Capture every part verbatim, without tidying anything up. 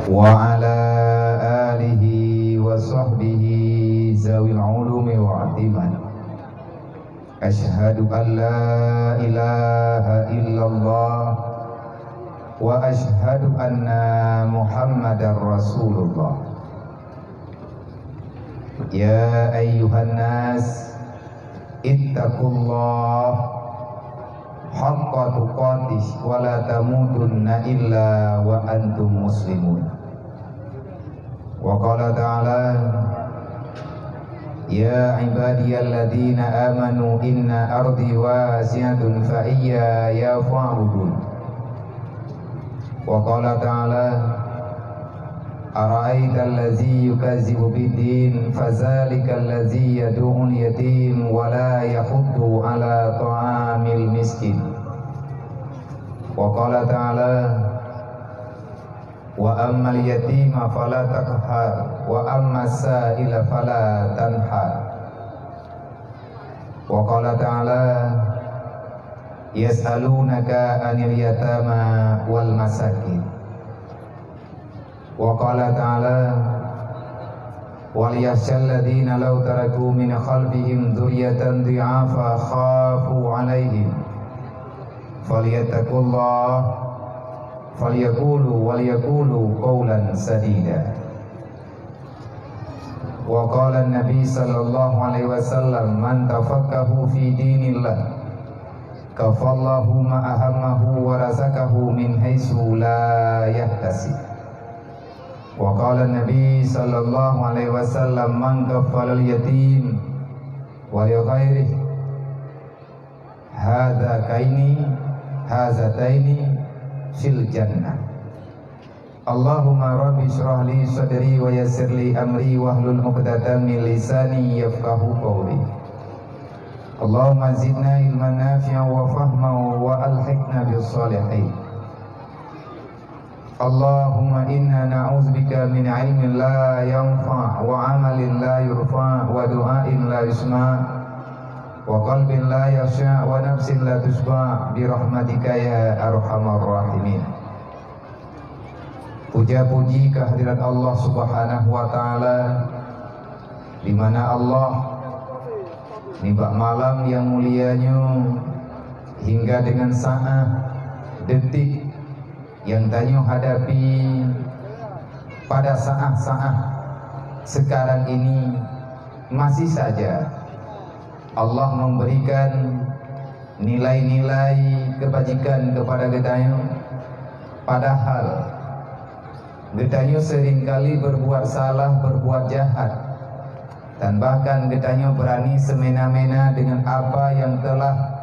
وعلى آله وصحبه ذوي العلوم والإيمان. أشهد أن لا إله إلا الله وأشهد أن محمدا رسول الله. يا أيها الناس اتقوا الله حق تقاته ولا تموتن إلا وأنتم مسلمون. وقال تعالى: يا عبادي الذين آمنوا إن أرضي واسعة فإياي فاعبدون. وقال تعالى: أرأيت الذي يكذب بالدين فذلك الذي يدع اليتيم ولا يحض على طعام المسكين. وقال تعالى: وأما اليتيم فلا تقهر وأما السائل فلا تنهر. وقال تعالى: يسألونك عن اليتامى والمساكين. وقال تعالى: وليخش الذين لو تركوا من خلفهم ذرية ضعافا خافوا عليهم فليتقوا الله فليقولوا وليقولوا قولا سديدا. وقال النبي صلى الله عليه وسلم: من تفقه في دين الله كفى الله ما أهمه ورزقه من حيث لا يحتسب. وقال النبي صلى الله عليه وسلم: من كفل اليتيم ولغيره هذتين هذتين في الجنة. اللهم رب اشرح لي صدري ويسر لي أمري واحلل عقدة من لساني يفقهوا قولي. اللهم زدنا علما نافعا وفهما وألحقنا بالصالحين. اللهم إنا نعوذ بك من علم لا ينفع وعمل لا يرفع ودعاء لا يسمع وقلب لا يخشع ونفس لا تشبع برحمتك يا أرحم الراحمين. Puja-puji kehadirat Allah Subhanahu wa Ta'ala, di mana Allah nibak malam nyang mulia nyoe hingga dengan saat, detik nyang tanyoe hadapi pada saat-saat sekarang ini masih saja Allah memberikan nilai-nilai kebajikan kepada geutanyoe, padahal geutanyoe seringkali berbuat salah, berbuat jahat, dan bahkan geutanyoe berani semena-mena dengan apa yang telah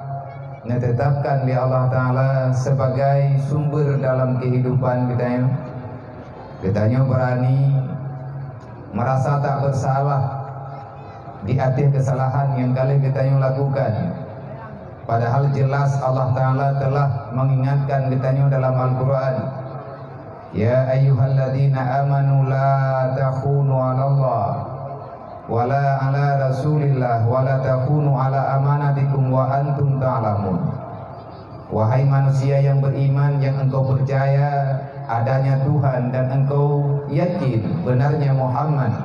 ditetapkan oleh Allah Ta'ala sebagai sumber dalam kehidupan geutanyoe. Geutanyoe berani merasa tak bersalah di ateueh kesalahan nyang ka lheueh geutanyoe lakukan. Padahal jelas Allah Ta'ala telah mengingatkan geutanyoe dalam Al-Quran, "Ya ayyuhalladzina amanu la takhunu 'alallah wala 'ala rasulillah wala takhunu 'ala amanatikum wa antum ta'lamun." Wahai manusia yang beriman, yang engkau percaya adanya Tuhan dan engkau yakin benarnya Muhammad,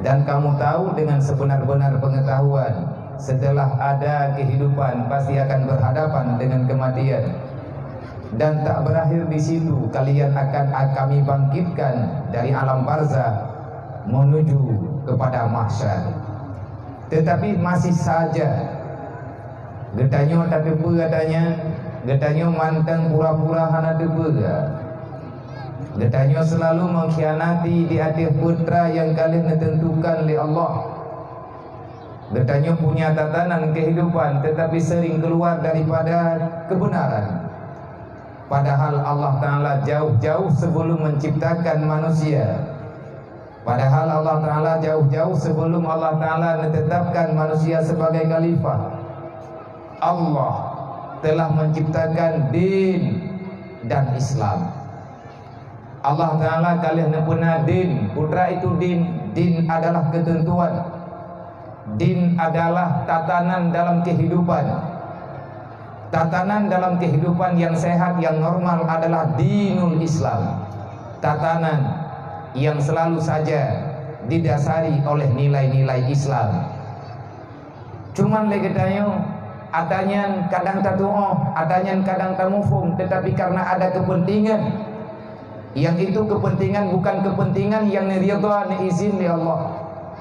dan kamu tahu dengan sebenar-benar pengetahuan, setelah ada kehidupan pasti akan berhadapan dengan kematian, dan tak berakhir di situ, kalian akan Kami bangkitkan dari alam barzah menuju kepada mahsyar. Tetapi masih saja geutanyoe tateupeue adanya, geutanyoe mantong pura-pura hana teupeue. Geutanyoe selalu mengkhianati di ateueh peue nyang ka lheueh neuteuntukan lé Allah. Geutanyoe punya tatanan kehidupan tetapi sering keluar daripada kebenaran. Padahal Allah Ta'ala jauh-jauh sebelum menciptakan manusia, padahal Allah Ta'ala jauh-jauh sebelum Allah Ta'ala menetapkan manusia sebagai khalifah, Allah telah menciptakan din dan Islam. Allah Ta'ala ka lheueh neupeuna din, peue itu din? Din adalah ketentuan. Din adalah tatanan dalam kehidupan. Tatanan dalam kehidupan yang sehat, yang normal adalah dinul Islam. Tatanan yang selalu saja didasari oleh nilai-nilai Islam. Cuman lé geutanyoe, ata nyan kadang tatuoh, ata nyan kadang tamuphom, tetapi karena ada kepentingan, yang itu kepentingan bukan kepentingan yang neuridha, neuizin lé Allah.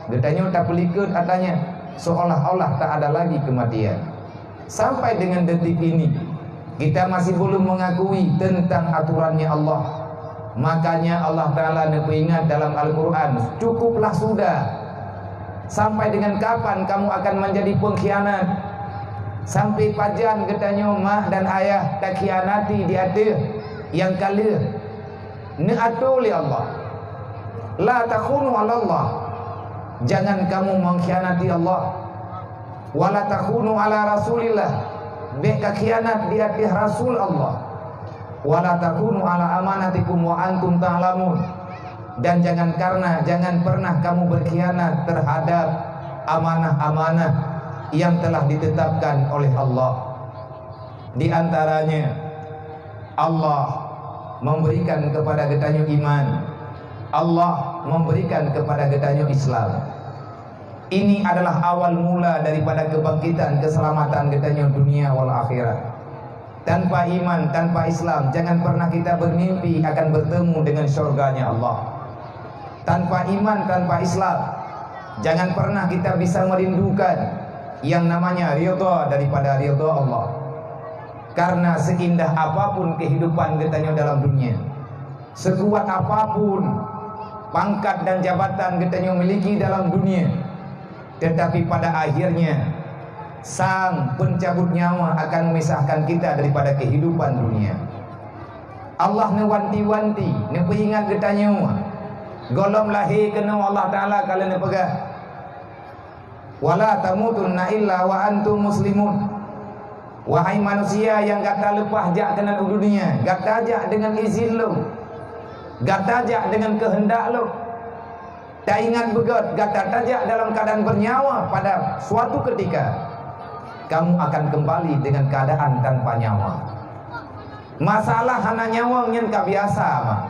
Geutanyoe tapeulikot ata nyan, seolah-olah tak ada lagi kematian. Sampai dengan detik ini, kita masih belum mengakui tentang aturannya Allah. Makanya Allah Ta'ala neupeuingat dalam Al-Quran, "Cukuplah sudah! Sampai dengan kapan kamu akan menjadi pengkhianat? Sampai pajan geutanyoe mak dan ayah takhianati di ateueh nyang ka lheueh neuatur lé Allah? La takhunu 'alallah, jangan kamu mengkhianati Allah. Wala takhunu 'ala Rasulillah, bék kakhianat di ateueh Rasul Allah. Wala takhunu 'ala amanatikum wa antum ta'lamun. Dan jangan karena, jangan pernah kamu berkhianat terhadap amanah-amanah yang telah ditetapkan oleh Allah." Di antaranya, Allah memberikan kepada geutanyoe iman. Allah memberikan kepada geutanyoe Islam. Ini adalah awal mula daripada kebangkitan keselamatan geutanyoe dunia wal akhirat. Tanpa iman, tanpa Islam, jangan pernah kita bermimpi akan bertemu dengan syurganya Allah. Tanpa iman, tanpa Islam, jangan pernah kita bisa merindukan yang namanya ridha daripada ridha Allah. Karena seindah apapun kehidupan geutanyoe dalam dunia, sekuat apapun pangkat dan jabatan geutanyoe miliki dalam dunia, tetapi pada akhirnya, sang pencabut nyawa akan memisahkan kita daripada kehidupan dunia. Allah neuwanti-wanti, neupeuingat geutanyoe. Gohlom lahé keunoe Allah Ta'ala ka lheueh neupeugah, "Wala tamutunna illa wa antum muslimun." Wahai manusia nyang gata leupah jak keunan u dunia, gata jak deungon izin Lôn. Gata jak deungon keuheundak Lôn. Taingat beugét, gata tajak dalam keadaan bernyawa, pada suatu ketika kamu akan kembali dengan keadaan tanpa nyawa. Masalah hana nyawa nyan ka biasa, mak.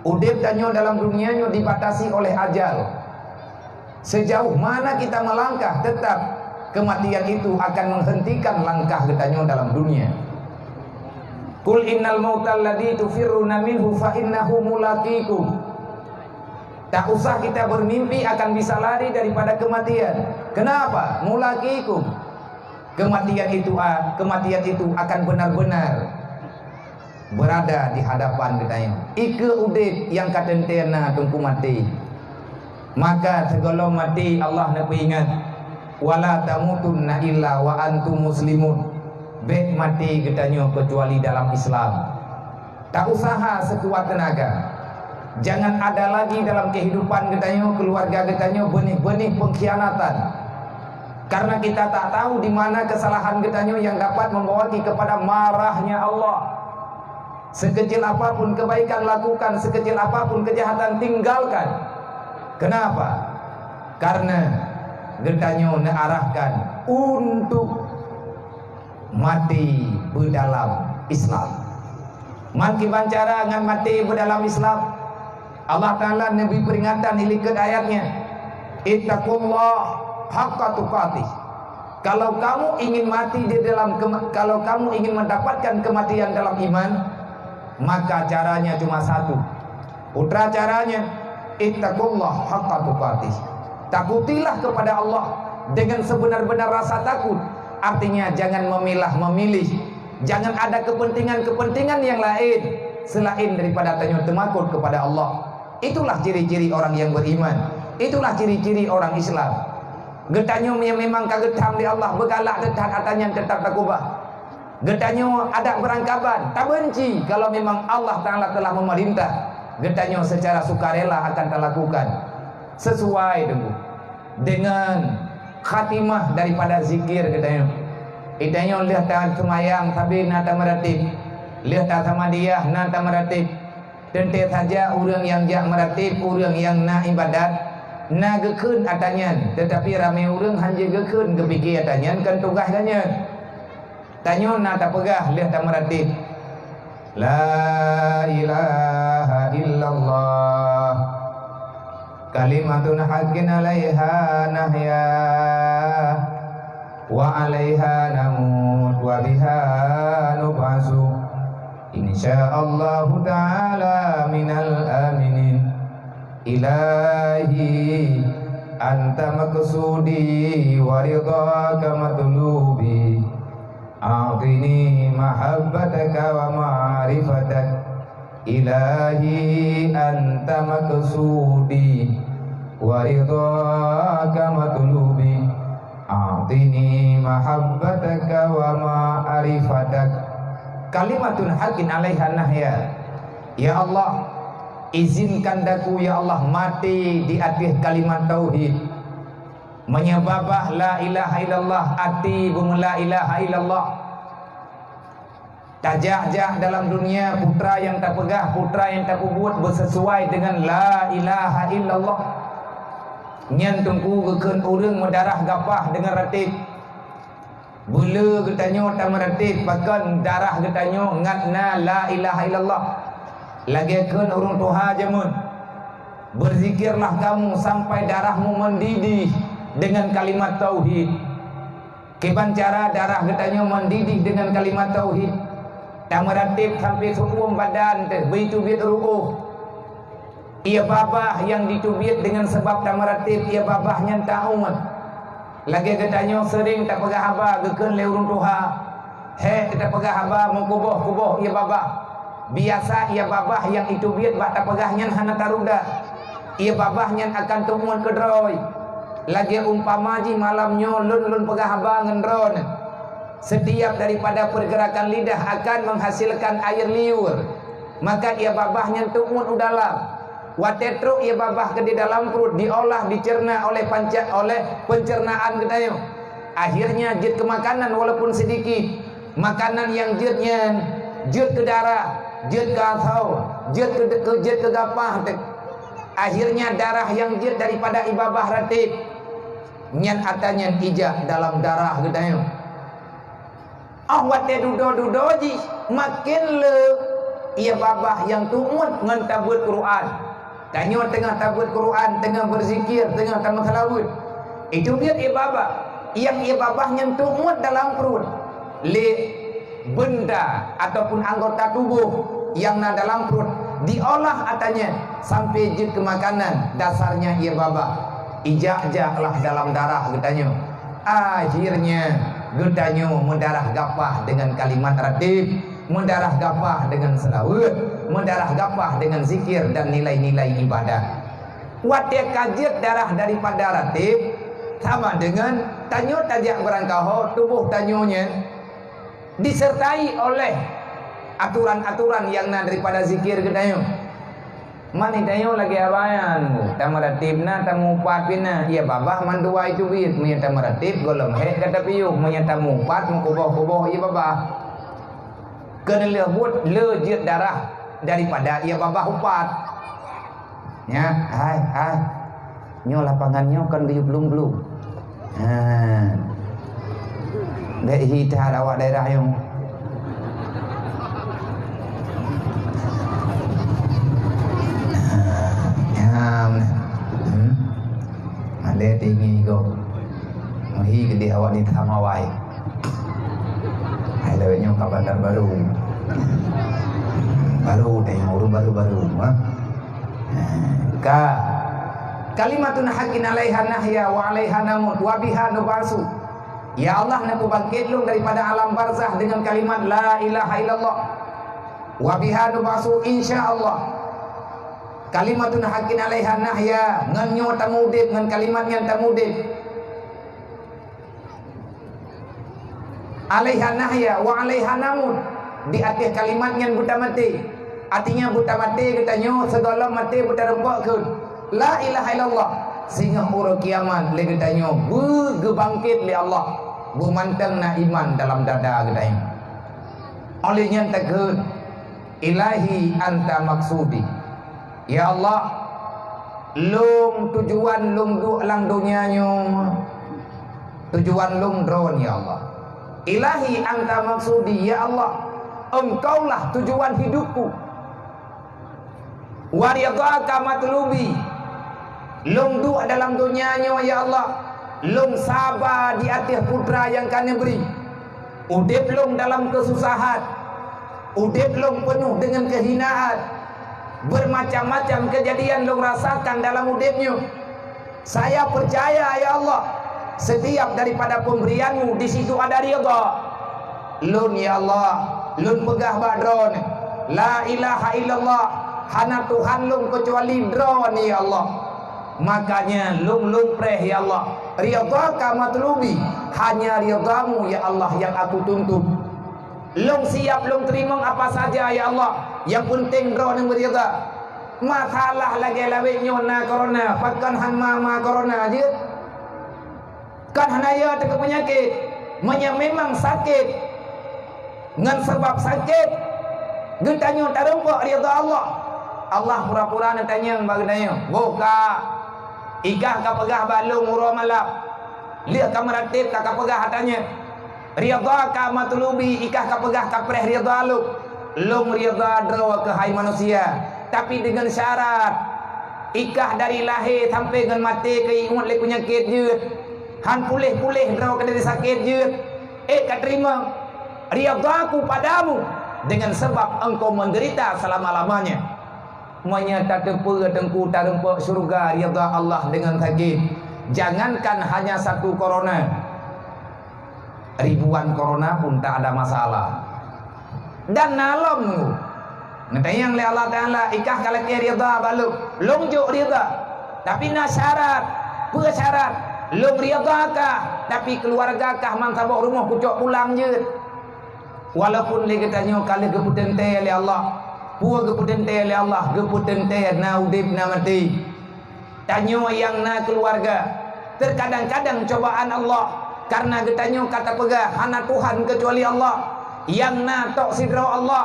Udeb tanyoe dalam dunia nyoe dibatasi oleh ajal. Sejauh mana kita melangkah, tetap kematian itu akan menghentikan langkah geutanyoe dalam dunia. "Qul innal mautal ladzi tufirruna minhu fa innahu mulaqikum." Tak usah kita bermimpi akan bisa lari daripada kematian. Kenapa? Mulaqikum. Kematian itu, a-, kematian itu akan benar-benar berada di hadapan geutanyoe. Ikeue udeb nyang ka teuntée na teungku maté. Maka sigohlom maté Allah neupeuingat, "Wala tamutunna illa wa antum muslimun." Bék maté geutanyoe keucuali dalam Islam. Tak usaha sekuat tenaga. Jangan ada lagi dalam kehidupan geutanyoe, keluarga geutanyoe, beunih-beunih pengkhianatan. Karena kita tak tahu di mana kesalahan geutanyoe yang dapat membawa kepada marahnya Allah. Sekecil apapun kebaikan lakukan, sekecil apapun kejahatan tinggalkan. Kenapa? Karena geutanyoe neuarahkan untuk maté beudalam Islam. Man kiban cara ngon maté beudalam Islam, Allah Ta'ala neubri peringatan di likot ayat nyan, "Ittaqullah haqqa tuqatih." Kalau kamu ingin mati di dalam kema-, kalau kamu ingin mendapatkan kematian dalam iman, maka caranya cuma satu. Putra caranya, "Ittaqullah haqqa tuqatih." Takutilah kepada Allah dengan sebenar-benar rasa takut. Artinya, jangan memilah-memilih. Jangan ada kepentingan-kepentingan yang lain selain daripada tanyoe teumakot kepada Allah. Itulah ciri-ciri orang yang beriman. Itulah ciri-ciri orang Islam. Geutanyoe nyang memang ka geutam di Allah, beugalak teutat ata nyan teutap takubah. Geutanyoe adak beurangkaban, tabenci kalau memang Allah Ta'ala telah memerintah. Geutanyoe secara sukarela akan talakukan sesuai dengan, dengan khatimah daripada zikir geutanyoe. Geutanyoe lheueh taseumayang sabe na tameuratéb, lheueh tasamadiyah na tameuratéb. Teuntée saja ureuëng nyang jak meuratéb, ureuëng nyang na iébadat, na geukheun ata nyan, teutapi ramé ureuëng hana geukheun geupike ata nyan kon tugaih geuh nyan. Tanyoe na tapeugah lheueh tameuratéb, "La ilaha Kalimatun haqqin alaiha nahya, wa alaiha namut, wa biha nub'asu. Insya Allahu ta'ala minal aminin. Ilahi, anta maqsudi wa ridhaka matlubi. A'tini mahabbataka wa ma'rifatak. Ilahi, anta maqsudi wa ridhaka matlubi. A'tini mahabbataka wa ma'rifatak. Kalimatun haqqin alaiha nahya. Ya Allah, izinkan daku, ya Allah, mati di ateueh kalimat tauhid. Meunyoe babah la ilaha illallah, até beumeula ilaha illallah. Tajak-jak dalam dunia, putra nyang tapeugah, putra nyang tapeubuet beusesuai deungon la ilaha illallah. Nyan teungku geukheun ureuëng meudarah gapah deungon ratéb. Beuleu geutanyoe tameuratéb pakon darah geutanyoe ngat na la ilaha illallah. Lagée kheun ureuëng tuha jameun, "Berzikirlah kamu sampai darahmu mendidih dengan kalimat tauhid." Kiban cara darah geutanyoe mendidih dengan kalimat tauhid? Tameuratéb sampai seuuem badan teuh, beuteubiet ruoh. Ié babah nyang jiteubiet deungon sabab tameuratéb ié babah nyan tauet. Lagée geutanyoe seuring tapeugah haba geukheun lé ureuëng tuha, hék tapeugah haba meukuboh-kuboh ié babah. Biasa ié babah nyang jiteubiet bak tapeugah nyan hana taruda. Ié babah nyan akan teuuet keudroe. Lagée umpama jih malam nyoe lôn, lôn peugah haba ngon droeneuh. Setiap daripada pergerakan lidah akan menghasilkan air liur, maka ié babah nyan teuuet u dalam. Watée trok ié babah keu di dalam pruet, diolah, dicerna oleh panca-, oleh pencernaan geutanyoe. Akhirnya jeuet keu makanan walaupun sedikit. Makanan nyang jeuet nyan jeuet keu darah, jeuet keu asoe, jeuet keu, keu, jeuet keu gapah teuh. Akhirnya darah nyang jeuet daripada ié babah ratéb nyan atra nyan ijak dalam darah geutanyoe. Óh watée dudoe-dudoe jih, maken le ié babah nyang teuuet ngon tabeuet Quran. Tanyoe teungoh tabeuet Quran, teungoh beuzikir, teungoh tameuseulaweuet. Jiteubiet ié babah, nyang ié babah nyan teuuet dalam pruet lé benda ataupun anggota tuboh nyang na dalam pruet, diolah atra nyan sampai jeuet keu makanan, dasarnya ié babah. Ijak-jaklah dalam darah geutanyoe. Akhirnya geutanyoe meudarah gapah deungon kalimat ratéb, meudarah gapah deungon seulaweuet, meudarah gapah deungon zikir dan nilai-nilai ibadat. Watée ka jeuet darah daripada ratéb, sama deungon tanyoe tajak beurangkaho, tuboh tanyoe nyan disertai oleh aturan-aturan nyang na daripada zikir geutanyoe. Man tanyoe lagée awaknyan, tameuratéb na, tameuupat pih na, ié babah mandua jiteubiet, meunyoe tameuratéb gohlom hék ka tapiôh, meunyoe tameuupat meukuboh-kuboh ié babah. Keuneulheueh buet le jeuet darah daripada ié babah upat. Nyan, hai, hai. Nyoe lapangan nyoe kon geuyue plueng-plueng. Ha. Bék hi that awak daerah nyoe. Ha, nyan. Hmm. Malée tinggi gob. Meuhi keudeh awak di Tamawai. Hai lawét nyoe ka Bandarbaru. Baru teuh nyoe, ureuëng baru-baru, ha. Ka. Kalimatun haqqin alaiha nahya wa alaiha namut wa biha nub'asu. Ya Allah, neupeubangkét lôn daripada alam barzakh deungon kalimat la ilaha illallah. Wa biha nub'asu insya Allah. Kalimatun haqqin alaiha nahya, ngon nyoe tameuudeb, ngon kalimat nyan tameuudeb. Alaiha nahya wa alaiha namut, di ateueh kalimat nyan beutamaté. Artinya beutamaté geutanyoe, sigohlom maté beutareumpok kheun la ilaha illallah, singoh uroe kiamat lé geutanyoe beugeubangkét lé Allah, beumantong na iman dalam dada geutanyoe. Óh lheueh nyan takheun, "Ilahi anta maksudi." Ya Allah, lôn tujuan lôn duek lam donya nyoe, tujuan lôn droen, ya Allah. Ilahi anta maksudi, ya Allah, Engkaulah tujuan hidupku. Wa ridhaka matlubi, Lôn duek dalam donya nyoe, ya Allah, lôn saba di ateueh putra nyang ka neubri. Udeb lôn dalam keususahan, udeb lôn peunoh deungon keuhinaan. Beumacam-macam keujadian lôn rasakan dalam udeb nyoe. Saya peucaya, ya Allah, setiap daripada pemberian-Mu di situ ada ridha. Lôn, ya Allah, lôn peugah bak Droeneuh, "La ilaha illallah, hana Tuhan lôn keucuali Droeneuh, ya Allah." Makanya lôn, lôn preh, ya Allah, ridhaka matlubi, hanya ridha-Mu, ya Allah, nyang aku tuntut. Lôn siap lôn teurimong apa saja, ya Allah, nyang peunteng Droeneuh meuridha. Masalah lagée lawét nyoe na korona, pakon hana ma korona jeuet? Kan hana ya teuka peunyakét. Meunyoe memang sakét, ngon sabab sakét, geutanyoe tarumpok ridha Allah. Allah pura-pura neutanyong bak geutanyoe, "Boh ka, ikah ka peugah bak lôn uroe malam, lheueh ka meuratéb ka, ka peugah ata nyoe, 'Ridhaka matlubi,' ikah ka peugah ka preh ridha lôn. Lôn ridha droe keuhai manusia, tapi deungon syarat, ikah dari lahé sampoe ngon maté keu ingat lé peunyakét jeuet. Han puléh-puléh droe keu dari sakét jeuet. Ék ka teurimong ridhaku padamu dengan sebab engkau menderita selama-lamanya." Meunyoe tateupeue Teungku tarumpok syeuruga ridha Allah dengan sakét, jangankan hanya satu korona, ribuan korona pun tak ada masalah. Dan na lom nunggu. Neutanyong lé Allah Taala, "Ikah ka lakée ridha bak lôn?" "Lôn jok ridha, tapi na syarat." "Peue syarat?" "Lôn ridha kah, tapi keuluwarga kah bansaboh rumoh kucok pulang jeuet." Walaupun lé geutanyoe ka lheueh geupeuteuntée lé Allah, peue geupeuteuntée lé Allah? Geupeuteuntée na udeb na maté. Tanyoe nyang na keuluwarga, teukadang-kadang cobaan Allah, kareuna geutanyoe ka tapeugah hana Tuhan keucuali Allah, nyang na tok sidroe Allah,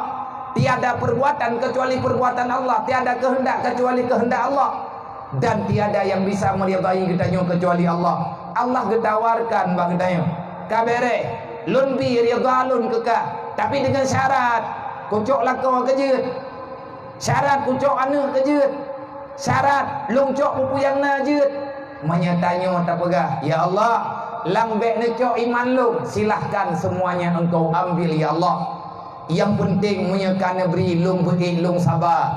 tiada perbuatan keucuali perbuatan Allah, tiada keuheundak keucuali keuheundak Allah, dan tiada nyang bisa meuridai geutanyoe keucuali Allah. Allah geutawarkan bak geutanyoe, "Ka béréh, lôn bi ridha lôn keu kah, tapi deungon syarat, kucok lakoe keu jeuet." Syarat kucok aneuëk keu jeuet. Syarat lôn cok peue-peue nyang na jeuet. Meunyoe tanyoe tapeugah, "Ya Allah, lam bék neucok iman lôn," silahkan semuanya Engkau ambil, ya Allah. Nyang peunteng meunyoe ka neubri lôn beuék lôn saba.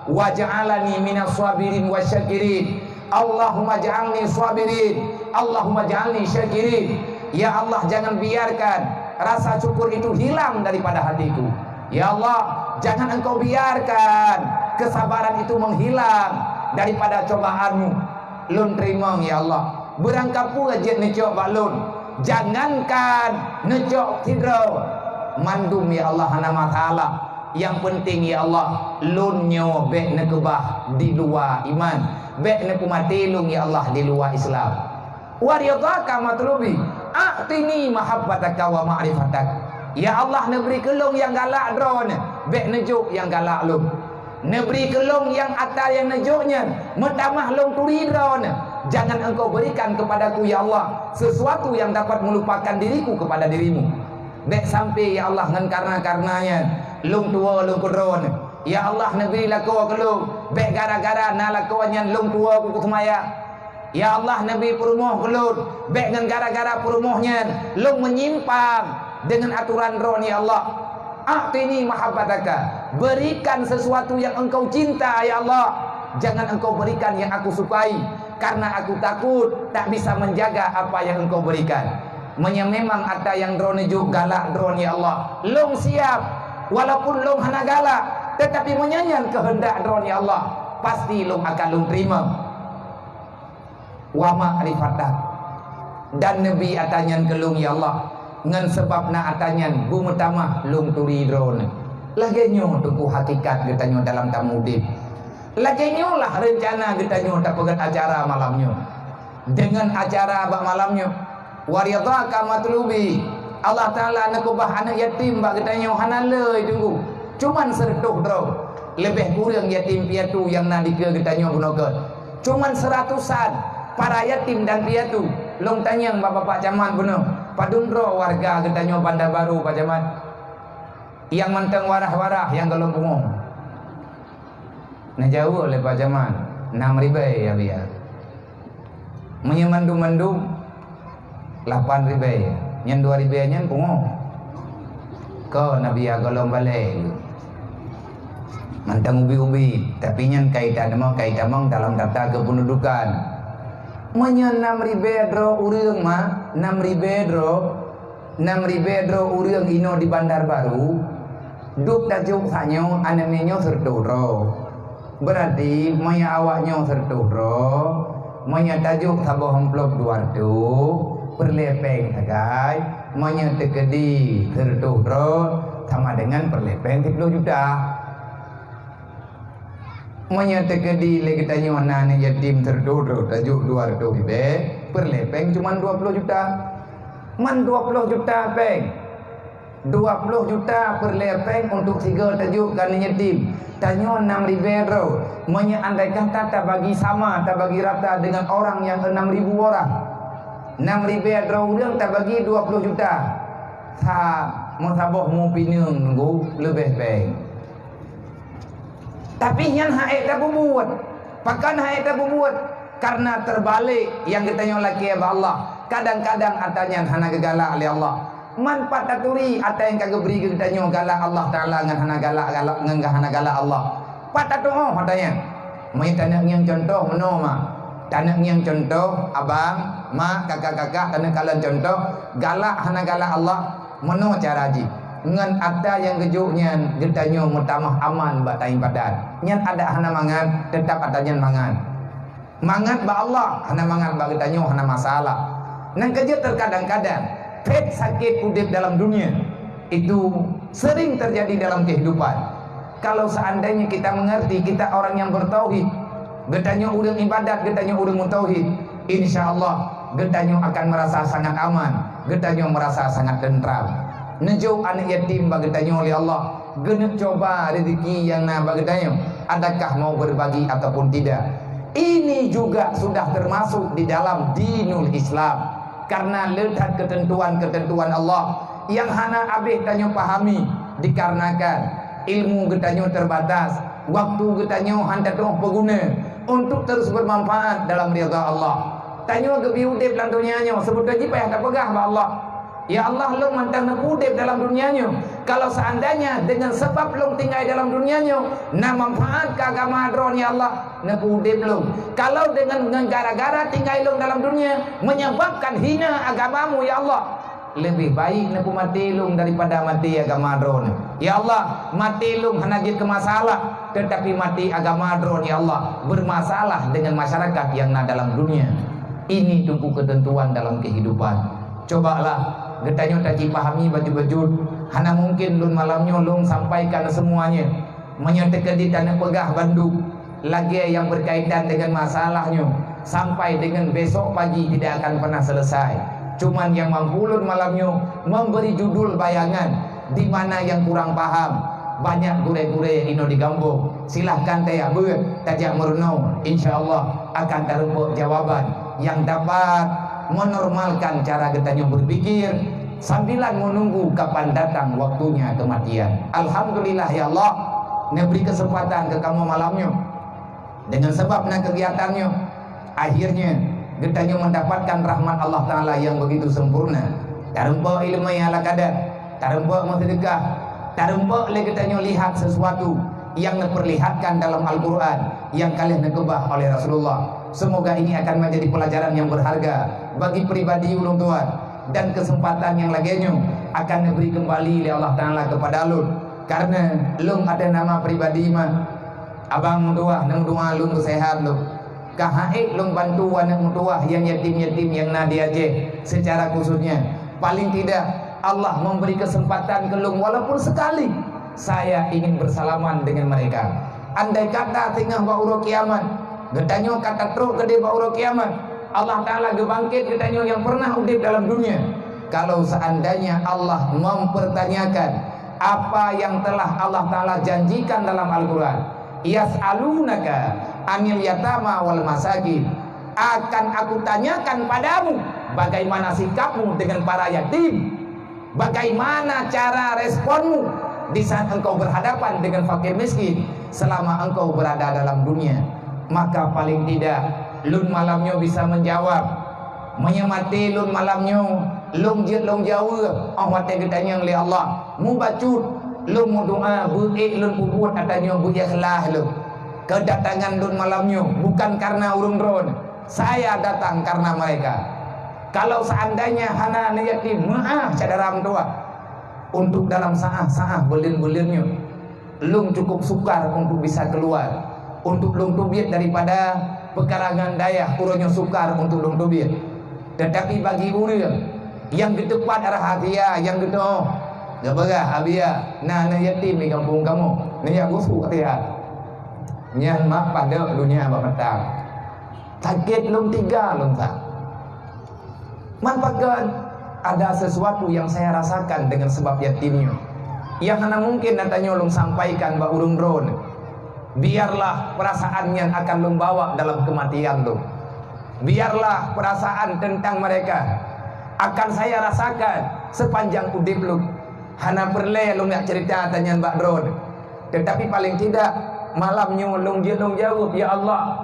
"Waj'alani minas sabirin wasyakirin." Allahumma ja'alni sabirin. Allahumma ja'alni syakirin. Ya Allah, jangan biarkan rasa syukur itu hilang daripada hatiku. Ya Allah, jangan Engkau biarkan kesabaran itu menghilang daripada cobaan-Mu. Lôn teurimong, ya Allah. Beurangkapeue jeuet neucok bak lôn. Jangankan neucok sidroe, mandum, ya Allah, hana masalah. Nyang peunteng, ya Allah, lôn nyoe bék neukeubah di luwa iman. Bék neupeumaté lôn, ya Allah, di luwa Islam. "Wa ridhaka matlubi, a'tini mahabbataka wa ma'rifatak." Ya Allah, neubri keu lôn nyang galak Droeneuh, bék neujok nyang galak lôn. Neubri keu lôn nyang ata nyang neujok nyan, meutamah lôn turi Droeneuh. Jangan Engkau berikan kepadaku, ya Allah, sesuatu yang dapat melupakan diriku kepada dirimu. Bék sampai, ya Allah, ngon kareuna-kareuna nyan, lôn tuwoe lôn keu Droeneuh. Ya Allah, neubri lakoe keu lôn, bék gara-gara na lakoe nyan lôn tuwoe keu seumayang. Ya Allah, neubri peurumoh keu lôn, bék ngon gara-gara peurumoh nyan lôn meunyimpang deungon atoran Droeneuh, ya Allah. A'tini mahabbataka, berikan sesuatu yang Engkau cinta, ya Allah. Jangan Engkau berikan yang aku sukai, karena aku takut tak bisa menjaga apa yang Engkau berikan. Meunyoe memang ata nyang Droeneuh jok galak Droeneuh, ya Allah, lôn siap. Walaupun lôn hana galak, tetapi meunyoe nyan keuheundak Droeneuh, ya Allah, pasti lôn akan lôn teurimong. Wa ma'rifatak, dan neubri ata nyan keu lôn, ya Allah, ngon sabab na ata nyan beumeutamah lôn turi Droeneuh. Lagée nyoe teungku hakikat geutanyoe dalam tamudeb. Lagée nyoe lah reuncana geutanyoe tapeugét acara malam nyoe. Deungon acara bak malam nyoe, "Wa ridhaka matlubi." Allah Taala neukeubah aneuëk yatim bak geutanyoe hana le teungku. Cuman seureutôh droe. Leubeh kureueng yatim piatu nyang na dikeue geutanyoe bunoe keuh. Cuman seuratusan para yatim dan piatu. Lôn tanyong bak Bapak Camat bunoe, padum droe warga geutanyoe Banda Baru, Pak Camat? Nyang mantong warah-warah nyang gohlom pungo. Neujaweueb lé Pak Camat, "Nam ribée, ya biya." Meunyoe mandum-mandum lapan ribèe, nyan dua ribèe nyan pungo. Ko Nabi ya golom balèe. Mantong ubi-ubi, tapi nyan kaitan mo, kaitan mo dalam data kependudukan. Meunyoe nam ribèe droe ureueng ma, nam ribèe droe, nam ribèe droe ureueng inoe di Bandar Baru, duek tajok sanyoe aneuk nyoe seureutôh droe. Beurati meunyoe awak nyoe seureutôh droe, meunyoe tajok saboh amplop dua reutôh, peureulèe pèng sagai, meunyoe teukeudi seureutôh droe sama dengan peureulèe pèng siploh juta. Meunyoe teukeudi lé geutanyoe na aneuk yatim seureutôh droe tajok dua reutôh ribèe, peureulèe pèng cuma dua ploh juta. Man dua ploh juta pèng. Dua ploh juta peureulèe pèng untuk sigoe tajok keu aneuk yatim. Tanyoe nam ribèe droe. Meunyoe andai kata tabagi sama, tabagi rata dengan orang nyang enam ribu orang. Nam ribèe droe ureueng tabagi dua ploh juta. Sa meusaboh mu pineung nunggu leubeh pèng. Tapi nyan han ék tapeubuet. Pakon han ék tapeubuet? Karena teubalek nyang geutanyoe lakèe bak Allah. Kadang-kadang atra nyan hana geugalak lé Allah. Man pat taturi atra nyang ka geubri keu geutanyoe galak Allah Taala ngon hana galak, galak ngon hana galak Allah. Pat tatu'oh atra nyan. Meunyoe taneuk ngieng cuntoh meunoe ma. Taneuk ngieng cuntoh abang, mak, kakak-kakak, taneuk kalon cuntoh galak hana galak Allah. Meunoe cara jih. Ngon atra nyang geujok nyan geutanyoe meutamah aman bak taibadat. Nyan adak hana mangat, teutab atra nyan mangat. Mangat bak Allah, hana mangat bak geutanyoe, hana masalah. Nyang keujeuet teukadang-kadang, phet sakét udeb dalam dunia, itu sering terjadi dalam kehidupan. Kalau seandainya kita mengerti, kita orang yang bertauhid, geutanyoe ureueng ibadat, geutanyoe ureueng meutauhid, insya Allah geutanyoe akan merasa sangat aman, geutanyoe merasa sangat tentram. Neujok aneuk yatim bak geutanyoe lé Allah, geuneuk cuba rezeki nyang na bak geutanyoe, adakah mau berbagi ataupun tidak. Ini juga sudah termasuk di dalam dinul Islam. Karena le that keuteuntuan-keuteuntuan Allah nyang hana abéh tanyoe pahami, dikarenakan ilmu geutanyoe terbatas, waktu geutanyoe han tatu'oh peuguna untuk terus bermanfaat dalam ridha Allah. Tanyoe geubri udeb lam donya nyoe, seubeutôi jih payah tapeugah bak Allah. Ya Allah, lôn mantong neupeu udeb dalam dunia nyoe. Kalau seandainya dengan sebab lôn tinggai dalam dunia nyoe, na manfaat keu agama Droe, ya Allah, neupeu udeb lôn. Kalau dengan, dengan gara-gara tinggai lôn dalam dunia, menyebabkan hina agamamu, ya Allah, leubeh baik neupeu maté lôn daripada maté agama Droe. Ya Allah, maté lôn hana jeuet keu masalah, tetapi maté agama Droe, ya Allah, bermasalah dengan masyarakat yang na dalam dunia. Ini teungku keuteuntuan dalam kehidupan. Cobalah geutanyoe tajipahami bacut-bacut. Hana mungkin lôn malam nyoe lôn sampaikan semuanya. Meunyoe teukeudi taneuk peugah bandum lagée nyang berkaitan dengan masalah nyoe, sampai dengan besok pagi tidak akan pernah selesai. Cuman nyang mampu lôn malam nyoe memberi judul bayangan, di mana nyang kurang paham, banyak gurée-gurée inoe di gampông. Silahkan tajak beuet, tajak meurunoe, insya Allah akan tarumpok jawaban nyang dapat menormalkan cara geutanyoe berpikir sambilan menunggu kapan datang waktunya kematian. Alhamdulillah ya Allah, neubri keuseumpatan keu kamoe malam nyoe. Dengan sabab na keugiatan nyoe, akhirnya geutanyoe mendapatkan rahmat Allah Taala nyang begitu sempurna. Tarumpok ileumèe ala kadar, tarumpok meuseudeukah, tarumpok lé geutanyoe lihat sesuatu nyang neupeurlihatkan dalam Al-Qur'an nyang ka lheueh neukeubah oleh Rasulullah. Semoga ini akan menjadi pelajaran yang berharga bagi pribadi ulôn tuan, dan kesempatan nyang lagée nyoe akan neubri keumbali lé Allah Taala keupada lôn. Karena lôn ada nama pribadi mah, abang meutuwah, neumeudoa lôn keu seuhat lôn. Ka han ék lôn bantu aneuëk meutuwah nyang yatim-yatim nyang na di Aceh secara khususnya. Paling tidak, Allah memberi kesempatan keu lôn walaupun sekali, saya ingin bersalaman dengan mereka. Andai kata singoh bak uroe kiamat, geutanyoe ka tatrok keudeh bak uroe kiamat, Allah Taala geubangkét geutanyoe nyang pernah udeb dalam dunia. Kalau seandainya Allah mempertanyakan apa yang telah Allah Taala janjikan dalam Al-Quran, "Yas'alunaka anil yatama wal masakin," akan Aku tanyakan padamu bagaimana sikapmu dengan para yatim. Bagaimana cara responmu di saat engkau berhadapan dengan fakir miskin selama engkau berada dalam dunia? Maka paling tidak Lôn malam nyoe bisa menjawab. Meunyoe maté lôn malam nyoe, lôn jeuet lôn jaweueb, óh watée geutanyong lé Allah. Mubacut, lôn meudoá, beuék lôn peubuet ata nyoe beu ikhlas lôn. Kedatangan lôn malam nyoe bukan karena ureuëng droe. Saya datang karena mereka. Kalau seandainya hana aneuk yatim, meuáh syedara meutuwah, untuk dalam saáh-saáh buleuen-buleuen nyoe, lôn cukup sukar untuk bisa keluar, untuk lôn teubiet daripada peukarangan dayah, uroe nyoe sukar untuk lôn teubiet. Tetapi bagi ureuëng nyang geuteupat rahasia, nyang geuteuôh, geupeugah, "Abiya, na aneuk yatim di gampông kamoe, neujak gusok siat." Nyan mak padub dunia bak mata. Sakét lôn, teuga lôn that. Man pakon? Ada sesuatu yang saya rasakan dengan sebab yatim nyoe, yang hana mungkin na tanyoe lôn sampaikan bak ureuëng droe. Biarlah perasaan nyan akan lôn bawa dalam kematian lôn. Biarlah perasaan tentang mereka akan saya rasakan sepanjang udeb lôn. Hana peureulée lôn jak cerita ata nyan bak droe. Tetapi paling tidak, malam nyoe lôn jeuet lôn jaweueb, "Ya Allah,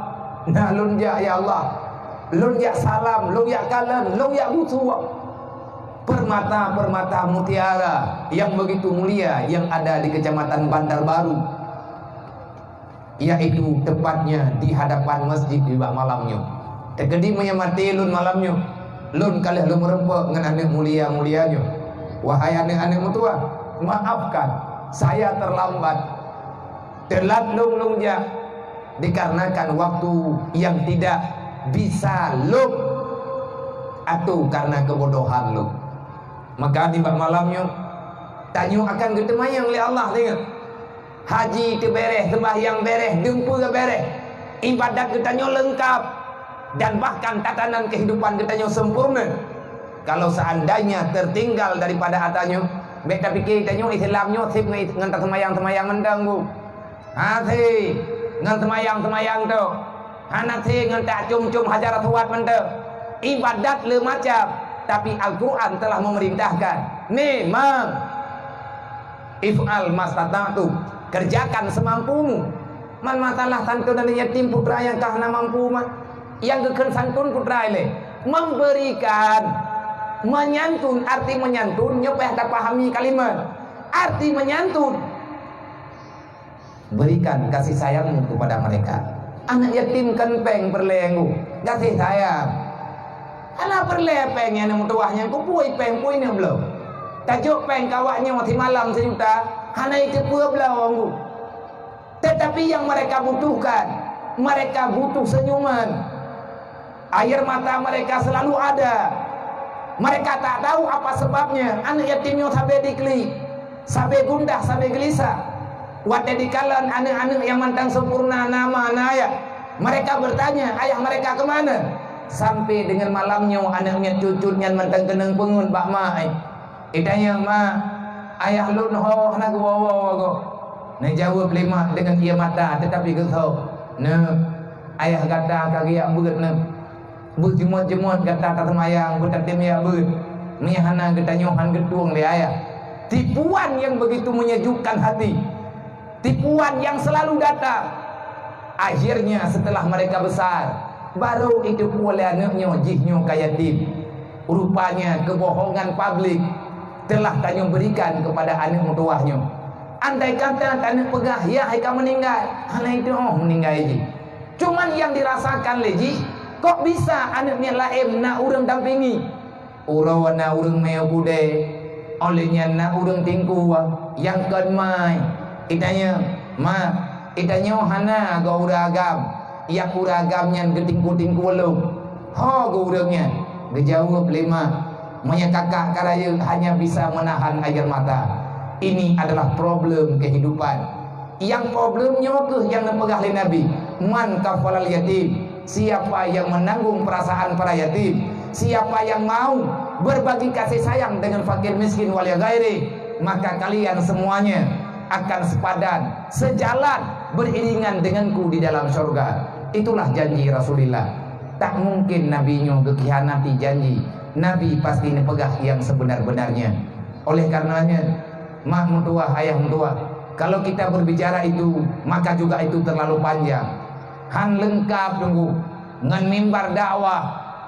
na lôn jak, ya Allah. Lôn jak salam, lôn jak kalon, lôn jak busuek." Permata-permata mutiara yang begitu mulia yang ada di Kecamatan Bandar Baru, yaitu tepatnya di hadapan masjid di bak malam nyoe. Teukeudi meunyoe maté lôn malam nyoe, lôn ka lheueh lôn meureumpok ngon aneuk mulia-mulia nyoe. Wahai aneuk-aneuk meutuwah, maafkan, saya terlambat. Teulat lôn lôn jak dikarenakan waktu yang tidak bisa lôn atau karena kebodohan lôn. Maka nibak malam nyoe, tanyoe akan geuteumanyong lé Allah, ingat. Haji teubeureh, seumbahyang beureh, dum peue beureh, ibadat geutanyoe leungkab, dan bahkan tatanan kehidupan geutanyoe sempurna. Kalau seandainya tertinggal daripada ata nyoe, bék tapike tanyoe Islam nyoe seb ngon, ngon taseumayang-seumayang mantong, Bu. Hase ngon seumayang-seumayang tu. Hana se ngon tak cum-cum Hajar Aswad mantong. Ibadat le macam, tapi Al-Quran telah memerintahkan. Memang, "If'al mastata'tum," kerjakan semampumu. Man masalah santun aneuk yatim putra nyang ka hana mampu mah. Nyang geukheun santun putra ilée, memberikan, menyantun. Arti menyantun nyoe payah tapahami kalimat. Arti menyantun, berikan kasih sayangmu kepada mereka. Aneuk yatim kon péng peureulée, Bu, gaséh sayang. Hana peureulée péng nyang aneuk meutuwah nyan, keupeue péng, peue ineuk bloe. Tajok péng keu awak nyoe simalam sejuta, hana iteupeue bloe, Bu. Tetapi yang mereka butuhkan, mereka butuh senyuman. Air mata mereka selalu ada. Mereka tak tahu apa sebabnya aneuk yatim nyoe sabe diklik, sabe gundah, sabe geulisah. Watée dikalon aneuk-aneuk nyang mantong sempurna, na ma, na ayah, mereka bertanya, "Ayah mereka ke mana?" Sampai dengan malam nyoe aneuk miet cut-cut nyan mantong keunong peungeut bak ma, eh. Itanyong, "Ma, ayah lôn ho hana geuwoe-woe goe?" Neujaweueb lé ma deungon ié mata, teutapi geusok, "Neuk, ayah gata ka geujak beuet, Neuk. Beuet jumôt-jumôt gata taseumayang, beuet tatem jak beuet. Meunyo hana, geutanyoe han geutueng lé ayah." Tipuan yang begitu menyejukkan hati. Tipuan yang selalu datang. Akhirnya, setelah mereka besar, baru jiteupeue lé aneuk nyoe jih nyoe ka yatim. Rupanya, kebohongan publik telah tanyoe berikan kepada aneuk meutuwah nyoe. Andai kata taneuk peugah, "Yah hai ka meuninggai," hana jiteuôh meuninggai jih. Cuman nyang dirasakan lé jih, kok bisa aneuk miet laén na ureuëng dampingi? Uroe na ureuëng miyueb udée, óh lheueh nyan na ureuëng tingkue nyang kon mai. Itanyong, "Ma, itanyoe hana goe ureuëng agam, nyang ureuëng agam nyan geutingkue-tingkue lôn?" "Ho," geu ureuëng nyan. Geujaweueb lé ma, "Meunyoe kakak ka rayeuk hanya bisa menahan air mata." Ini adalah problem kehidupan. Nyang problem nyoe kheueh nyang neupeugah lé Nabi, "Man kafalal yatim," siapa yang menanggung perasaan para yatim, siapa yang mau berbagi kasih sayang dengan fakir miskin wal ghairi, maka kalian semuanya akan sepadan, sejalan, beriringan denganku di dalam syurga. Itulah janji Rasulullah. Tak mungkin Nabi nyoe geukhianati janji. Nabi pasti neupeugah nyang sebenar-benarnya. Oleh karenanya, mak meutuwah, ayah meutuwah, kalau kita berbicara itu, maka juga itu terlalu panjang. Han leungkab teungku. ngon mimbar dakwah,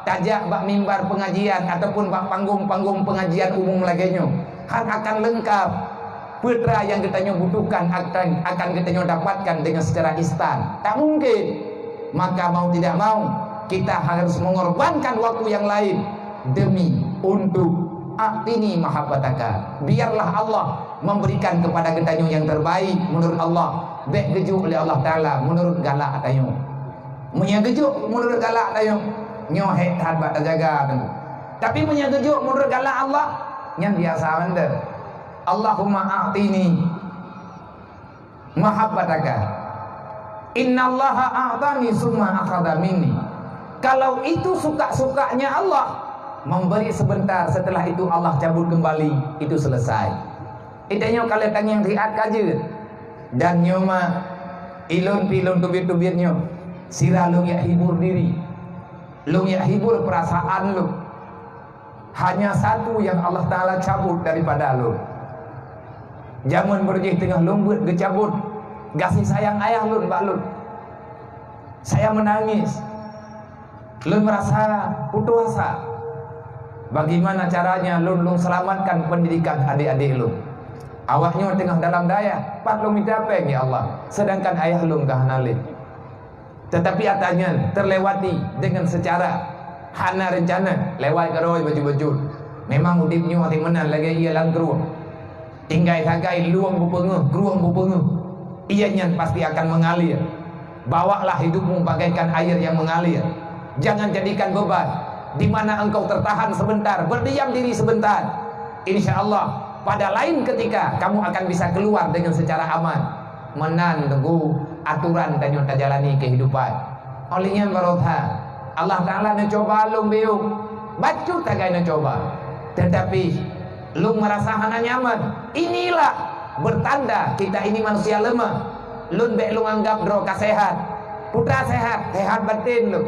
tajak bak mimbar pengajian ataupun bak panggung-panggung pengajian umum lagée nyoe, han akan leungkab. Peue nyang geutanyoe butuhkan akan, akan geutanyoe dapatkan dengan secara instan. Tak mungkin. Maka mau tidak mau, kita harus mengorbankan waktu yang lain demi untuk a'tini mahabbataka. Biarlah Allah memberikan kepada geutanyoe yang terbaik menurut Allah. Bék geujok lé Allah Taala menurut galak tanyoe. Meunyoe geujok menurut galak tanyoe, nyoe hék that bak tajaga teungku. Tapi meunyoe geujok menurut galak Allah, nyan biasa mantong. Allahumma a'tini mahabbataka. Innallaha a'tani summa akhadha minni. Kalau itu suka-sukanya Allah, memberi sebentar, setelah itu Allah cabut kembali, itu selesai. Itanyoe kalau tangieng riat ka jeuet. Dan nyoe ma, ilôn pi lôn teubiet-teubiet nyoe, sira lôn jak hibur diri. Lôn jak hibur perasaan lôn. Hanya satu yang Allah Taala cabut daripada lôn. Jameun beurjih teungoh lôn beuet geucabut gaséh sayang ayah lôn bak lôn. Saya menangis. Lôn merasa putus asa. Bagaimana caranya lôn, lôn selamatkan pendidikan adik-adik lôn? Awaknyoe teungoh dalam dayah, pat lôn mita péng, ya Allah, sedangkan ayah lôn ka hana lé. Tetapi atra nyan terlewati dengan secara hana rencana, lewat keudroe bacut-bacut. Memang udeb nyoe até meunan lagée ié lam krueng. Tinggai sagai lueng bupeungeuh, krueng bupeungeuh. Ié nyan pasti akan mengalir. Bawalah hidupmu bagaikan air yang mengalir. Jangan jadikan beban. Di mana engkau tertahan sebentar, berdiam diri sebentar. Insya Allah, pada lain ketika kamu akan bisa keluar dengan secara aman. Meunan teungku aturan tanyoe tajalani kehidupan. Óh lheueh nyan baroe that, Allah Taala neucuba lôn biyeu, bacut sagai neucuba. Tetapi lôn merasa hana nyaman. Inilah bertanda kita ini manusia lemah. Lôn bék lôn anggap droe ka sehat. Putra sehat, sehat batin lôn.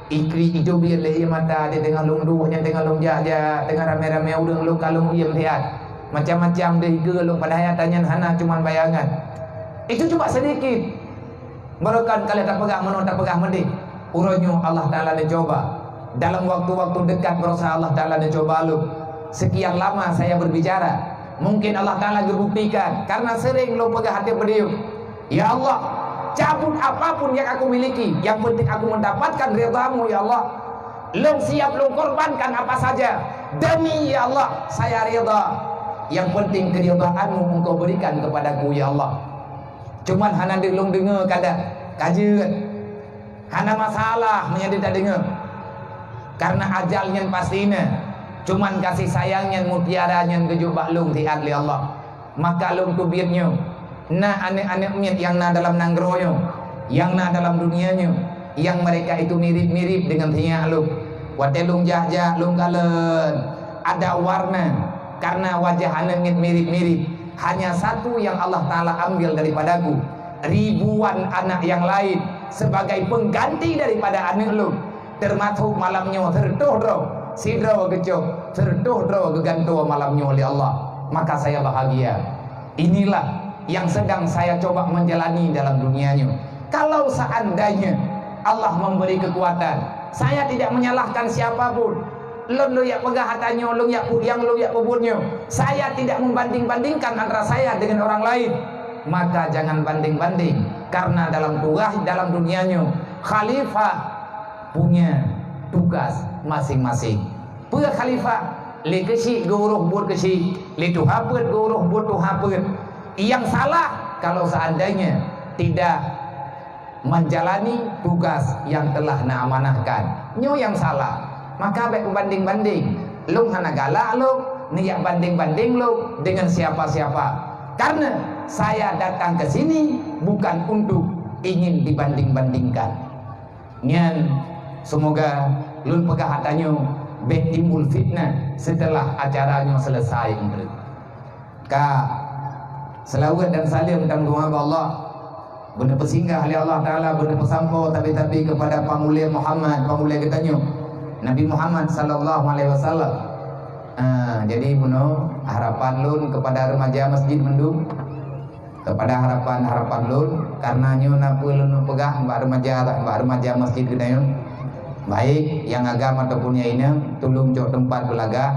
Ikri ijôbiet lé ié mata di teungoh lôn duek nyan, teungoh lôn jak-jak, teungoh ramé-ramé ureuëng lôn ka lôn iem siat. Macam-macam deuh ikeue lôn, padahai atra nyan hana, cuman bayangan. Itu cuma sedikit. Baroe kan ka lheueh tapeugah meunoe, tapeugah meudéh. Uroe nyoe Allah Taala neucuba. Dalam waktu-waktu dekat berusaha Allah Taala neucuba lôn. Sekian lama saya berbicara. Mungkin Allah Taala geubuktikan karena sering lôn peugah até peudeueng. Ya Allah, cabut apapun yang aku miliki, yang penting aku mendapatkan ridha-Mu, ya Allah. Lôn siap lôn korbankan apa saja demi, ya Allah, saya ridha. Yang penting keridhaan-Mu Engkau berikan kepadaku, ya Allah. Cuman hana deuh lôn deungoe kada, ka jeuet. Hana masalah meunyoe deuh tadeungoe. Karena ajal nyan pasti na. Cuman kasih sayang nyan mutiara nyan geujok bak lôn siat lé Allah. Maka lôn teubiet nyoe, na aneuëk-aneuëk miet nyang na dalam nanggroe nyoe, nyang na dalam dunia nyoe, nyang mereka itu mirip-mirip dengan sinyak lôn. Watée lôn jak-jak lôn kalon, ada warna, karena wajah aneuëk miet mirip-mirip. Hanya satu yang Allah Taala ambil daripadaku. Ribuan anak yang lain sebagai pengganti daripada aneuëk lôn. Teumasok malam nyoe seureutôh droe, sidroe geucok, seureutôh droe geugantoe malam nyoe lé Allah. Maka saya bahagia. Inilah yang sedang saya coba menjalani dalam dunia nyoe. Kalau seandainya Allah memberi kekuatan, saya tidak menyalahkan siapa pun. Lôn, lôn jak peugah atra nyoe, lôn jak pudiang, lôn jak peubuet nyoe. Saya tidak membanding-bandingkan antara saya dengan orang lain. Maka jangan banding-banding, karena dalam tugas dalam dunia nyoe, khalifah punya tugas masing-masing. Peue khalifah? Lé keuchik geuuroh buet keuchik, lé tuha peuet geuuroh buet tuha peuet. Nyang salah kalau seandainya tidak menjalani tugas yang telah na amanahkan. Nyoe nyang salah. Maka bék banding-banding. Lôn hana galak lôn neujak banding-banding lôn dengan siapa-siapa. Karena saya datang ke sini bukan untuk ingin dibanding-bandingkan. Nyan, semoga lôn peugah atra nyoe bék timbul fitnah setelah acara nyoe selesai, Indri. Ka, seulaweuet dan saleuem tameudoá bak Allah. Beuneupeusingkah lé Allah Taala, beuneupeusangko tabi-tabi keupada Pangulée Muhammad, Pangulée geutanyoe, Nabi Muhammad sallallahu alaihi wasallam. Ah, jadi bunoe harapan lôn keupada remaja masjid mandum, keupada harapan-harapan lôn, karena nyoe na peue lôn Peugah bak remaja, bak remaja masjid geutanyoe. Baik nyang agam ataupun nyang inong, tulông cok teumpat beulagak.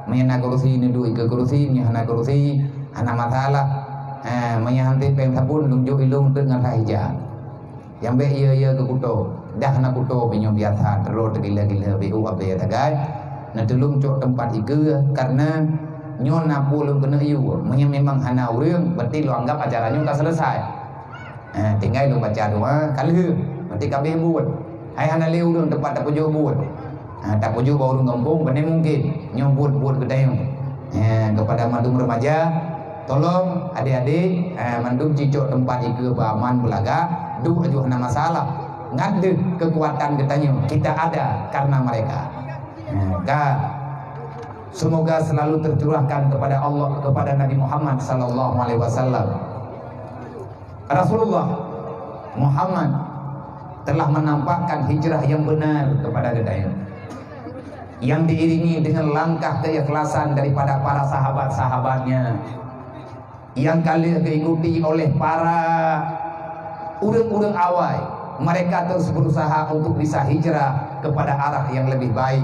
Meunyo na kurusi, neuduek ikeue kurusi, meunyo hana kurusi, hana masalah. Eh, meunyo han teuh péng sabon, lôn jok ilông teuk ngon that ija. Nyang bék iya-iya keu kuto. Dah na kuto, meunyo biasa, teurok teugila-gila, bék u abée tagai. Neutulông cok teumpat ikeue, karena nyoe na peue lôn keuneuk yue. Meunyo memang hana ureuëng, berarti lôn anggap acara nyoe ka selesai. Eh, tinggai lôn baca doa, ka lheueh. Berarti ka abéh buet. Hai hana lé ureuëng teumpat tapeujok buet. Ha, tapeujok bak ureuëng gampông, pane mungkin. Nyoe buet-buet geutanyoe. Eh, kepada mandum remaja, tolong adik-adik, eh, mandum cicok teumpat ikeue bak aman beulagak, duek aju hana masalah. Ngat deuh kekuatan geutanyoe, kita ada karena mereka. Eh, ka. Semoga selalu tercurahkan kepada Allah, kepada Nabi Muhammad sallallahu alaihi wasallam. Rasulullah Muhammad telah menampakkan hijrah yang benar kepada geutanyoe, yang diiringi dengan langkah keikhlasan daripada para sahabat-sahabatnya, yang ka lheueh diikuti oleh para ureuëng-ureuëng awai. Mereka terus berusaha untuk bisa hijrah kepada arah yang lebih baik.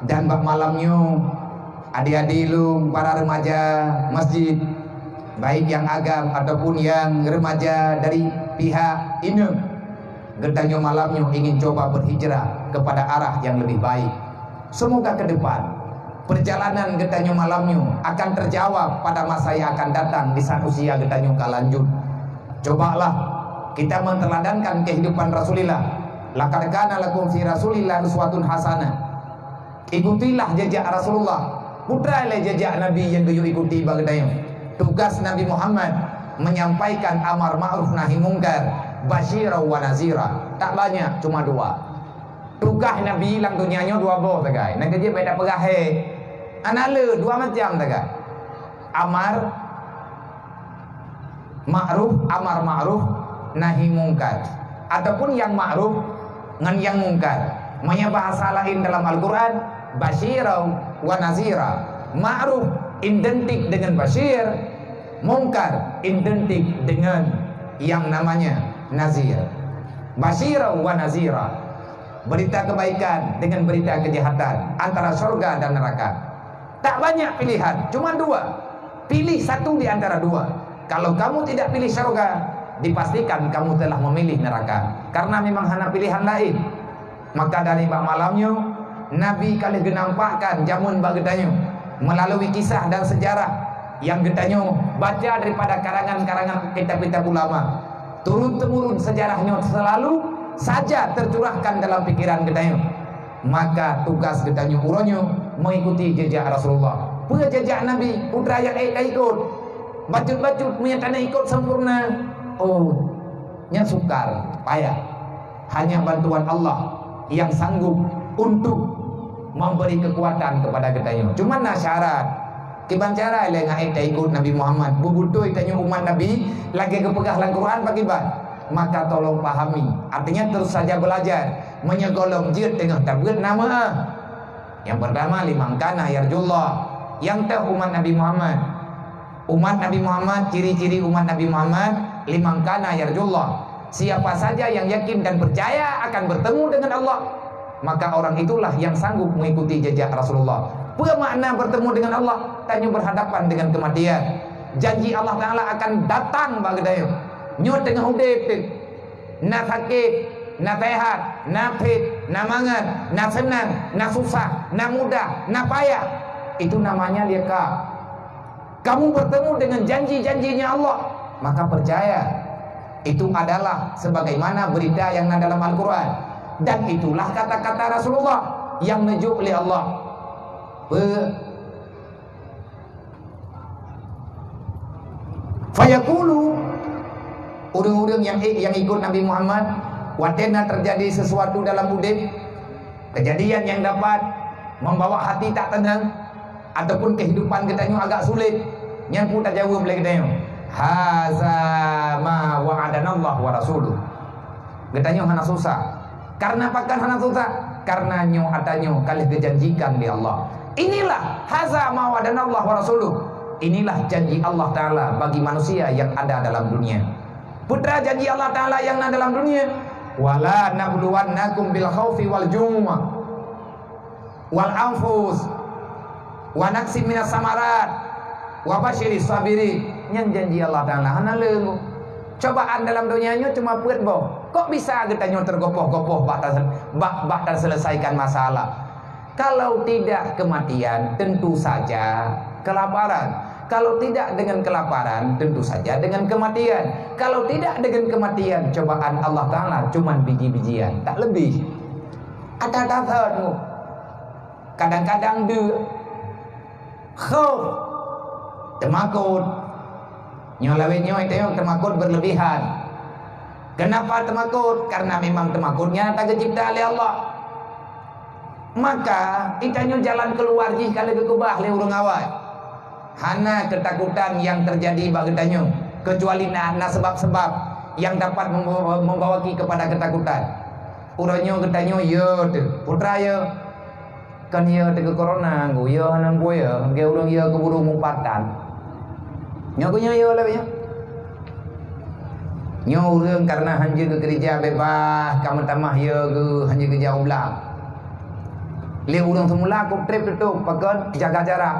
Dan bak malam nyoe, adik-adik lôn, para remaja masjid, baik nyang agam ataupun nyang remaja dari pihak inong, geutanyoe malam nyoe ingin coba berhijrah kepada arah yang lebih baik. Semoga ke depan, perjalanan geutanyoe malam nyoe akan terjawab pada masa yang akan datang di saat usia geutanyoe ka lanjut. Cobalah kita menteladankan kehidupan Rasulullah. "Laqad kana lakum fi Rasulillah uswatun hasanah." Ikutilah jejak Rasulullah. Peue treuk lé jejak Nabi nyang geuyue ikuti bak geutanyoe. Tugas Nabi Muhammad menyampaikan amar ma'ruf nahi mungkar, basyira wa nazira. Tak banyak, cuma dua. Tugaih Nabi lam donya nyoe dua boh sagai. Nyang keujeuet bèk tapeugah he. Hana le, dua macam sagai. Amar ma'ruf, amar ma'ruf, nahi mungkar. Ataupun nyang ma'ruf ngon nyang mungkar. Meunyo bahasa laén dalam Al-Quran, basyira wa nazira. Ma'ruf identik dengan basyir, mungkar identik dengan yang namanya nazir. Basyira wa nazira. Berita kebaikan dengan berita kejahatan, antara syurga dan neraka. Tak banyak pilihan, cuma dua. Pilih satu di antara dua. Kalau kamu tidak pilih syurga, dipastikan kamu telah memilih neraka. Karena memang hana pilihan lain. Maka dari bak malam nyoe, Nabi ka lheueh geunampakkan jameun bak geutanyoe melalui kisah dan sejarah nyang geutanyoe baca daripada karangan-karangan kitab-kitab ulama. Turun-temurun sejarah nyoe selalu saja tercurahkan dalam pikiran geutanyoe. Maka tugas geutanyoe uroe nyoe mengikuti jejak Rasulullah. Peue jejak Nabi? Peue treuk nyang ék taikot. Bacut-bacut meunyo taneuk ikot sempurna. Oh, nyan sukar, payah. Hanya bantuan Allah yang sanggup untuk memberi kekuatan kepada geutanyoe. Cuma na syarat. Kiban cara lé ngon ék taikot Nabi Muhammad. Beubutôi tanyoe umat Nabi, lagèe geupeugah lam Quran pakriban. Maka tolong pahami. Artinya terus saja belajar. Meunyo gohlom jeuet teungoh tabeuet na meu'ah. Yang pertama, liman kana yarjullah. Nyang teuh umat Nabi Muhammad. Umat Nabi Muhammad, ciri-ciri umat Nabi Muhammad, liman kana yarjullah. Siapa saja yang yakin dan percaya akan bertemu dengan Allah, maka orang itulah yang sanggup mengikuti jejak Rasulullah. Peue makna bertemu dengan Allah? Tanyoe berhadapan dengan kematian. Janji Allah Ta'ala akan datang bak geutanyoe. Nyoe teungoh udeb, na sakét, na sehat, na fit, na mangat, na seunang, na susah, na mudah, na payah. Itu namanya liqa. Kamu bertemu dengan janji-janjinya Allah, maka percaya. Itu adalah sebagaimana berita yang na dalam Al-Quran. Dan itulah kata-kata Rasulullah yang neujok lé Allah. Pe-, Fayaqulu, ureuëng-ureuëng nyang, nyang ikot Nabi Muhammad, watée na terjadi sesuatu dalam udeb, kejadian yang dapat membawa hati tak tenang, ataupun kehidupan geutanyoe agak sulit, nyan peue tajaweueb lé geutanyoe, "Haza ma wa'adanallahu wa rasuluh." Geutanyoe hana susah. Karena pakon hana susah? Karena nyoe ata nyoe ka lheueh geujanjikan lé Allah. Inilah haza ma wa'adanallahu wa rasuluh. Inilah janji Allah Ta'ala bagi manusia yang ada dalam dunia. Peue teuma janji Allah Taala nyang na dalam dunia? "Wala nabluwannakum bil khaufi wal ju' wal anfus wa naqsim minas samarat wa basyiris sabirin." Nyan janji Allah Taala, hana leueng. Cobaan dalam dunia nyoe cuma peuet boh. Kok bisa geutanyoe teugopoh-gopoh bak tas-, bak, bak taselesaikan masalah? Kalau tidak kematian, tentu saja kelaparan. Kalau tidak dengan kelaparan, tentu saja dengan kematian. Kalau tidak dengan kematian, cobaan Allah Taala cuman biji-bijian, tak lebih. Ada dasar tu. Kadang-kadang deuk, khauf, teumakot. Nyoe lawét nyoe teumakot berlebihan. Kenapa teumakot? Karena memang teumakot nyan ka geucipta lé Allah. Maka, geutanyoe jalan keuluar jih ka lheueh geukeubah lé ureuëng awai. Hana keutakutan nyang teujadi bak geutanyoe, keucuali na, na seubab-seubab nyang dapat membawa, membawa keupada keutakutan. Uroe nyoe geutanyoe yo teuh, putra yo. Kan yo teuh keu corona, geu yo hana geu yo, geu ureuëng yo keu burung mupatan. Nyoe geuh nyoe yo lé nyoe. Nyoe ureuëng kareuna hanjeuet geukeureuja beubaih, ka meutamah yo geuh hanjeuet geujak u blang. Lé ureuëng seumula kok treb tutôp, pakon jaga jarak.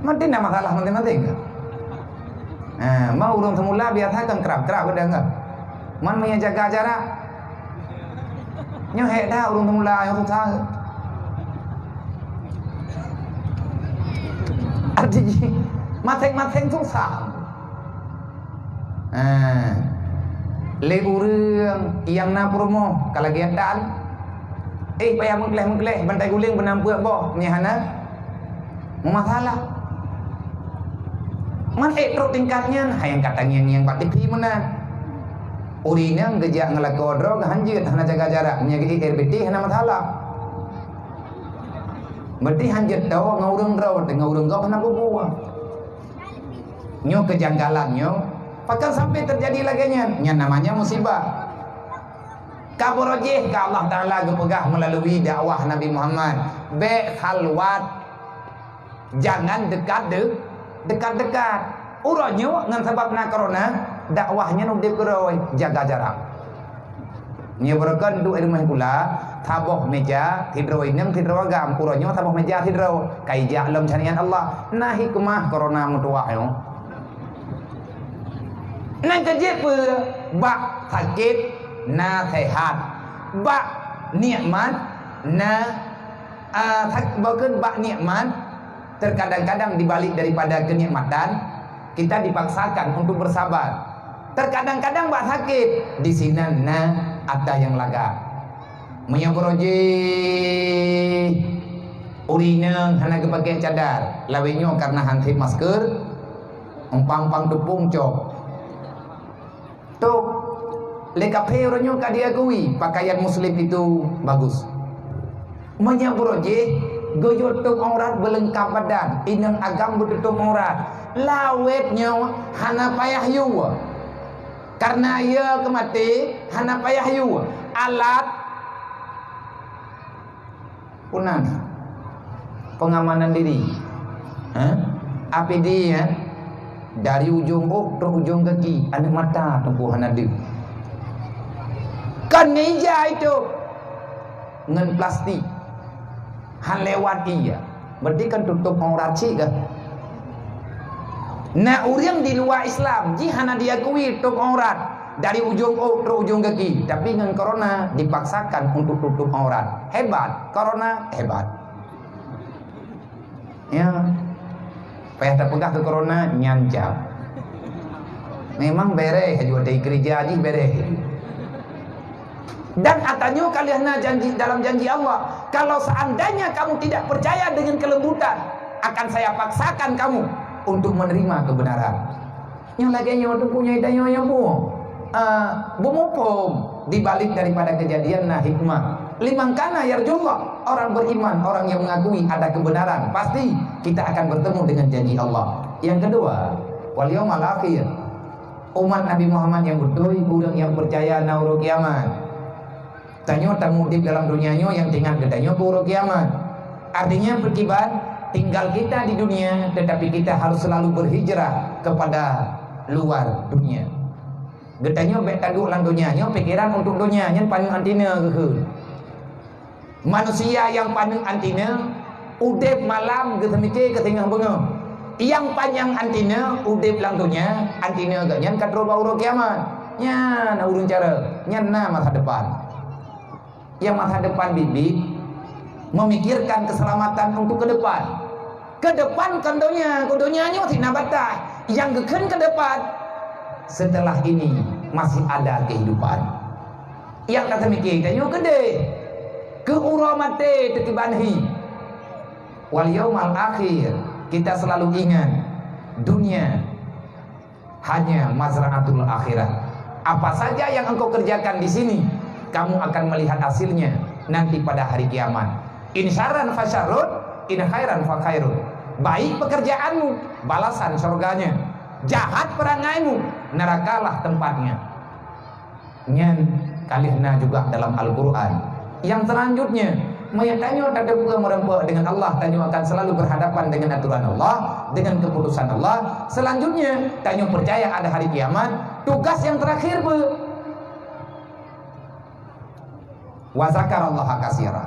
Maté na masalah maté-maté ke? Ha, ma ureuëng seumula biasa kan krab-krab kadang kan. Man meunyo jaga jarak. Nyoe hék dah ureuëng seumula nyang susah. Arti jih, maséng-maséng susah. Ha. Lé ureuëng nyang na peurumoh ka lagée dan, eh, payah meugleh-meugleh bantai guléng beunampeuk boh, nyan hana meumasalah. Man ék trok tingkat nyan, hai nyang ka tangieng-ngieng bak tipi meunan. Ureuëng nyang geujak ngeulakoe droe geuhanjeuet hana jaga jarak, nyan geuék R B T hana masalah. Berarti hanjeuet tawoe ngon ureuëng droe, ngon ureuëng gob hana bubuah. Nyoe keujanggalan nyoe, pakon sampai teujadi lagée nyan? Nyan namanya musibah. Ka beurojéh ka Allah Taala geupeugah meulalu dakwah Nabi Muhammad, "Bék khalwat, jangan dekat de-, dekat-dekat." Uroe nyoe ngon sabab na corona, dakwah nyan udeb keudroe, jaga jarak. Nyoe beureukan duek di rumoh sikula, saboh meja sidroe inong sidroe agam. Uroe nyoe saboh meja sidroe. Ka ijak lom syariat Allah. Na hikmah corona meutuwah nyoe. Nyang keujeuet peue? Bak sakét na sehat. Bak nikmat na, ah, sak-, bukon bak nikmat, terkadang-kadang di balik daripada kenikmatan, kita dipaksakan untuk bersabar. Terkadang-kadang bak sakét, di sinan na atra nyang lagak. Meunyoe beurojéh ureuëng inong hana geupaké cadar, lawét nyoe kareuna han sép masker, umpang-umpang teupông cok. Tôb, lé kafé uroe nyoe ka diakui pakaian muslim itu bagus. Meunyoe beurojéh, geuyue tôb aurat beuleungkab badan, inong agam beututôb aurat. Lawét nyoe hana payah yue. Kareuna yue keu maté hana payah yue. Alat punan pengamanan diri. Ha? A P D, ya. Dari ujong ôk trok ujong gaki, aneuk mata teungku hana deuh. Kan ngon ija itu, ngon plastik. Han lewat iya. Berarti kan tutôb aurat cit kan? Na ureuëng di luwa Islam, jih hana diakui tôb aurat dari ujong ôk trok ujong gaki, tapi ngon corona dipaksakan untuk tutôb aurat. Hebat, corona hebat. Ya. Payah tapeugah keu corona, nyan jam. Memang bereh, haju watée keureuja jih bereh. Dan ata nyoe ka lheueh na janji dalam janji Allah, "Kalau seandainya kamu tidak percaya dengan kelembutan, akan saya paksakan kamu untuk menerima kebenaran." Nyang lagée nyoe teungku nyang tanyoe nyoe bu, ah, beumuphom di balik daripada kejadian na hikmah. Liman kana yarjullah, orang beriman, orang yang mengakui ada kebenaran, pasti kita akan bertemu dengan janji Allah. Yang kedua, wal yaumal akhir. Umat Nabi Muhammad yang beutôi, ureuëng nyang percaya na uroe kiamat. Tanyoe tameuudeb dalam dunia nyoe nyang teuingat geutanyoe keu uroe kiamat. Artinya, beukiban tinggal kita di dunia, tetapi kita harus selalu berhijrah kepada luar dunia. Geutanyoe bèk taduek lam donya nyoe, pikeran untuk donya nyan paneuk antina geuh. Manusia nyang paneuk antina, udép malam geuseumike keu singoh beungoh. Nyang panyang antina, udép lam donya, antina geuh nyan ka trôh bak uroe kiamat. Nyan ureueng cara, nyan na masa depan. Nyang masa depan biet-biet memikirkan keselamatan untuk ke depan. Ke depan kon donya, kon donya nyoe sit na batas. Nyang geukheun ke depan, setelah ini masih ada kehidupan. Nyang ka teumike tanyoe keudeh, keu uroe maté teukiban hi. Wal yaumal akhir, kita selalu ingat, dunia hanya mazra'atul akhirah. Apa saja yang engkau kerjakan di sini, kamu akan melihat hasilnya nanti pada hari kiamat. In syarran fa syarrun, in khairan fa khairun. Baik pekerjaanmu, balasan surganya. Jahat perangaimu, nerakalah tempatnya. Nyan ka lheueh na juga dalam Al-Quran. Yang selanjutnya, meunyo tanyoe tateupeue meureumpok dengan Allah, tanyoe akan selalu berhadapan dengan aturan Allah, dengan keputusan Allah. Selanjutnya, tanyoe percaya ada hari kiamat. Tugas yang terakhir, Bu. Wa zakarallaha katsira.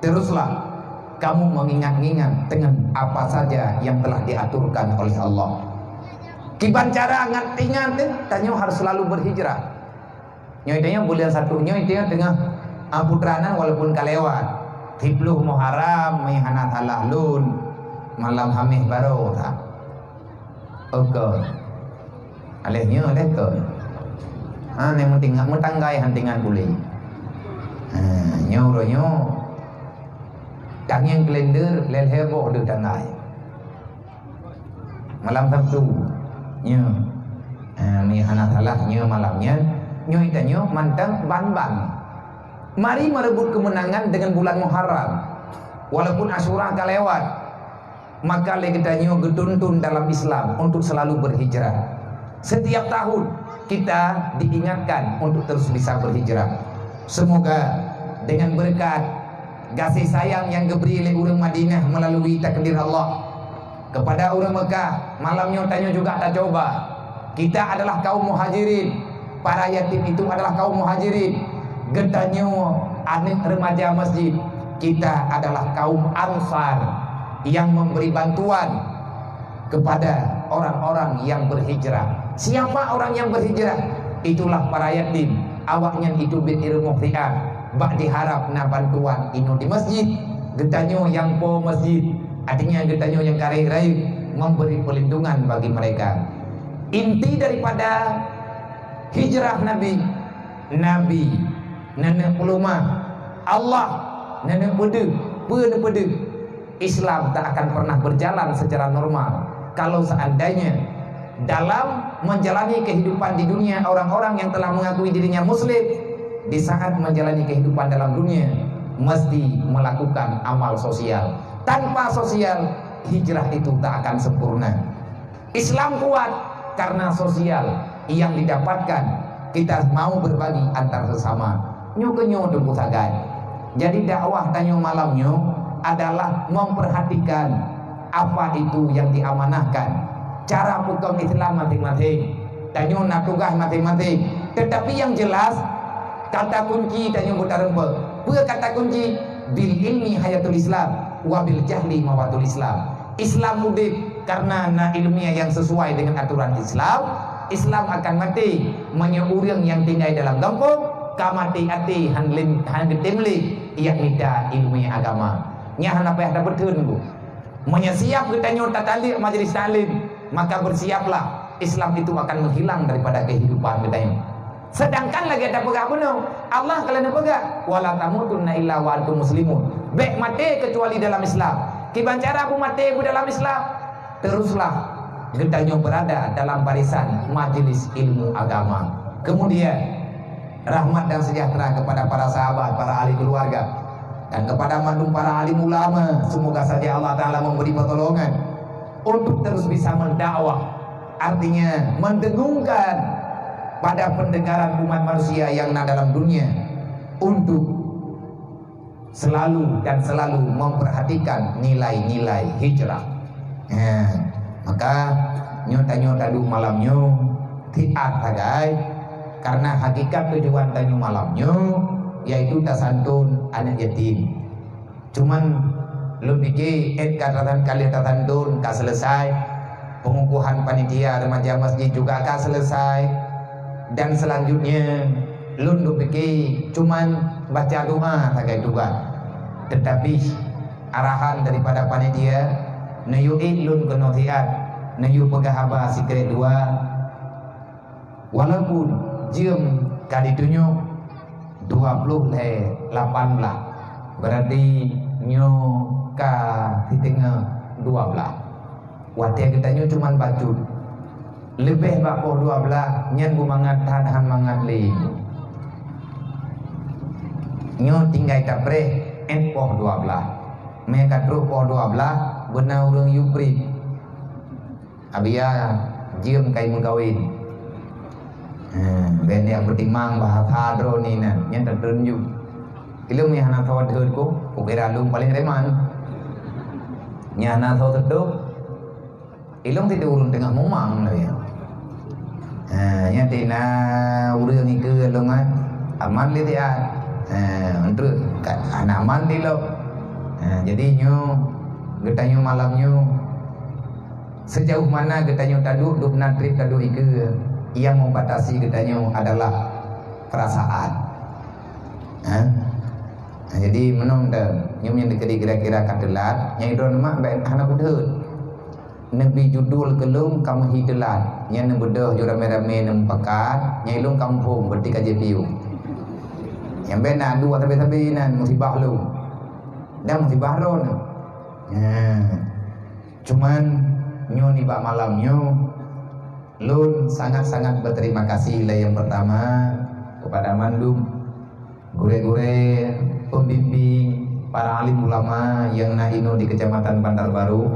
Teruslah kamu mengingat-ingat dengan apa saja yang telah diaturkan oleh Allah. Kiban cara ngat ingat, tanyoe harus selalu berhijrah. Nyoe tanyoe buleuen satu nyoe tanyoe teungoh, ah, putra nan walaupun ka lewat. Siplôh Muharram, meuhana salah lôn, malam Hamis baroe that. Oke. Aléh nyoe, aléh kon. Ha, nyan meutinggai, meutanggai han tingan puléh. Ha, nyoe uroe nyoe. Tangieng kalender, lhèe-lhèe boh deuh tanggai. Malam Sabtu. Nyoe. Ha, meuhana salah nyoe malam nyan. Nyoe tanyoe mantong ban-ban. Mari merebut kemenangan dengan bulan Muharram. Walaupun Asyura ka lewat, maka lé geutanyoe geutuntun dalam Islam untuk selalu berhijrah. Setiap tahun kita diingatkan untuk terus bisa berhijrah. Semoga dengan berkat gaséh sayang nyang geubri lé ureueng Madinah meulalu takdir Allah kepada ureueng Meukah, malam nyoe tanyoe juga tacoba. Kita adalah kaum Muhajirin. Para yatim itu adalah kaum Muhajirin. Geutanyoe aneuk remaja masjid, kita adalah kaum Ansar yang memberi bantuan kepada orang-orang yang berhijrah. Siapa orang yang berhijrah? Itulah para yatim. Awaknyan itu bit ireumôh riah, bak diharap na bantuan inoe di masjid. Geutanyoe nyang po masjid, artinya geutanyoe nyang ka rayeuk-rayeuk, memberi perlindungan bagi mereka. Inti daripada hijrah Nabi, Nabi neuneuk peuleumah, Allah neuneuk peudeuh. Peue neupeudeuh? Islam tak akan pernah berjalan secara normal kalau seandainya dalam menjalani kehidupan di dunia orang-orang yang telah mengakui dirinya muslim, di saat menjalani kehidupan dalam dunia, mesti melakukan amal sosial. Tanpa sosial, hijrah itu tak akan sempurna. Islam kuat karena sosial yang didapatkan, kita mau berbagi antar sesama. Nyoe keuh nyoe teungku sagai. Jadi dakwah tanyoe malam nyoe adalah memperhatikan apa itu yang diamanahkan. Cara peukong Islam masing-masing. Tanyoe na tugaih masing-masing. Tetapi yang jelas, kata kunci tanyoe beutareumpok. Peue kata kunci? Bil ilmi hayatul Islam, wa bil jahli mawatul Islam. Islam udép karena na ilmiah yang sesuai dengan aturan Islam. Islam akan maté meunyoe ureueng nyang tinggai dalam gampông ka maté até han lem, han geutem lé, yakni ta ilmu agama. Nyan hana payah tapeutheun, Bu. Meunyoe siap geutanyoe tataleuek majlis taklim, maka bersiaplah, Islam itu akan menghilang daripada kehidupan geutanyoe. Sedangkan lagèe tapeugah bunoe, Allah ka lheueh neupeugah, "Wala tamutunna illa wa antum muslimun." Bèk maté keucuali dalam Islam. Kiban cara beumaté beudalam Islam? Teruslah geutanyoe berada dalam barisan majelis ilmu agama. Kemudian, rahmat dan sejahtera kepada para sahabat, para ahli keluarga, dan kepada mandum para alim ulama. Semoga saja Allah Ta'ala memberi pertolongan untuk terus bisa mendakwah, artinya mendengungkan pada pendengaran umat manusia yang na dalam dunia untuk selalu dan selalu memperhatikan nilai-nilai hijrah. Ha, maka Nyoe tanyoe taduek malam nyoe, tiat sagai, karena hakikat tujuan tanyoe malam nyoe, yaitu tasanton aneuk yatim. Cuman, lôn pike, eh, ka tasan-, ka lheueh tasanton, ka selesai. Pengukuhan panitia remaja masjid juga ka selesai. Dan selanjutnya, lôn lôn pike cuman baca doa sagai tugaih. Tetapi, arahan daripada panitia, neuyue ék lôn keunoe siat, neuyue peugah haba sikrék dua, walaupun jeuem ka jitunyok dua ploh lhèe lapan blah, berarti nyoe ka siteungoh dua blah. Watèe geutanyoe cuman bacut, leubeh bak poh dua blah, nyan beumangat that han mangat lé. Nyoe tinggai tapreh, eh, poh dua blah. Mé ka trok poh dua blah, beuna ureueng yue bri. Abia jeuem kai meukawen. Ha, ben jak peutimang bahasa droeneuh nyan, nyan tateunjok. Ilôn nyang hana soe deuh ku, kukira lôn paleng reman. Nyang hana soe seudok, ilôn sidroe ureueng teungoh mumang lagèe nyan. Ha, nyan tina ureueng ikeue lôn nyan, aman lé siat. Ha, untuk ka hana aman lé lôn. Ha, jadi nyoe geutanyoe malam nyoe, sejauh mana geutanyoe taduek, dub na trép taduek ikeue, yang membatasi geutanyoe adalah perasaan. Ha? Ha, jadi meunong dah, nyoe nyang dikeudi kira-kira ka teulat, nyang droeneuh mak bèk hana peudeuet. Neubi judul keu lôn ka meuhi teulat, nyan neubeudôh ju ramé-ramé neumupakat, nyang ilôn ka muphom, berarti ka jeuet piôh. Nyang bèk na dua sabe-sabe nan musibah lôn. Dan musibah droeneuh. Nyan. Cuman, nyoe nibak malam nyoe, lôn sangat-sangat berterima kasih lé nyang pertama kepada mandum gurèe-gurèe, pembimbing, para alim ulama nyang na inoe di Kecamatan Bandarbaru.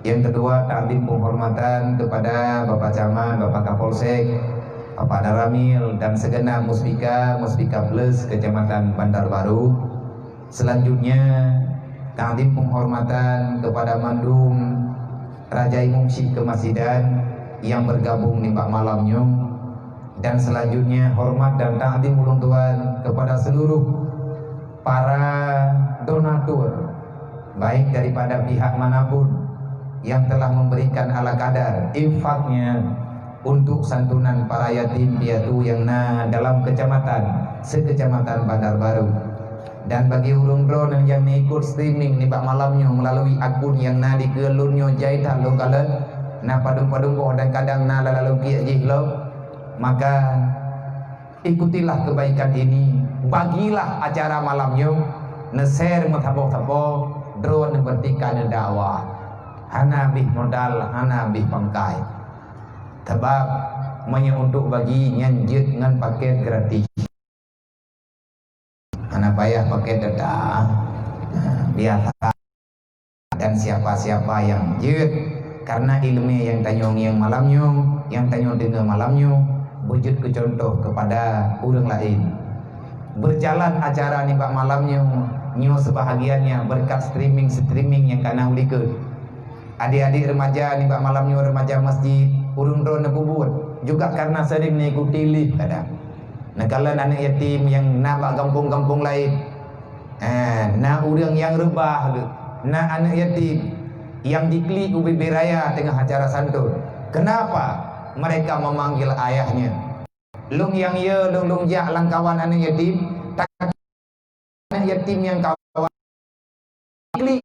Yang kedua, takzim penghormatan kepada Bapak Camat, Bapak Kapolsek, Bapak Danramil, dan segenap Muspika, Muspika Plus Kecamatan Bandarbaru. Selanjutnya, takzim penghormatan kepada mandum raja imum syik keumasidan nyang bergabung nibak malam nyoe. Dan selanjutnya, hormat dan takzim ulôn tuan kepada seluruh para donatur, baik daripada pihak manapun, yang telah memberikan ala kadar infaknya untuk santunan para yatim piatu yang na dalam kecamatan, sekecamatan Bandarbaru. Dan bagi ureueng droeneuh nyang meuikot streaming nibak malam nyoe meulalu akun nyang na dikeue lôn nyoe, jai that lôn kalon, na padum-padum boh dan kadang na lalong kiek jih lom, maka ikutilah kebaikan ini, bagilah acara malam nyoe, neu-share meusaboh-saboh, droeneuh berarti ka neudakwah. Hana bih modal, hana bih pangkai. Sabab, meunyoe untuk bagi, nyan jeuet ngon paket gratis. Hana payah pakai data. Nah, biasa. Dan siapa-siapa yang jeuet karena ileumèe nyang tanyoe ngieng malam nyoe, nyang tanyoe deungoe malam nyoe, beujeuet keu contoh kepada ureueng laén. Berjalan acara nibak malam nyoe, nyoe sebahagiannya berkat streaming-streaming nyang ka na u likot. Adik-adik remaja nibak malam nyoe, remaja masjid, ureueng droeneuh peubuet juga karena sering mengikuti live kadang. Neukalon aneuk yatim nyang na bak gampông-gampông laén. Eh, na ureueng nyang reubah geuh, na aneuk yatim nyang jiklik u bibée raya teungoh acara santôn. Kenapa mereka memanggil ayahnya? Lôn nyang yö, lôn, lôn jak lam kawan aneuk yatim, tak aneuk yatim nyang kawan. Klik.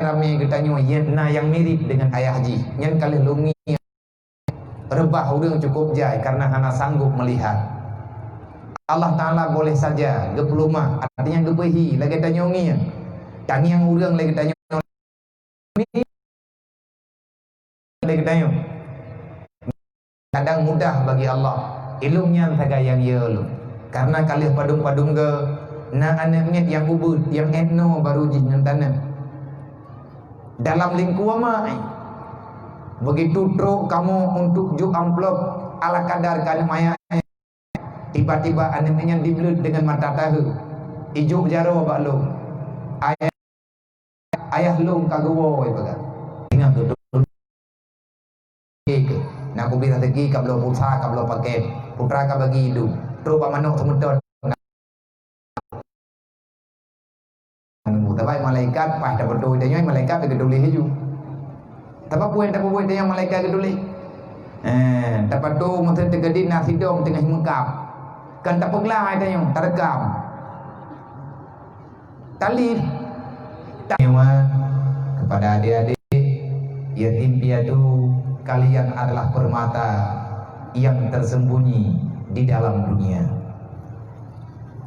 Ramé geutanyoe, na nyang mirip dengan ayah jih. Nyan ka lheueh lôn ngieng. Reubah ureueng cukup jai karena hana sanggup melihat. Allah Taala boleh saja geupeulumah, artinya geupeuhi lagèe tanyoe ngieng. Tangieng ureueng lagèe tanyoe lé geutanyoe. Kadang mudah bagi Allah. Ilôn nyan sagai nyang yö lôn. Karena ka lheueh padum-padum geuh, na aneuk miet nyang ubit, nyang ét noe baru jih ngon taneuk. Dalam lingkuang mai. Begitu trok kamoe untuk jok amplop ala kadar keu aneuk manyak. Tiba-tiba aneuk nyan jibleut deungon mata tahe, ijok jaroe bak lôn. Ayah, Ayah lôn ka geuwoe peugah. Ingat beutôi. Na kubri raseuki ka bloe pulsa, ka bloe pakét. Putra ka bagi idong. Trok bak manok seumeuton. Tabai malaikat, paih tapeutuih tanyoe, malaikat geutulak laju. Tapi peue nyang tapeubuet tanyoe malaikat geutulak? Eh, tapeutuih meuteun teukeudi na sidom teungoh meukab. Kan tapeugla tanyoe, tarekam. Talib. Kepada adik-adik, yatim piatu, kalian adalah permata yang tersembunyi di dalam dunia.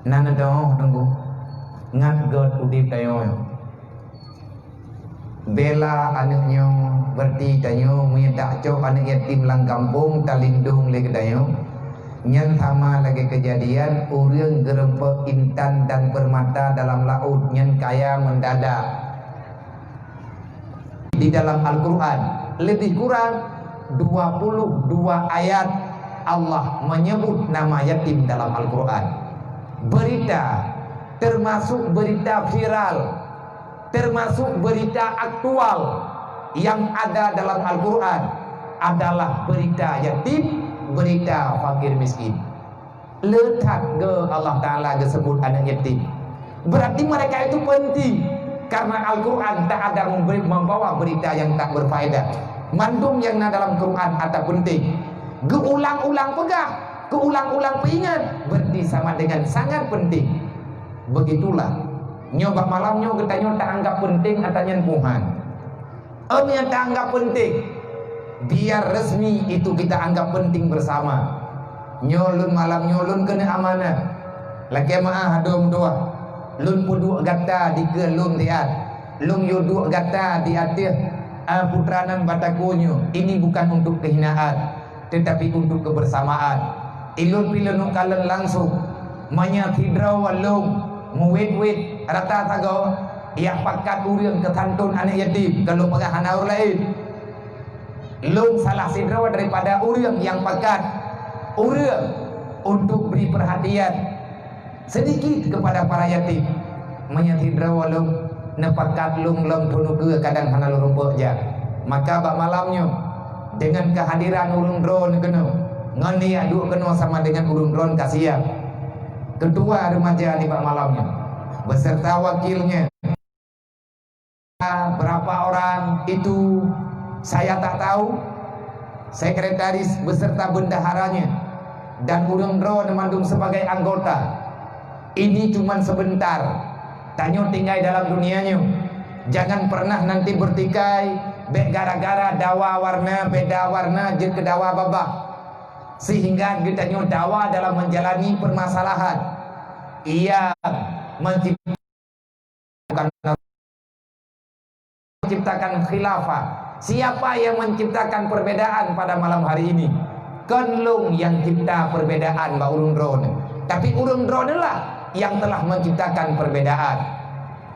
Nan teuh tunggu. Ngat gét udeb tanyoe. Bela aneuk nyoe, berarti tanyoe meunyoe tacok aneuk yatim lam gampông talindong lé geutanyoe. Nyan sama lagée keujadian ureuëng geureumpok intan dan permata dalam laôt, nyan kaya mendadak. Di dalam Al-Quran, lebih kurang dua puluh dua ayat Allah menyebut nama yatim dalam Al-Quran. Berita, termasuk berita viral, termasuk berita aktual yang ada dalam Al-Quran adalah berita yatim, berita fakir miskin. Le that geu Allah Ta'ala geusebut aneuk yatim. Berarti mereka itu penting, karena Al-Quran tak ada memberi, membawa berita yang tak berfaedah. Mandum yang na dalam Quran ata penting. Geuulang-ulang peugah, geuulang-ulang peuingat, berarti sama dengan sangat penting. Begitulah. Nyoe bak malam nyoe geutanyoe taanggap penting ata nyan Tuhan. Ôn nyang taanggap penting, biar resmi itu kita anggap penting bersama. Nyoe lôn malam nyoe lôn keuneuk amanah. Lakée meuáh dum dua. Lôn peuduek gata dikeue lôn siat. Lôn yue duek gata di ateueh, a, putra nan bataku nyoe. Ini bukan untuk kehinaan. Tetapi untuk kebersamaan. Ilôn pih lôn kalon langsung. Meunyoe sidroe lôn meuwét-wét rata sagoe, jak pakat ureuëng keu santôn aneuk yatim, ka lôn peugah hana ureuëng laén. Lôn salah sidroe daripada ureuëng nyang pakat ureuëng untuk beri perhatian sedikit kepada para yatim. Meunyoe sidroe lôn neupakat lôn lom peunukeue kadang hana lôn rumpok jak. Maka bak malam nyoe, dengan kehadiran ureuëng droeneuh keunoe, ngon niat duek keunoe sama dengan ureuëng droeneuh ka siap. Ketua remaja nibak malam nyoe, beserta wakilnya. Berapa orang itu saya tak tahu, sekretaris beserta bendaharanya, dan ureuëng droeneuh mandum sebagai anggota. Ini cuman sebentar. Tanyoe tinggai dalam dunia nyoe. Jangan pernah nanti bertikai, bék gara-gara dawa warna, beda warna, jeuet keu dawa babah. Sehingga geutanyoe dawa dalam menjalani permasalahan. Ia menciptakan menciptakan khilafah. Siapa yang menciptakan perbedaan pada malam hari ini? Kon lôn nyang cipta perbedaan bak ureuëng droeneuh, tapi ureuëng droeneuh lah yang telah menciptakan perbedaan.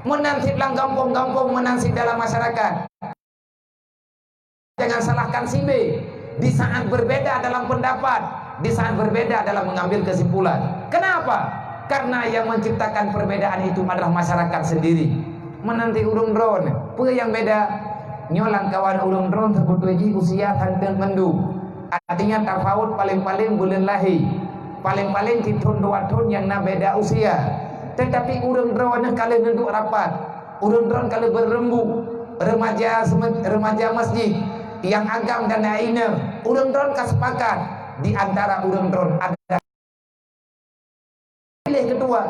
Meunan cit lam gampông-gampông, meunan cit dalam masyarakat. Jangan salahkan si B di saat berbeda dalam pendapat, di saat berbeda dalam mengambil kesimpulan. Kenapa? Karena yang menciptakan perbedaan itu adalah masyarakat sendiri. Meunan cit ureuëng droeneuh, peue nyang beda? Nyoe lam kawan ureuëng droeneuh teupeuteuji usia santeuet mandum. Artinya tafaut paléng-paléng buleuen lahé. Paléng-paléng sithon dua thon nyang na beda usia. Tetapi ureuëng droeneuh ka lheueh neuduek rapat. Ureuëng droeneuh ka lheueh beureumbuk, remaja seme-, remaja masjid, nyang agam dan lainnya. Ureuëng droeneuh ka sepakat di antara ureuëng droeneuh ada pilih ketua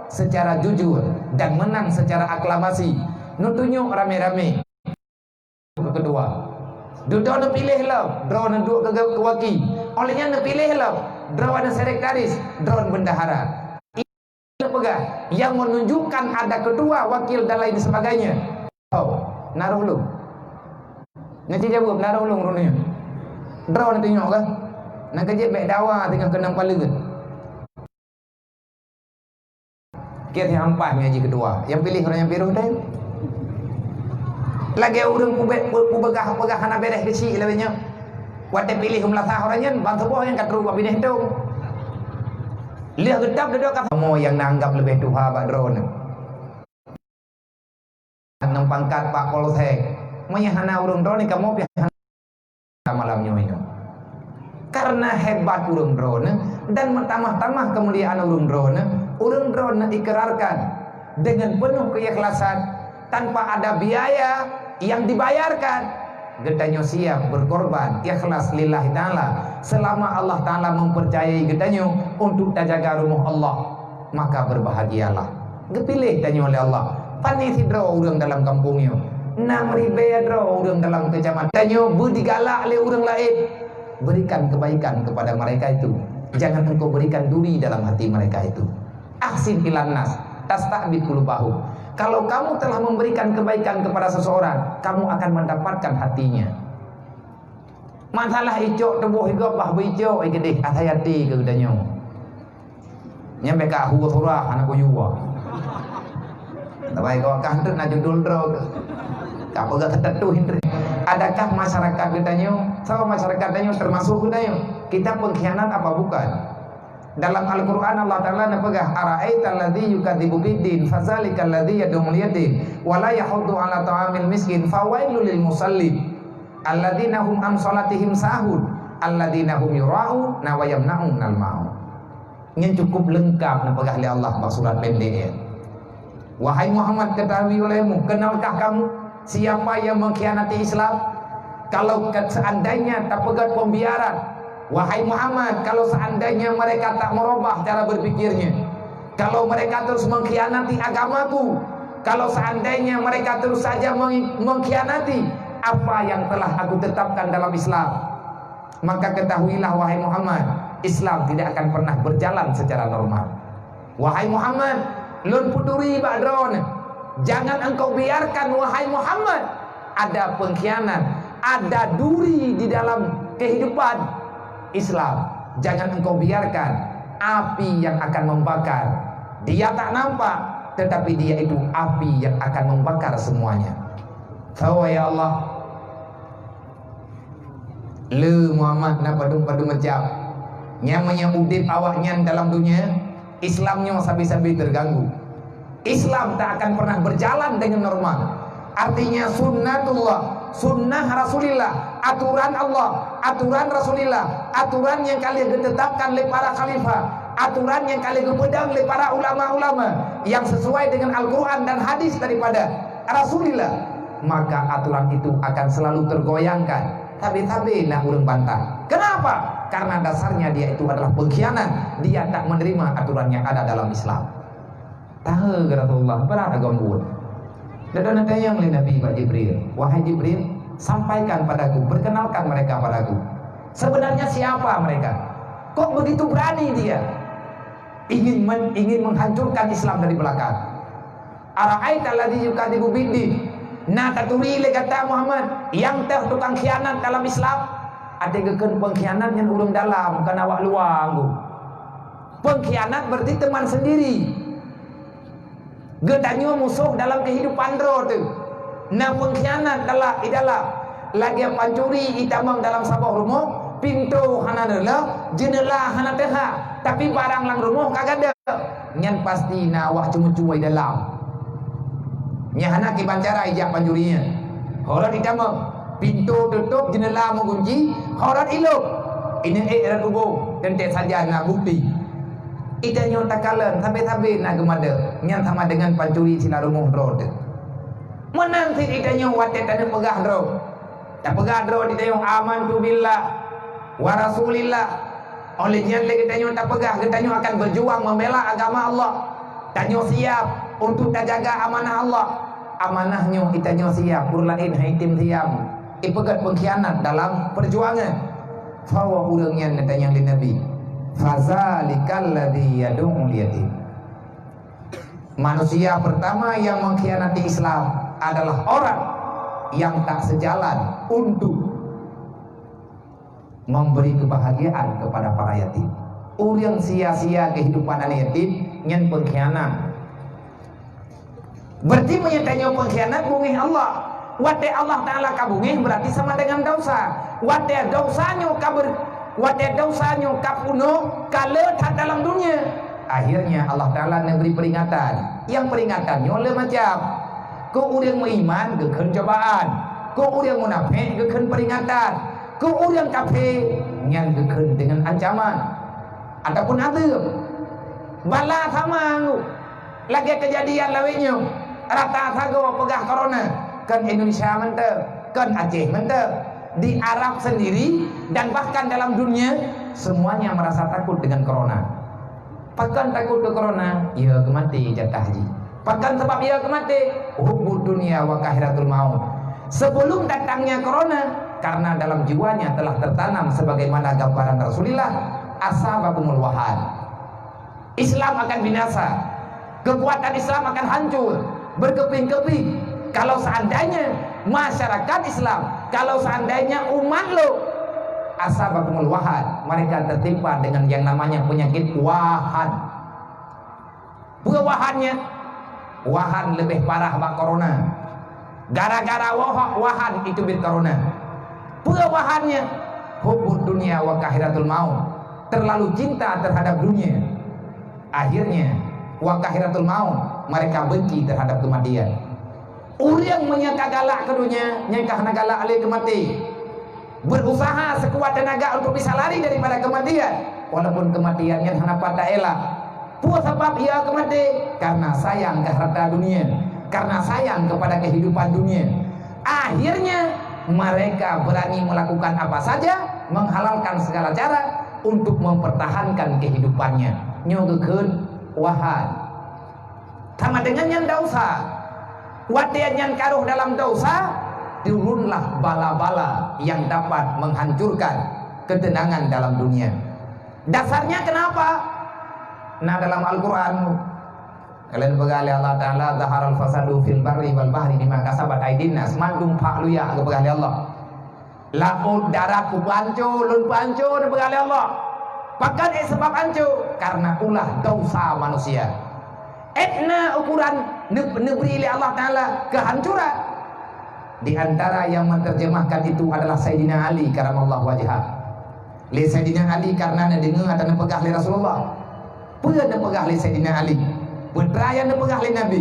secara jujur dan menang secara aklamasi. Neutunyok ramé-ramé ketua. Dudoe neupiléh lom, droeneuh duek keu, keu waki. Óh lheueh nyan neupiléh lom, droeneuh sekretaris, droeneuh bendahara. Peugah, yang menunjukkan ada ketua, wakil dan lain sebagainya. Oh, na roh lôn. Nyan jaweueb, na roh lôn, roh nyoe. Droeneuh tunyok kah? Nyan keuh jeuet bék dawa teungoh keunong paleue. Kiat nyang ampat nyan jih keudua. Nyang piléh ureuëng nyang piroh deh. Lagée ureuëng pubé-, pu-, pubeugah-peugah hana béréh keuchik lagée nyoe. Watée piléh meulathah ureuëng nyan, ban tuboh nyang ka trok bak binéh tông. Lheueh geutap dudoe ka kamoe nyang na anggap leubeh tuha bak droeneuh. nyang pangkat Pak Polsek. Meunyo hana ureuëng droeneuh, kamoe pih hana malam nyoe nyoe. Karena hebat ureuëng droeneuh dan meutamah-tamah keumuliaan ureuëng droeneuh, ureuëng droeneuh ikrarkan dengan penuh keikhlasan tanpa ada biaya yang dibayarkan. Geutanyoe siap berkorban ikhlas lillahi ta'ala selama Allah Ta'ala mempercayai geutanyoe untuk tajaga rumoh Allah, maka berbahagialah. Geupiléh tanyoe lé Allah. Pane sidroe ureuëng dalam kampung nyoe, nam ribée droe ureuëng dalam keucamatan nyoe beudigalak lé ureuëng laén. Berikan kebaikan kepada mereka itu. Jangan engkau berikan duri dalam hati mereka itu. Ahsin ilan nas, tasta'bid qulubahum. Kalau kamu telah memberikan kebaikan kepada seseorang, kamu akan mendapatkan hatinya. Masalah icok tuboh igop bah beuicok, eh, keudeh, asai até keu geutanyoe. Nyang beka hu surah anak kuyue. Tapi kau kah tu nak judul droe tu. Kah peugah tertentu hindri. Adakah masyarakat geutanyoe, sama masyarakat geutanyoe termasuk geutanyoe? Kita pengkhianat apa bukan? Dalam Al-Quran Allah Ta'ala neupeugah, "Ara'aital ladzi yukadzibu biddin, fadzalikal ladzi yad'ul yatim, wa la yahuddu ala ta'amil miskin, fawailul lil musallin, alladzina hum an salatihim sahun, alladzina hum yura'una wa yamna'unal ma'un." Nyan cukup leungkap neupeugah lé Allah bak surat pendek nyan. Wahai Muhammad, ketahui olehmu, kenalkah kamu siapa yang mengkhianati Islam? Kalau ke-, seandainya tapeugét pembiaran, wahai Muhammad, kalau seandainya mereka tak merubah cara berpikirnya, kalau mereka terus mengkhianati agamaku, kalau seandainya mereka terus saja meng-, mengkhianati apa yang telah aku tetapkan dalam Islam, maka ketahuilah, wahai Muhammad, Islam tidak akan pernah berjalan secara normal. Wahai Muhammad, lôn peuturi bak droeneuh, jangan engkau biarkan, wahai Muhammad, ada pengkhianat, ada duri di dalam kehidupan Islam. Jangan engkau biarkan api yang akan membakar. Dia tak nampak, tetapi dia itu api yang akan membakar semuanya. Sawa ya Allah. Le Muhammad na padum-padum macam. Nyang meunyoe udeb awaknyan dalam dunia, Islam nyoe sabe-sabe terganggu. Islam tak akan pernah berjalan dengan normal. Artinya sunnatullah, sunnah Rasulillah, aturan Allah, aturan Rasulillah, aturan yang ka lheueh ditetapkan oleh para khalifah, aturan yang ka lheueh geupeudong oleh para ulama-ulama yang sesuai dengan Al-Quran dan hadis daripada Rasulillah, maka aturan itu akan selalu tergoyangkan. Sabe-sabe na ureuëng bantah. Kenapa? Karena dasarnya dia itu adalah pengkhianat. Dia tak menerima aturan yang ada dalam Islam. Tahe keu Rasulullah, berat agam buet. Lalu ditanyong lé Nabi bak Jibril, "Wahai Jibril, sampaikan padaku, perkenalkan mereka padaku. Sebenarnya siapa mereka? Kok begitu berani dia ingin men-, ingin menghancurkan Islam dari belakang?" Ara'aita alladzi yukadzibu biddin. Na taturi lé gata Muhammad, nyang teuh tukang khianat dalam Islam? Até geukheun pengkhianat nyan ureuëng dalam, bukan awak luwa. Pengkhianat berarti teman sendiri. Geutanyoe musoh dalam kehidupan droe teuh. Na pengkhianat dalam, di dalam. Lagée pancuri itamong dalam saboh rumoh, pintoe hana neuloh, jeuneula hana teuhah, tapi barang lam rumoh ka gadôh. Nyan pasti na awak ceumeucue di dalam. Nyan hana kiban cara ijak pancuri nyan. Horot itamong, pintoe tutôp, jeuneula meugunci, horot ilôp. Ineuk ék rot ubông, teuntée sajan na bukti. Itanyoe takalon sabe-sabe na geumadôk, nyan sama deungon pancuri sila rumoh droe teuh. Meunan cit itanyoe watée taneuk peugah droe. Tapeugah droe di tanyoe, "Amantu billah wa rasulillah." Oleh nyan lé geutanyoe tapeugah, geutanyoe akan berjuang membela agama Allah. Tanyoe siap untuk tajaga amanah Allah. Amanah nyoe geutanyoe siap, ureuëng laén hai tem siap. Ipeugét pengkhianat dalam perjuangan. Bahwa ureuëng nyan geutanyoe lé Nabi. Fazalikal ladzi yad'ul yatim. Manusia pertama yang mengkhianati Islam adalah orang yang tak sejalan untuk memberi kebahagiaan kepada para yatim. Ureuëng sia-sia kehidupan aneuk yatim, nyan pengkhianat. Berarti meunyoe tanyoe pengkhianat, beungéh Allah. Watée Allah Ta'ala ka beungéh, berarti sama dengan dosa. Watée dosa nyoe ka ber-, watée dosa nyoe ka peunoh, ka le that dalam dunia, akhirnya Allah Ta'ala neubri peringatan. Nyang peringatan nyoe le macam. Keu ureuëng meuiman geukheun cobaan, keu ureuëng munafék geukheun peuringatan, keu ureuëng kafé nyan geukheun deungon ancaman ataupun azeueb. Bala sama ngu, lagée keujadian lawét nyoe, rata sagoe peugah korona, kon Indonesia mantong, kon Aceh mantong. Di Arab sendiri dan bahkan dalam dunia, semuanya merasa takut dengan corona. Pakon takot keu korona? Ya keu maté jatah jih. Pakon sabab ya keu maté? Hubbud dunya wa kahiratul maut. Sebelum datangnya korona, karena dalam jiwanya telah tertanam sebagaimana gambaran Rasulullah, asabakumul wahan. Islam akan binasa. Kekuatan Islam akan hancur, berkeping-keping. Kalau seandainya masyarakat Islam, kalau seandainya umat lo, asabakumul wahan, mereka tertimpa dengan yang namanya penyakit wahan. Peue wahannya? Wahan lebih parah bak corona. Gara-gara wah-, wahan itu bit corona. Peue wahannya? Hubbud dunya wa kahiratul maut. Terlalu cinta terhadap dunia. Akhirnya, wa kahiratul maut, mereka benci terhadap kematian. Ureuëng meunyoe ka galak keu donya, nyan ka hana galak lé keu maté. Berusaha sekuat tenaga untuk bisa lari daripada kematian, walaupun kematian nyan hana pat taelak. Peue sabab ia keu maté? Karena sayang ke harta dunia, karena sayang kepada kehidupan dunia. Akhirnya, mereka berani melakukan apa saja, menghalalkan segala cara untuk mempertahankan kehidupannya. Nyoe geukheun wahan. Sama dengan nyan dosa. Watée nyan ka rôh dalam dosa, turunlah bala-bala yang dapat menghancurkan ketenangan dalam dunia. Dasarnya kenapa? Nah, dalam Al-Quran, kalian peugah lé Allah Ta'ala, "Zaharal fasadu fil barri wal bahri bima kasabat aidin nas." Mandum phak luyak geupeugah lé Allah. Laôt, darat, kupanco, lôn panco, neupeugah lé Allah. Pakon ék sabab anco? Karena ulah dosa manusia. Ék na ukuran neu-, neubri lé Allah Ta'ala kehancuran. Di antara yang menerjemahkan itu adalah Saidina Ali karamallahu wajhah. Lé Saidina Ali karena neudeungoe atau neupeugah lé Rasulullah. Peue neupeugah lé Saidina Ali? Peue teuma nyang neupeugah lé Nabi?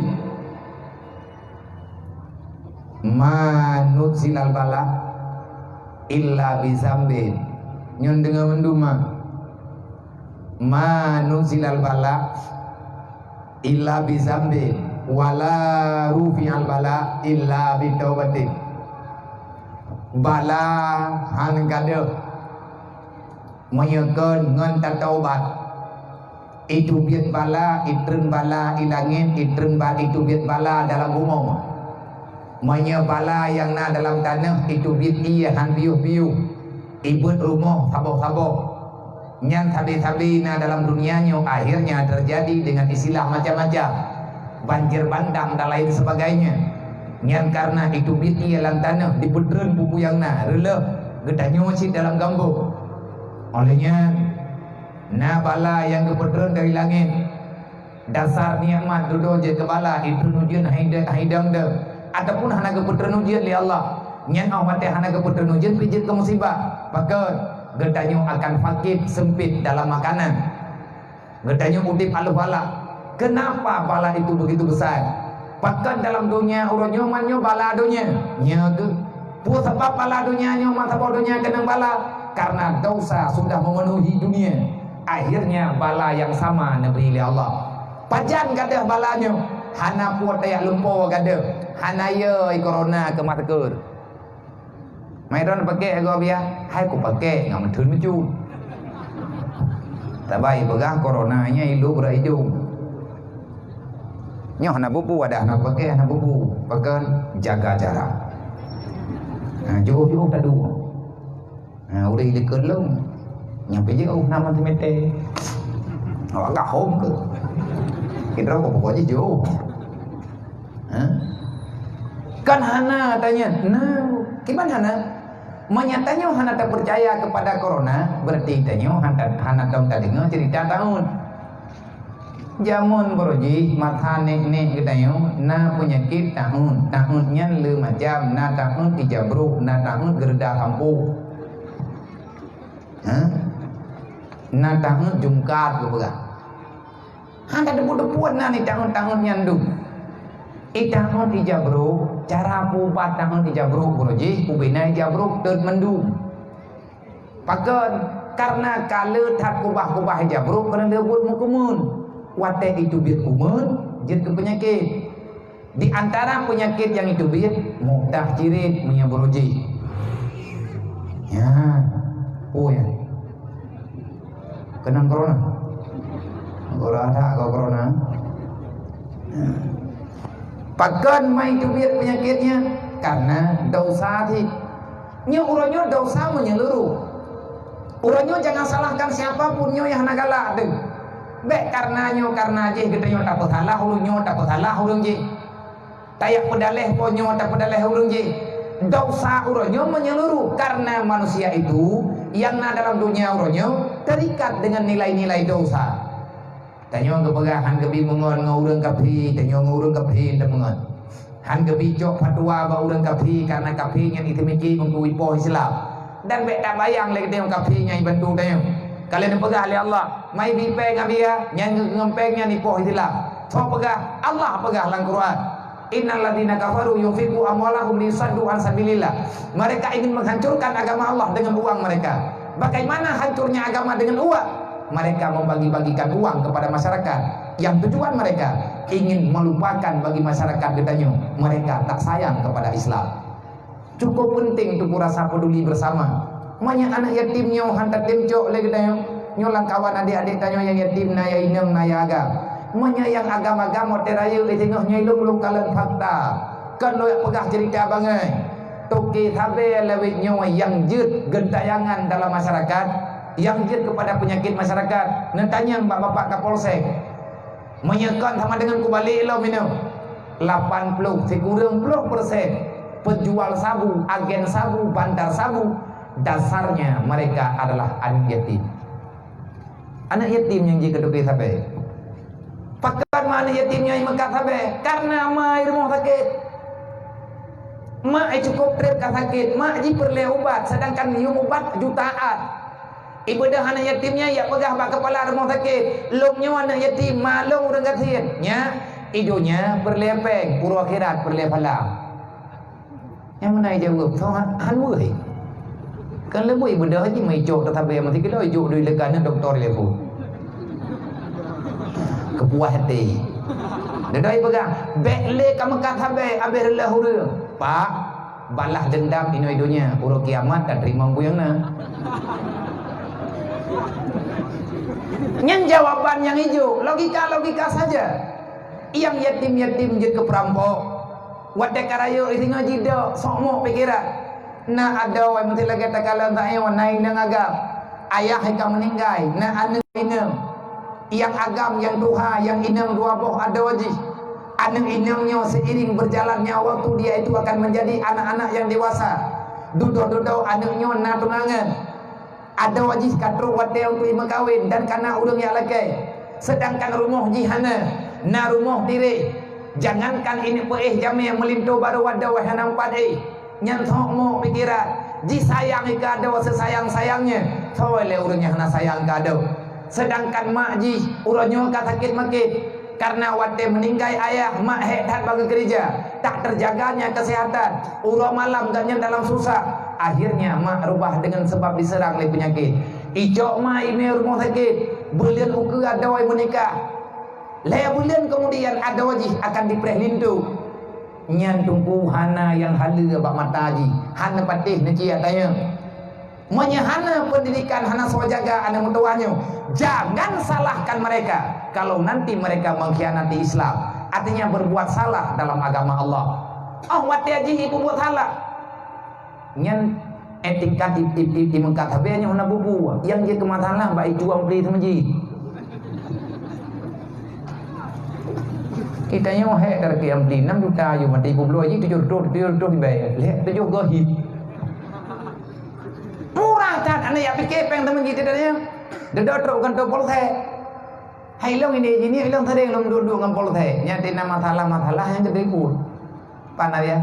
Ma nuzilal bala illa bizambin. Nyoe deungoe mandum ma. Ma nuzilal bala illa bizambin, wala rufi'al bala illa bitaubatin. Bala han gadôh meunyoe kon ngon tataubat. Iteubiet bala, itreun bala i langét, itreun ba-, iteubiet bala dalam bumoe. Meunyoe bala nyang na dalam tanoh iteubiet ié han piôh-piôh, ibeuet rumoh saboh-saboh. Nyan sabe-sabe na dalam dunia nyoe akhirnya terjadi dengan istilah macam-macam, banjir bandang dan lain sebagainya. Nyan karena iteubiet ié lam tanoh dipeutreun buku nyang na, reuloh geutanyoe cit dalam gambok. Oleh nyan, na bala nyang geupeutreun dari langét. Dasar nikmat dudoe jeuet keu bala, itreun ujeuen hai de-, hai dong deuh, ataupun hana geupeutreun ujeuen lé Allah. Nyan óh watée hana geupeutreun ujeuen pih jeuet keu musibah. Pakon? Geutanyoe akan fakir sempit dalam makanan. Geutanyoe udeb aloh bala. Kenapa bala itu begitu besar? Pakon dalam donya uroe nyoe man nyoe bala donya? Nyoe geuh. Peue sabab bala donya nyoe man saboh donya keunong bala? Karena dosa sudah memenuhi dunia. Akhirnya bala nyang sama neubri lé Allah. Pajan gadôh bala nyoe? Hana peue tajak lumpoe gadôh. Hana yo i korona keu masker. Mai droen pakai agoe biah, hai kupakai ngon meutheun meucut. Saban ipeugah korona nyan ilop brat idong. Nyoe hana bubu, adak hana pakai, hana bubu. Pakon? Jaga jarak. Ha, jauh-jauh tadu. Ha, ureueng di keulong. Nyang pijak uh nama timete. Awak gak hom ke? Kita kok pokoknya jauh. Ha? Kan hana tanya. Nah, kiban hana? Meunyo tanyoe hana tapeucaya kepada corona, berarti tanyoe hana, hana tom tadeungoe cerita taun. Jameun baroe jih masa nek-nek geutanyoe na peunyakét taun. Taun nyan le macam, na taun ijabrok, na taun geureudah sampoe. Ha? Na taun jungkat geupeugah. Hana teupeue-teupeue na ni taun-taun nyan dum. Itamon ija brok, cara peuubat tamon ija brok, bro jih, ubena ija brok teut mandum. Pakon? Karena ka le that kubah-kubah ija brok keuneuk buet meukumeun. Watée itubiet kumeun, jeuet keu peunyakét. Di antara peunyakét nyang itubiet, muktah cirit meunyoe bro jih. Ya. Oh ya. Keunong corona. Corona that kau corona. Pakon mai teubiet peunyakét nyan? Karena dosa cit. Nyoe uroe nyoe dosa menyeluruh. Uroe nyoe jangan salahkan siapa pun nyoe nyang hana galak deuh. Bék karena nyoe karena jih geutanyoe tapeusalah ureuëng nyoe tapeusalah ureuëng jih. Tayak peudaleh po nyoe tapeudaleh ureuëng jih. Dosa uroe nyoe menyeluruh karena manusia itu yang na dalam dunia uroe nyoe terikat dengan nilai-nilai dosa. Tanyoe geupeugah han geubi meungon ngon ureuëng kafé, tanyoe ngon ureuëng kafé teumeungon. Han geubi cok fatwa bak ureuëng kafé karena kafé nyan iseumiki untuk ipoh Islam. Dan bék tabayang lé geutanyoe kafé nyang ibantu tanyoe. Ka lheueh neupeugah lé Allah, "Mai bi péng Abia, nyang geungon péng nyan ipoh Islam." Soe peugah? Allah peugah lam Quran. Innal ladzina kafaru yunfiqu amwalahum liyusaddu an sabilillah. Mereka ingin menghancurkan agama Allah dengan uang mereka. Bagaimana hancurnya agama dengan uang? Mereka membagi-bagikan uang kepada masyarakat yang tujuan mereka ingin melupakan bagi masyarakat geutanyoe mereka tak sayang kepada Islam. Cukup penting teupeu rasa peduli bersama. Meunyoe aneuk yatim nyoe han tatem cok lé geutanyoe, nyoe lam kawan adék-adék tanyoe nyang yatim na ya inong na ya agam. Meunyoe nyang agam-agam watée rayeuk di singoh nyoe lôn lôn kalon fakta. Kon lôn peugah cerita bangai. Toke sabe lawét nyoe nyang jeuet gentayangan dalam masyarakat, nyang jeuet kepada penyakit masyarakat. Neutanyong bak Bapak Kapolsek. Meunyoe kon sama dengan kubalek lom inoe, lapan ploh sikureueng ploh persen penjual sabu, agen sabu, bandar sabu, dasarnya mereka adalah aneuk yatim. Aneuk yatim nyang jeuet keu toke sabe. Pakon ma aneuk yatim nyang meukat sabe? Karena ma i rumoh sakét. Mak i cukup treb ka sakét, mak jipeureulée ubat, sedangkan yuem ubat jutaan. Ibeudôh aneuk yatim nyan, ijak peugah bak keupala rumoh sakét, "Lôn nyoe aneuk yatim, ma lôn ureuëng gasien." Nyak, i donya peureulée péng, uroe akhirat peureulée phala. Nyang meunan ijaweueb, "Soe han, han weueh." Kan leumboi ibeudôh jih, meuicok teutabé meusikilo, ijok dui leuka aneuk dokto di Lebu. Keupuas até. Dedoi peugah, "Bék lé ka meukat sabe, abéh reuloh ureuëng." Pak, balah dendam inoe donya, uroe kiamat tateurimong peue nyang na. Nyan jawaban nyang ijok, logika-logika saja. Nyang yatim-yatim jeuet keu peurampok. Watée ka rayeuk singoh jidok, sok mok pikeran. Na adoe meusti lagée takalon tanyoe na inong agam. Ayah ka meuninggai, na aneuk inong. Nyang agam, nyang tuha, nyang inong dua boh adoe jih. Aneuk inong nyoe seiring berjalannya waktu dia itu akan menjadi anak-anak yang dewasa. Dudoe-dudoe aneuk nyoe na tunangan. Adoe jih ka trok watée untuk imeukawen dan kana ureuëng nyang lakée. Sedangkan rumoh jih hana, na rumoh tireh. Jangankan ineuk peuéh jamé meulinto barô adoe hana meupat éh. Nyan sok mok pikeran, jisayang keu adoe seusayang-sayangnya, soe lé ureuëng nyang hana sayang keu adoe. Sedangkan mak jih uroe nyoe ka sakét makét, karena watée meuninggai ayah, mak hék that bak geukeureuja, tak teujaganya keuseuhatan, uroe malam gobnyan dalam susah. Akhirnya mak reubah deungon sabab diseurang lé peunyakét. Icok mak inoe rumoh sakét, buleuen ukeue adoe meunikah. Lhée buleuen keumudian adoe jih akan jipreh linto. Nyan teungku hana nyang haleue bak mata jih, hana patéh neuciek tanyong. Meunyoe hana peundidikan, hana soe jaga aneuk meutuwah nyoe, jangan salahkan mereka kalau nanti mereka mengkhianati Islam, artinya berbuat salah dalam agama Allah. Oh watée jih ipeubuet salah. Nyan, eh, tingkat di, di, di, di Mekah sabe nyoe hana bubu. Nyang jeuet keu masalah bak itu ampli teumeuji. Kita nyoe hék dari ampli enam juta, yue mati kubloe ji tujuh ratus, tujuh ratus dibayar. Lhée tujoh gohit. Murah that, aneuk jak pike péng teumeuji teuh nyoe. Deudok trok kantô polsek. Hai lôn ini, ini lôn sering lôn duduk ngon polsek. Nyan tina masalah-masalah nyang gede pun. Pan ayah,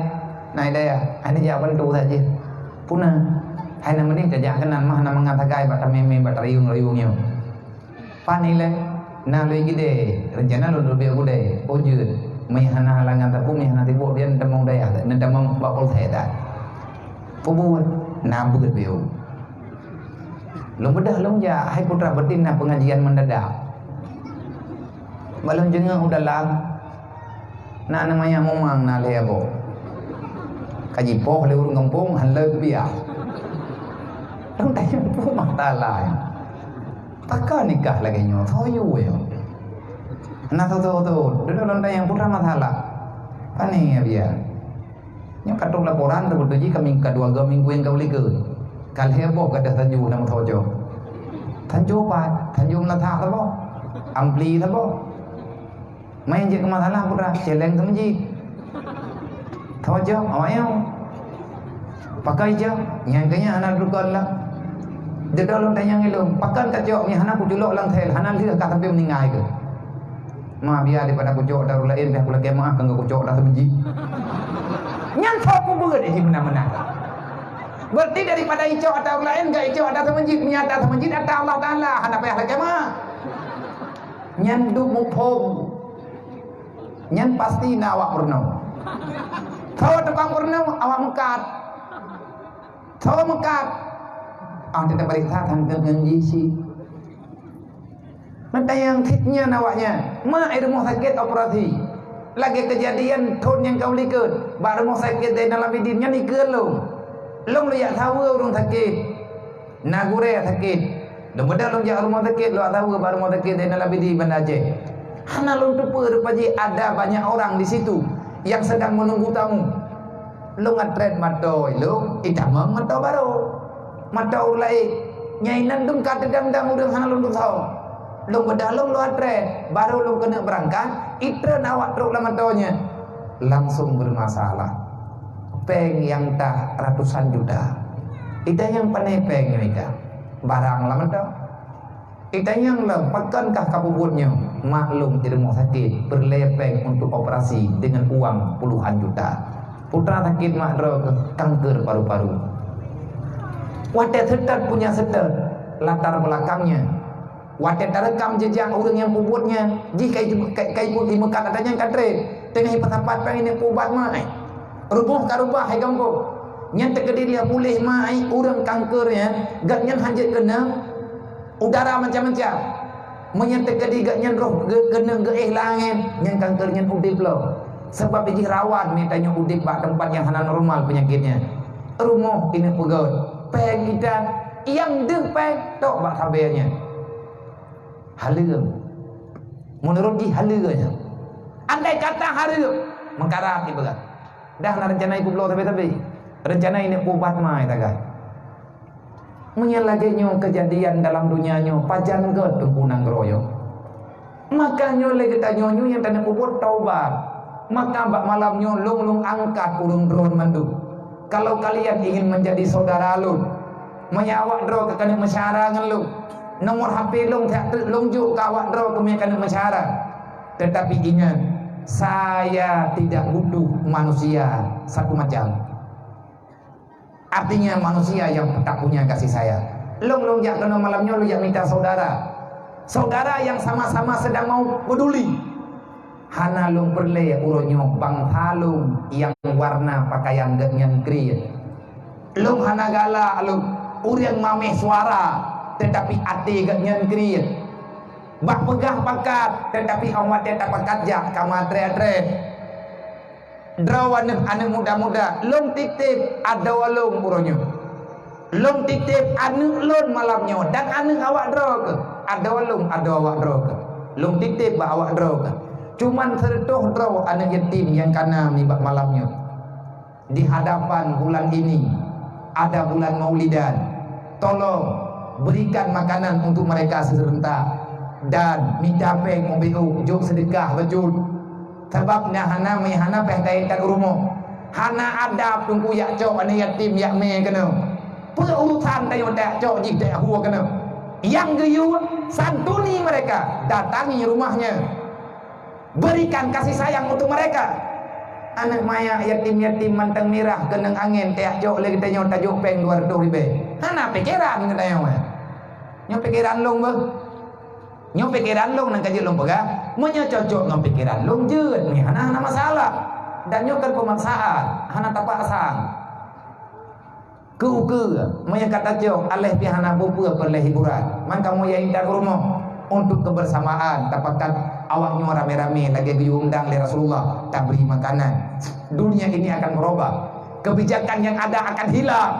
na idayah, hana jak bantu saja. Puna, hai na meuning tajak keunan mah na mangat sagai bak tamé-mé bak tarayueng-rayueng nyoe. Pan ilée, na lôn gidée, rencana lôn leubeh gudée, oh jeuet. Meuhana halangan sapeue, meuhana sibok, biar neutamong dayah, neutamong bak polsek that. Peue buet? Na beuet piôh. Lôn beudôh lôn jak, hai putra, beutin na pengajian mendadak. Bak lôn jengeuh u dalam, na aneuk manyak mumang na lhèe boh. Ka jipoh lé ureueng gampông, han lé kupiah. Lôn tanyong peue masalah nyan. Pakon nikah lagèe nyoe, soe yue nyoe? Na soe-soe, dudoe lôn tanyong peue masalah. Pane ya biya. Nyoe ka trok laporan, teubeutôi jih kami ka dua go minggu nyang ka u likot. Ka lhèe boh gadoh tanjoe na meusoe. Tanjoe pat, tanjoe meulatak saboh. Ampli saboh. Meunan jeuet keu masalah putra, celeng teumeujit. Tawajok, awak nyoe. Pakon jok, nyan keu nyan hana teuka lom. Dudoe lôn tanyong ilôn, pakon kacok nyan hana kuculok lam sel, hana lheueh ka sampai meuninggai keuh. Ma biya daripada kucok ata ureueng laén, pih kulakèe meu'ah keu kucok ata teumeujit. Nyan soe peubeuet jih meunan-meunan. Berarti daripada icok ata ureueng laén, gak icok ata teumeujit, meunyo ata teumeujit ata Allah Taala, hana payah lakèe meu'ah. Nyan duek muphom. Nyan pasti na awak peurunoe. Soe tukang peurunoe, awak meukat. Soe meukat? Ah, teutab pareksa tangkeueng ngon jih cit. Meunan nyang cit nyan awaknyan, ma i rumoh sakét operasi. Lagèe keujadian thôn nyang ka u likot, bak rumoh sakét Zainal Abidin nyan dikeue lôn. Lôn lôn jak saweue ureueng sakét. Na gurèe sakét. Lôn beudôh lôn jak rumoh sakét, lôn saweue bak rumoh sakét Zainal Abidin Banda Aceh. Hana lôn teupeue rupa jih ada banyak orang di situ yang sedang menunggu tamu. Lôn atrét mata ilôn, itamong mata barô. Mata ureueng laén. Nyang inan dum ka teudang-dang ureueng hana lôn tusoe. Lôn beudôh lôn, lôn atrét, barô lôn keuneuk beurangkat, itreun awak trok lam mata nyan. Langsung bermasalah. Péng nyang tah ratusan juta. Itanyong pane péng nyoe ka? Barang lam mata. Itanyong lom, pakonkah ka peubuet nyoe? Maklum di rumoh sakét peureulèe péng untuk operasi dengan uang puluhan juta. Putra sakét mak droe keuh kanker paru-paru. Watèe seutôt punya seutôt latar belakangnya. Watèe tareukam jeujak ureueng nyang peubuet nyan, jih ka, ka, ka, ka imeukat ata nyan ka trép, teungoh ipeusapat péng ineuk peuubat mai. Rumoh ka rubah hai gampông. Nyan teukeudi lheueh puléh mai ureueng kanker nyan, gobnyan hanjeuet keuneuk udara macam-macam. Meunyan teukeudi gobnyan roh geu-, keuneuk geuéh langét, nyan kanker nyan udép lom. Sabab jih rawan meutanyoe udép bak teumpat nyang hana normal peunyakét nyan. Rumoh ineuk peugöt, péng itan, nyang deuh péng tok bak sabe nyan. Haleue. Meunurot jih haleue nyan. Andai kata hareuem, meukarat ipeugah. Dah na reuncana ipubloe sabe-sabe. Reuncana ineuk peuubat mai tagai. Meunyoe lagèe nyoe keujadian dalam donya nyoe, pajan göt teungku nanggroe nyoe. Maka nyoe lé geutanyoe nyoe nyang taneuk peubuet taubat. Maka bak malam nyoe lôn-lôn angkat ureueng droen mandum. Kalau kalian ingin menjadi saudara lôn, meunyoe awak droe ka keuneuk meusyara ngon lôn, nomor H P lôn siat treuk lôn jok keu awak droe keumiet keuneuk meusyara. Tetapi ingat, saya tidak butuh manusia satu macam. Artinya manusia yang tak punya kasih sayang. Lôn, lôn jak keunoe malam nyoe, lôn jak mita saudara. Saudara yang sama-sama sedang mau peduli. Hana lôn peureulèe uroe nyoe bansa lôn nyang warna pakaian geuhnyan kriet. Lôn hana galak lôn, ureueng mamèh suara, tetapi até geuhnyan kriet. Bak peugah pakat, tetapi 'oh watèe tapakat jak ka meuatré-atré. Droe aneuk-aneuk muda-muda, lôn titip adoe lôn uroe nyoe. Lôn titip aneuk lôn malam nyoe dan aneuk awak droe keuh. Adoe lôn, adoe awak droe keuh. Lôn titip bak awak droe keuh. Cuman seureutôh droe aneuk yatim nyang ka na nibak malam nyoe. Di hadapan bulan ini ada bulan Maulidan. Tolong berikan makanan untuk mereka serentak dan mita péng ubé jok seudeukah bacut. Sabab na hana meuhana péh dayat that u rumoh. Hana adab teungku jak cok aneuk yatim jak mé keunoe. Peue urusan tanyoe jak cok jih jak hue keunoe. Nyang geuyue santuni mereka, datangi rumahnya. Berikan kasih sayang untuk mereka. Aneuk manyak yatim-yatim mantong mirah keunong angén tajak cok lé geutanyoe tajok péng dua reutôh ribèe. Hana pikeran geutanyoe. Nyoe pikeran lôn beuh. Nyoe pikeran lôn nyang ka jeuet lôn peugah, meunyoe cocok ngon pikeran lôn jeuet, nyoe hana, hana masalah. Dan nyoe kon peumaksaan, hana tapaksa. Keu ukeue, meunyoe ka tacok, aléh pih hana peue-peue kon lé hiburan. Man kamoe ya intat u rumoh untuk kebersamaan, tapakat awak nyoe ramé-ramé lagée geuyue undang lé Rasulullah, tabri makanan. Dunia ini akan berubah. Kebijakan yang ada akan hilang.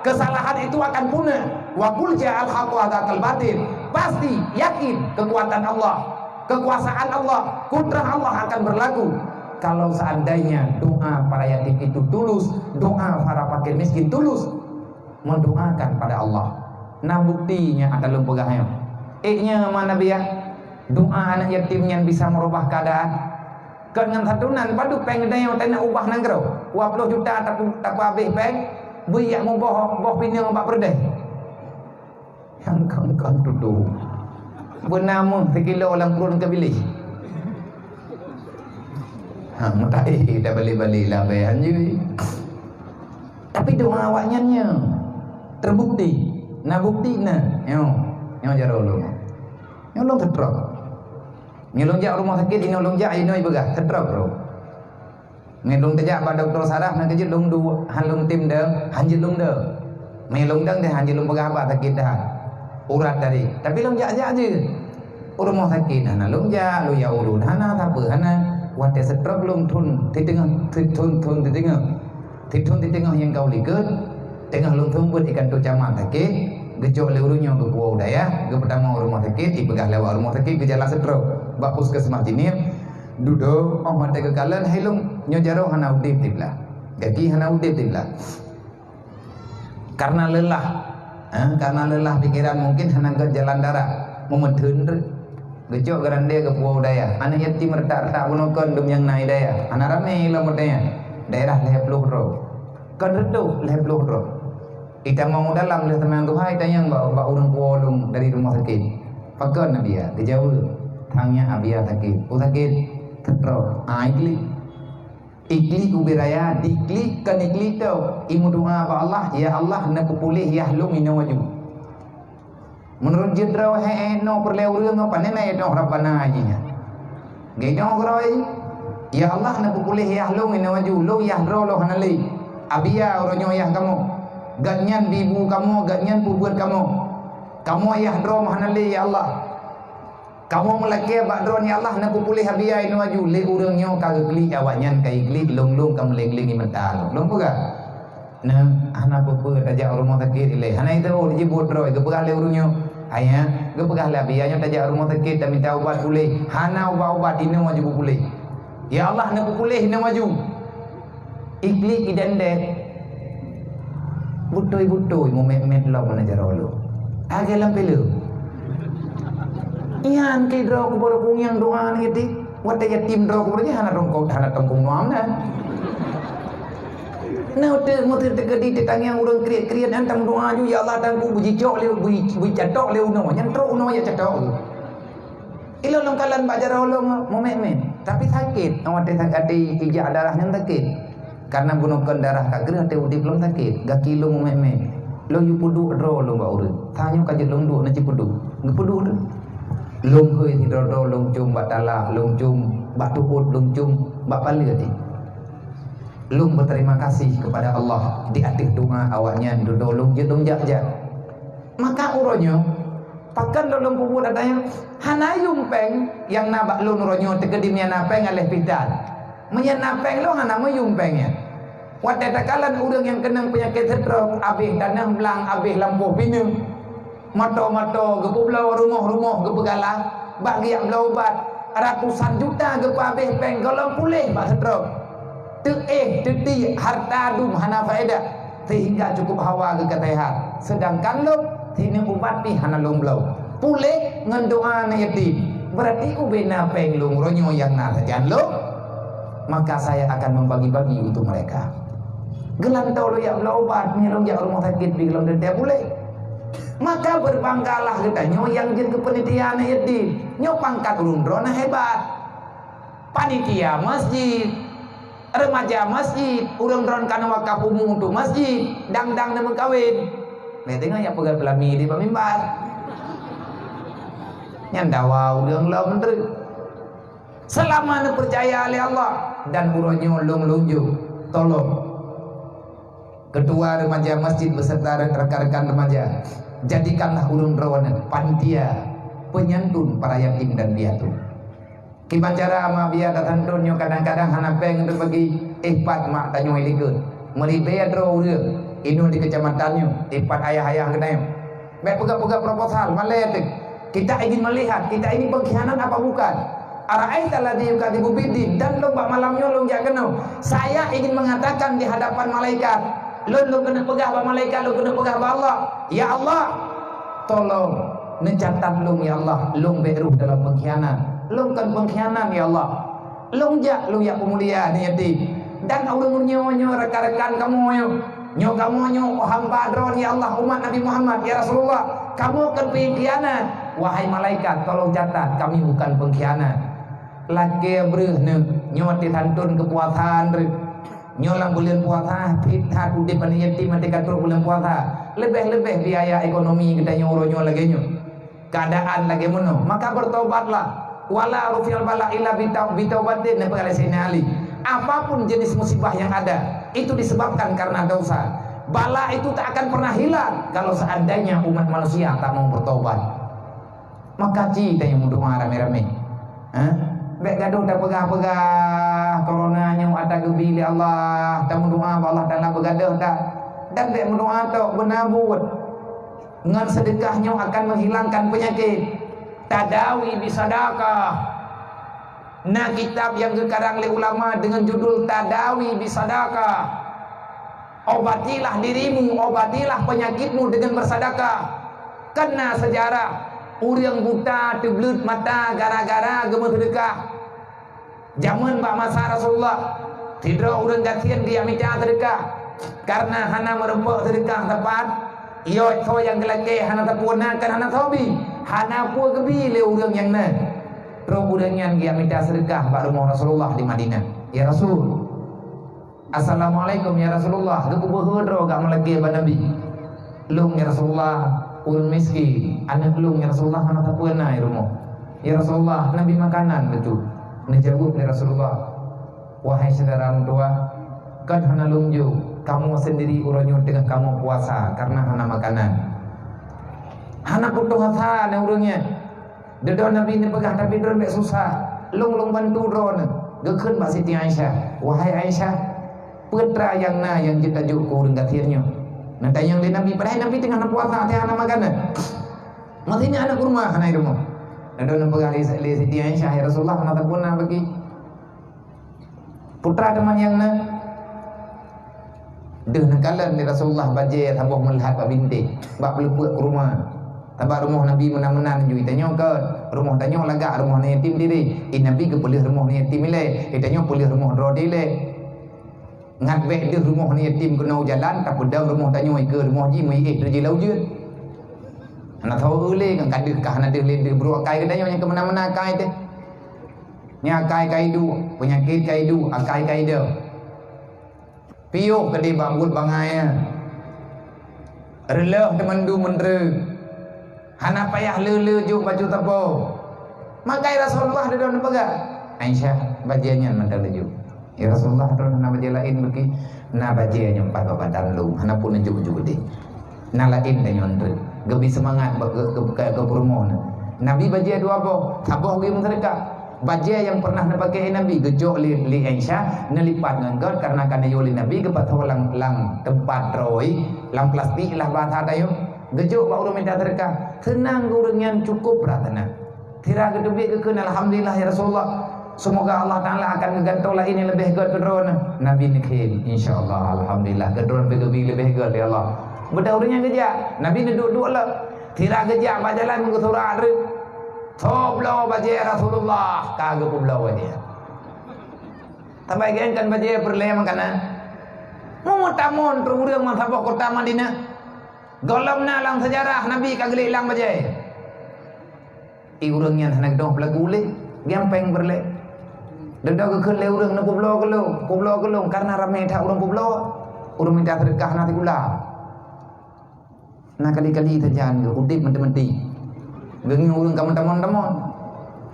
Kesalahan itu akan punah. Wa qul ja'al haqqu wa zahaqal batil. Pasti, yakin, kekuatan Allah, kekuasaan Allah, kudrah Allah akan berlaku. Kalau seandainya doa para yatim itu tulus, doa para fakir miskin tulus, mendoakan pada Allah. Nah, buktinya ata lôn peugah nyoe. Ék nyoe ma Nabi ya, doa anak yatim nyan bisa merubah keadaan. Kon ngon santunan padub péng geutanyoe taneuk ubah nanggroe. Dua ploh juta tapu-, tapeuhabéh péng, beuiyak muboh boh pineung bak peureudeh. Nyang kon-kon tutoe. Beuna meuh sikilo lam pruet keubiléh. Ha, meutai tabali-bali labée anjeue. Tapi doa awaknyan nyoe terbukti. Na bukti na. Nyoe, nyoe jaroe lôn. Nyoe lôn seutrok. Nyoe lôn jak rumoh sakét, inoe lôn jak, inoe ipeugah, seutrok lôn. Nyoe lôn teujak bak dokto saraf, na keujeuet lôn duek, han lôn tem deueng, han jeuet lôn deueng. Nyoe lôn deueng deh, han jeuet lôn peugah haba sakét that. Urat tadi. Tapi lôn jak-jak jeuet. U rumoh sakét hana lôn jak, lôn jak urut hana, sapeue hana. Watée seutrok lôn thon siteungoh, thon, thon siteungoh. Sithon siteungoh nyang ka u likot, teungoh lôn seumeubeuet ié kantô camat sakét, geucok lé ureuëng nyoe geupuwoe u dayah, geupeutamong u rumoh sakét, ipeugah lé awak rumoh sakét geujala seutrok bak puskesmas Jeunieb. Dudoe, óh watée geukalon, hai lôn, nyoe jaroe hana udeb siblah. Gaki hana udeb siblah. Karena lelah, ha, karena lelah pikeran mungken hana gét jalan darat, meumeutheun treuk. Geucok geurande geupuwoe u dayah. Aneuk yatim retak-retak bunoe kon dum nyang na i dayah. Hana ramé lom watée nyan. Daerah lhée ploh droe. Kon reutôh lhée ploh droe. Itamong u dalam lheueh teuma tuha itanyong bak, bak ureuëng puwoe lôn dari rumoh sakét. Pakon Abia? Geujaweueb, "Thang nyan Abia sakét." "Peue sakét?" "Seutrok." "Ah, iklik." Iklik ubé raya, diklik kon iklik teuh. Imeudoá bak Allah, "Ya Allah, neupeupuléh yah lôn inoe aju." Meunurot jeuet droe, he-, he, noe peureulée ureuëng ngon pane na inoe Rabbana jih nyan. Geunoe keudroe, "Ya Allah, neupeupuléh yah lôn inoe aju, lôn yah droe lôn hana lé. Abia uroe nyoe yah kamoe. Gobnyan bi bu kamoe, gobnyan peubuet kamoe. Kamoe yah droe hana lé, ya Allah." Kamoe meulakée bak Droeneuh, ya Allah, neupeupuléh Abia inoe aju. Lé ureuëng nyoe ka geuklik, awaknyan ka iklik, lôn-lôn ka meuleng-leng ié mata lôn. Lôn peugah, "Neuh, hana peue-peue, tajak u rumoh sakét ilée." Hana iteuôt jibuet droe, geupeugah lé ureuëng nyoe, "Ayah, geupeugah lé Abia nyoe tajak u rumoh sakét, tamita ubat puléh." Hana ubat-ubat, inoe aju beupuléh. "Ya Allah, neupeupuléh inoe aju." Iklik idendek. Beutôi-beutôi mumet-met lom na jaroe lôn. Lagée lam filem. Nyan keu droe kuboh kunyang doa nyan teuh. Watée yatim droe kuboh nyan hana rongkot, hana tongkong nuam na. Nah, teu-, meuteukeudi teutangiang ureuëng kriet-kriet nyan tam doa ju, "Ya Allah, tangku beujicatok lé, beuji-, beujicatok lé unoe." Nyan trok unoe ya catok. Ilôn lôn kalon bak jaroe lôn mumet-met, tapi sakét. Watée sakét, ijak darah nyan sakét. Karena bunoe kon darah ka greuh, watée udeb lom sakét. Gaki lôn mumet-met. Lôn yue peuduek droe lôn bak ureuëng. Tanyoe ka jeuet lôn duek na cipeuduek. Geupeuduek tu. Lôn hôi sidroe-droe lôn com bak talak, lôn com bak tuôt, lôn com bak paleue teuh. Lôn beuterima kasih kepada Allah di ateueh doa awaknyan dudoe lôn jeuet lôn jak-jak. Maka uroe nyoe, pakon lôn lôn peubuet ata nyoe? Hana yuem péng nyang na bak lôn uroe nyoe teukeudi meunyo na péng aléh pih that. Meunyo na péng lôn hana meuyuem péng nyan. Watée takalon ureuëng nyang keunong peunyakét stroke, abéh taneuh blang, abéh lampôh pineung, moto-moto geupeubloe, rumoh-rumoh geupeugala, bak geujak bloe ubat, ratusan juta geupeuabéh péng gohlom puléh bak stroke. Teuéh, teudiek, hareuta dum hana faedah, seuhingga cukup hawa geukatai that. Seudangkan lôn, sineuk ubat pih hana lôn bloe. Puléh ngon doá aneuk yatim. Berarti ubé na péng lôn uroe nyoe nyang na sajan lôn, maka saya akan membagi-bagi untuk mereka. Geulantoe lôn jak bloe ubat, meunyo lôn jak rumoh sakét pih gohlom teuntée puléh. Maka beubanggalah geutanyoe nyang jeuet keu panitia aneuk yatim. Nyoe pangkat ureuëng droe na hebat. Panitia masjid, remaja masjid, ureuëng droen ka neuwakaf umu untuk masjid, dang-dang neumeukawen. Lé teungoh nyang peugah peulami di bak mimbar. Nyan dawa ureuëng lom treuk. Seulama neupeucaya lé Allah dan uroe nyoe lôn lôn jok, tolong. Ketua remaja masjid beserta rekan-rekan remaja, jadikanlah ureuëng droeneuh panitia penyantun para yatim dan piatu. Kiban cara ma biya tasantun nyoe kadang-kadang hana péng untuk bagi, eh, pat mak tanyoe likot. Meulibée droe ureuëng, inong di kecamatan nyoe, eh, pat ayah-ayah geutanyoe. Bék peugah-peugah proposal, malée teuh. Kita ingin melihat, kita ini pengkhianat apa bukan? Ara'aita alladzi yukadzibu biddin, dan lôn bak malam nyoe lôn jak keunoe. Saya ingin mengatakan di hadapan malaikat, lôn, lôn keuneuk peugah bak malaikat, lôn keuneuk peugah bak Allah, "Ya Allah, tolong neucatat lôn, ya Allah, lôn bék rôh dalam pengkhianat. Lôn kon pengkhianat, ya Allah." Lôn jak, lôn jak peumulia aneuk yatim. Dan ureuëng nyoe, nyoe rekan-rekan kamoe nyoe. Nyoe kamoe nyoe hamba droe, ya Allah, umat Nabi Muhammad, ya Rasulullah. Kamoe kon pengkhianat. Wahai malaikat, tolong catat, kami bukan pengkhianat. Lakée breueh neuh, nyoe tasantun keupuasaan reueh. Nyoe lam buleuen puasa, that-that udeb aneuk yatim até ka trok buleuen puasa. Leubeh-leubeh biaya ekonomi geutanyoe uroe nyoe lagée nyoe. Keadaan lagée meunoe, maka bertobatlah. Wala rufi'al bala illa bitau-, bitaubatin, neupeugah lé Saidina Ali. Apapun jenis musibah yang ada, itu disebabkan karena dosa. Bala itu tak akan pernah hilang kalau seandainya umat manusia tak mau bertobat. Maka ci tanyoe meudoa ramé-ramé. Ha? Bék gadoh tapeugah-peugah, corona nyoe ata geubi lé Allah, tameudoa bak Allah Taala beugadoh that. Dan bék meudoa tok, beuna buet. Ngon seudeukah nyoe akan menghilangkan penyakit. Tadawi bisadaqah. Na kitab nyang geukarang lé ulama deungon judul Tadawi Bisadaqah. Obatilah dirimu, obatilah penyakitmu dengan bersedekah. Kan na seujarah, ureuëng buta teubleuet mata gara-gara geumeuseudeukah. Jameun bak masa Rasulullah, sidroe ureuëng gasien geujak mita seudeukah. Karena hana meurumpok seudeukah tepat, yôh soe nyang geulakée hana teupeu na kan hana soe bi, hana peue geubi lé ureuëng nyang na. Trok ureuëng nyan geujak mita seudeukah bak rumoh Rasulullah di Madinah. "Ya Rasul, assalamualaikum ya Rasulullah," geupeubeuhe droe gak meulakée bak Nabi. "Lôn ya Rasulullah, ureuëng miskin, aneuk lôn ya Rasulullah hana sapeue na i rumoh. Ya Rasulullah, neubi makanan beutôi." Neujaweueb lé Rasulullah, "Wahai syedara meutuwah, kon hana lôn jok, kamoe seundiri uroe nyoe teungoh kamoe puasa karena hana makanan." Hana putôh asa na ureuëng nyan. Dudoe Nabi neupeugah, "Tapi droeneuh bék susah, lôn, lôn bantu droeneuh." Geukheun bak Siti Aisyah, "Wahai Aisyah, peue teuma nyang na nyang jeuet tajok keu ureuëng gasien nyoe?" Neutanyong lé Nabi, padahai Nabi teungoh na puasa, hana makanan. "Masih ingat aneuk kurma hana i rumoh?" Dudoe neupeugah lé, lé Siti Aisyah, "Ya Rasulullah, hana sapeue na bagi." Peue teuma nyang na? Deuh neukalon lé Rasulullah bajée saboh meulahat bak bintéh, bak peuleupeuk kurma. Sabab rumoh Nabi meunan-meunan ju, tanyoe kon, rumoh tanyoe lagak rumoh aneuk yatim diri. I Nabi geupeuleueh rumoh aneuk yatim ilée, i tanyoe peuleueh rumoh droe dilée. Ngat bék deuh rumoh aneuk yatim keunoe jalan, tapeudong rumoh tanyoe ikeue rumoh jih meuiéh teuh jih lam ujeuen. Hana tho lé kan kadeuh kah hana deuh lé deuh brok akai geutanyoe nyang keu meunan-meunan akai teuh. Nyan akai ka iduek, peunyakét ka iduek, akai ka idong. Piôh keudeh bak buet bangai nyan. Reulôh teumandum meundreue. Hana payah le-le jok bacut sapo. Maka Rasulullah dudoe neupeugah, "Aisyah, bajée nyan mantong neujok." "Ya Rasulullah, droe hana bajée laén beuki?" "Na bajée nyoe pat bak badan lôn, hana peue neujok-jok deh." Na laén tanyoe treuk. Geubri seumangat bak geu-, geu-, geu-, geupurumoh na. Nabi bajée dua boh, saboh geumeuseudekah. Bajée nyang pernah neupaké Nabi, geucok lé, lé Aisyah, neulipat ngon gét, karena ka neuyue lé Nabi geupasoe lam, lam teumpat droe, lam plastik lah bahasa tanyoe. Geucok bak ureuëng mita seudekah. Seunang geuh ureuëng nyan, cukup rasa na. Sira geuteubiet geukheun, "Alhamdulillah, ya Rasulullah. Semoga Allah Taala akan geugantoe laén nyang leubeh gét keu droeneuh." Nabi neukheun, "Insya Allah, alhamdulillah, keu droeneuh pih geubri leubeh gét, ya Allah." Beudôh ureuëng nyan geujak, Nabi neuduek-duek lom. Sira geujak bak jalan meugeusura treuk. Tho bloe bajée Rasulullah, ka geupeubloe bajée. Sabai geuh kan bajée peureulée makanan. Meutamon trok ureuëng meusaboh kota Madinah. Gohlom na lam seujarah Nabi ka geulék lam bajée. I ureuëng nyan hana geudoh peulagu lé, gampéng peureulée. Dudoe geukheun lé ureuëng, "Neupeubloe keu lôn, peubloe keu lôn," karena ramé that ureuëng peubloe. Ureuëng mita seudekah na sikula. Na kali-kali sajan geuh udeb meuti-meuti. Geungieng ureuëng ka meutamong-tamong.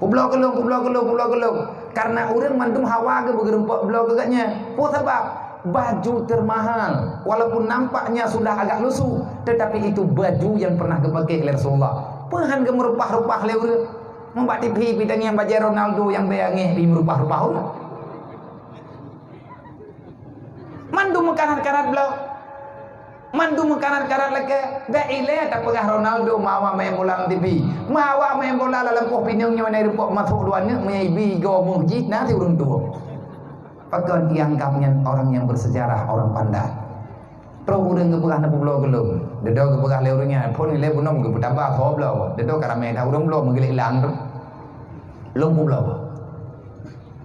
Peubloe keu lôn, peubloe keu lôn, peubloe keu lôn. Karena ureuëng mandum hawa geuh beugeureumpok bloe keu gobnyan. Peue sabab? Baju teumahal. Walaupun nampaknya sudah agak lusuh, tetapi itu baju yang pernah geupakai lé Rasulullah. Peue han geumeureupah-reupah lé ureuëng? Meubak T V pih tangieng bajée Ronaldo nyang bèe angéh pih meureupah-reupah ureuëng. Mandum meukarat-karat bloe. Mandum meukarat-karat lakée. Bék ilée tapeugah Ronaldo meuawa main bola lam T V. Meuawa main bola lam lampôh pineung nyoe na rumpok masôk dua neuk meuibi goe meuh jih na si ureuëng tuwoe. Pakon ianggap nyan orang yang bersejarah, orang pandai. Troh ureuëng geupeugah na peubloe keu lôn. Dedo geupeugah lé ureuëng nyan, phon ilée bunoe geupeutaba soe bloe. Dedo ka ramé that ureuëng bloe meugilék lang tu. Lôn peubloe.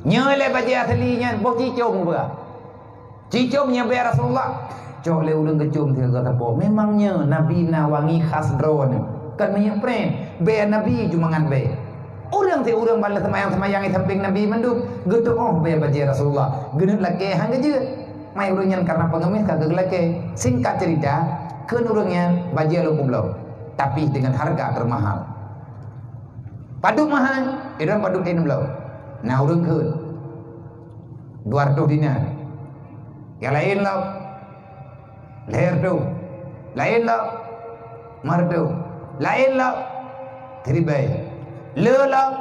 Nyoe lé bajée asli nyan, boh cicom geupeugah. Cicom nyang bèe Rasulullah. Cok lé ureuëng geucom sigoe sapo. Memang nyoe Nabi na wangi khas droeneuh. Kon meunyoe preh, bèe Nabi ju mangat bèe. Ureuëng si ureuëng ban lé seumayang-seumayang di sampéng Nabi mandum, geutuoh bèe bajée Rasulullah. Geuneuk lakée han geujeuet. Mai ureuëng nyan karena pengemis ka geulakée. Singkat cerita, kheun ureuëng nyan bajée lôn peubloe, tapi dengan harga termahal. Padub meuhai, idong padub lôn bloe. Na ureuëng kheun dua ratus dinar. Nyang laén lom lhèe reutôh. Laén lom lhèe reutôh. Laén lom siribèe. Le lom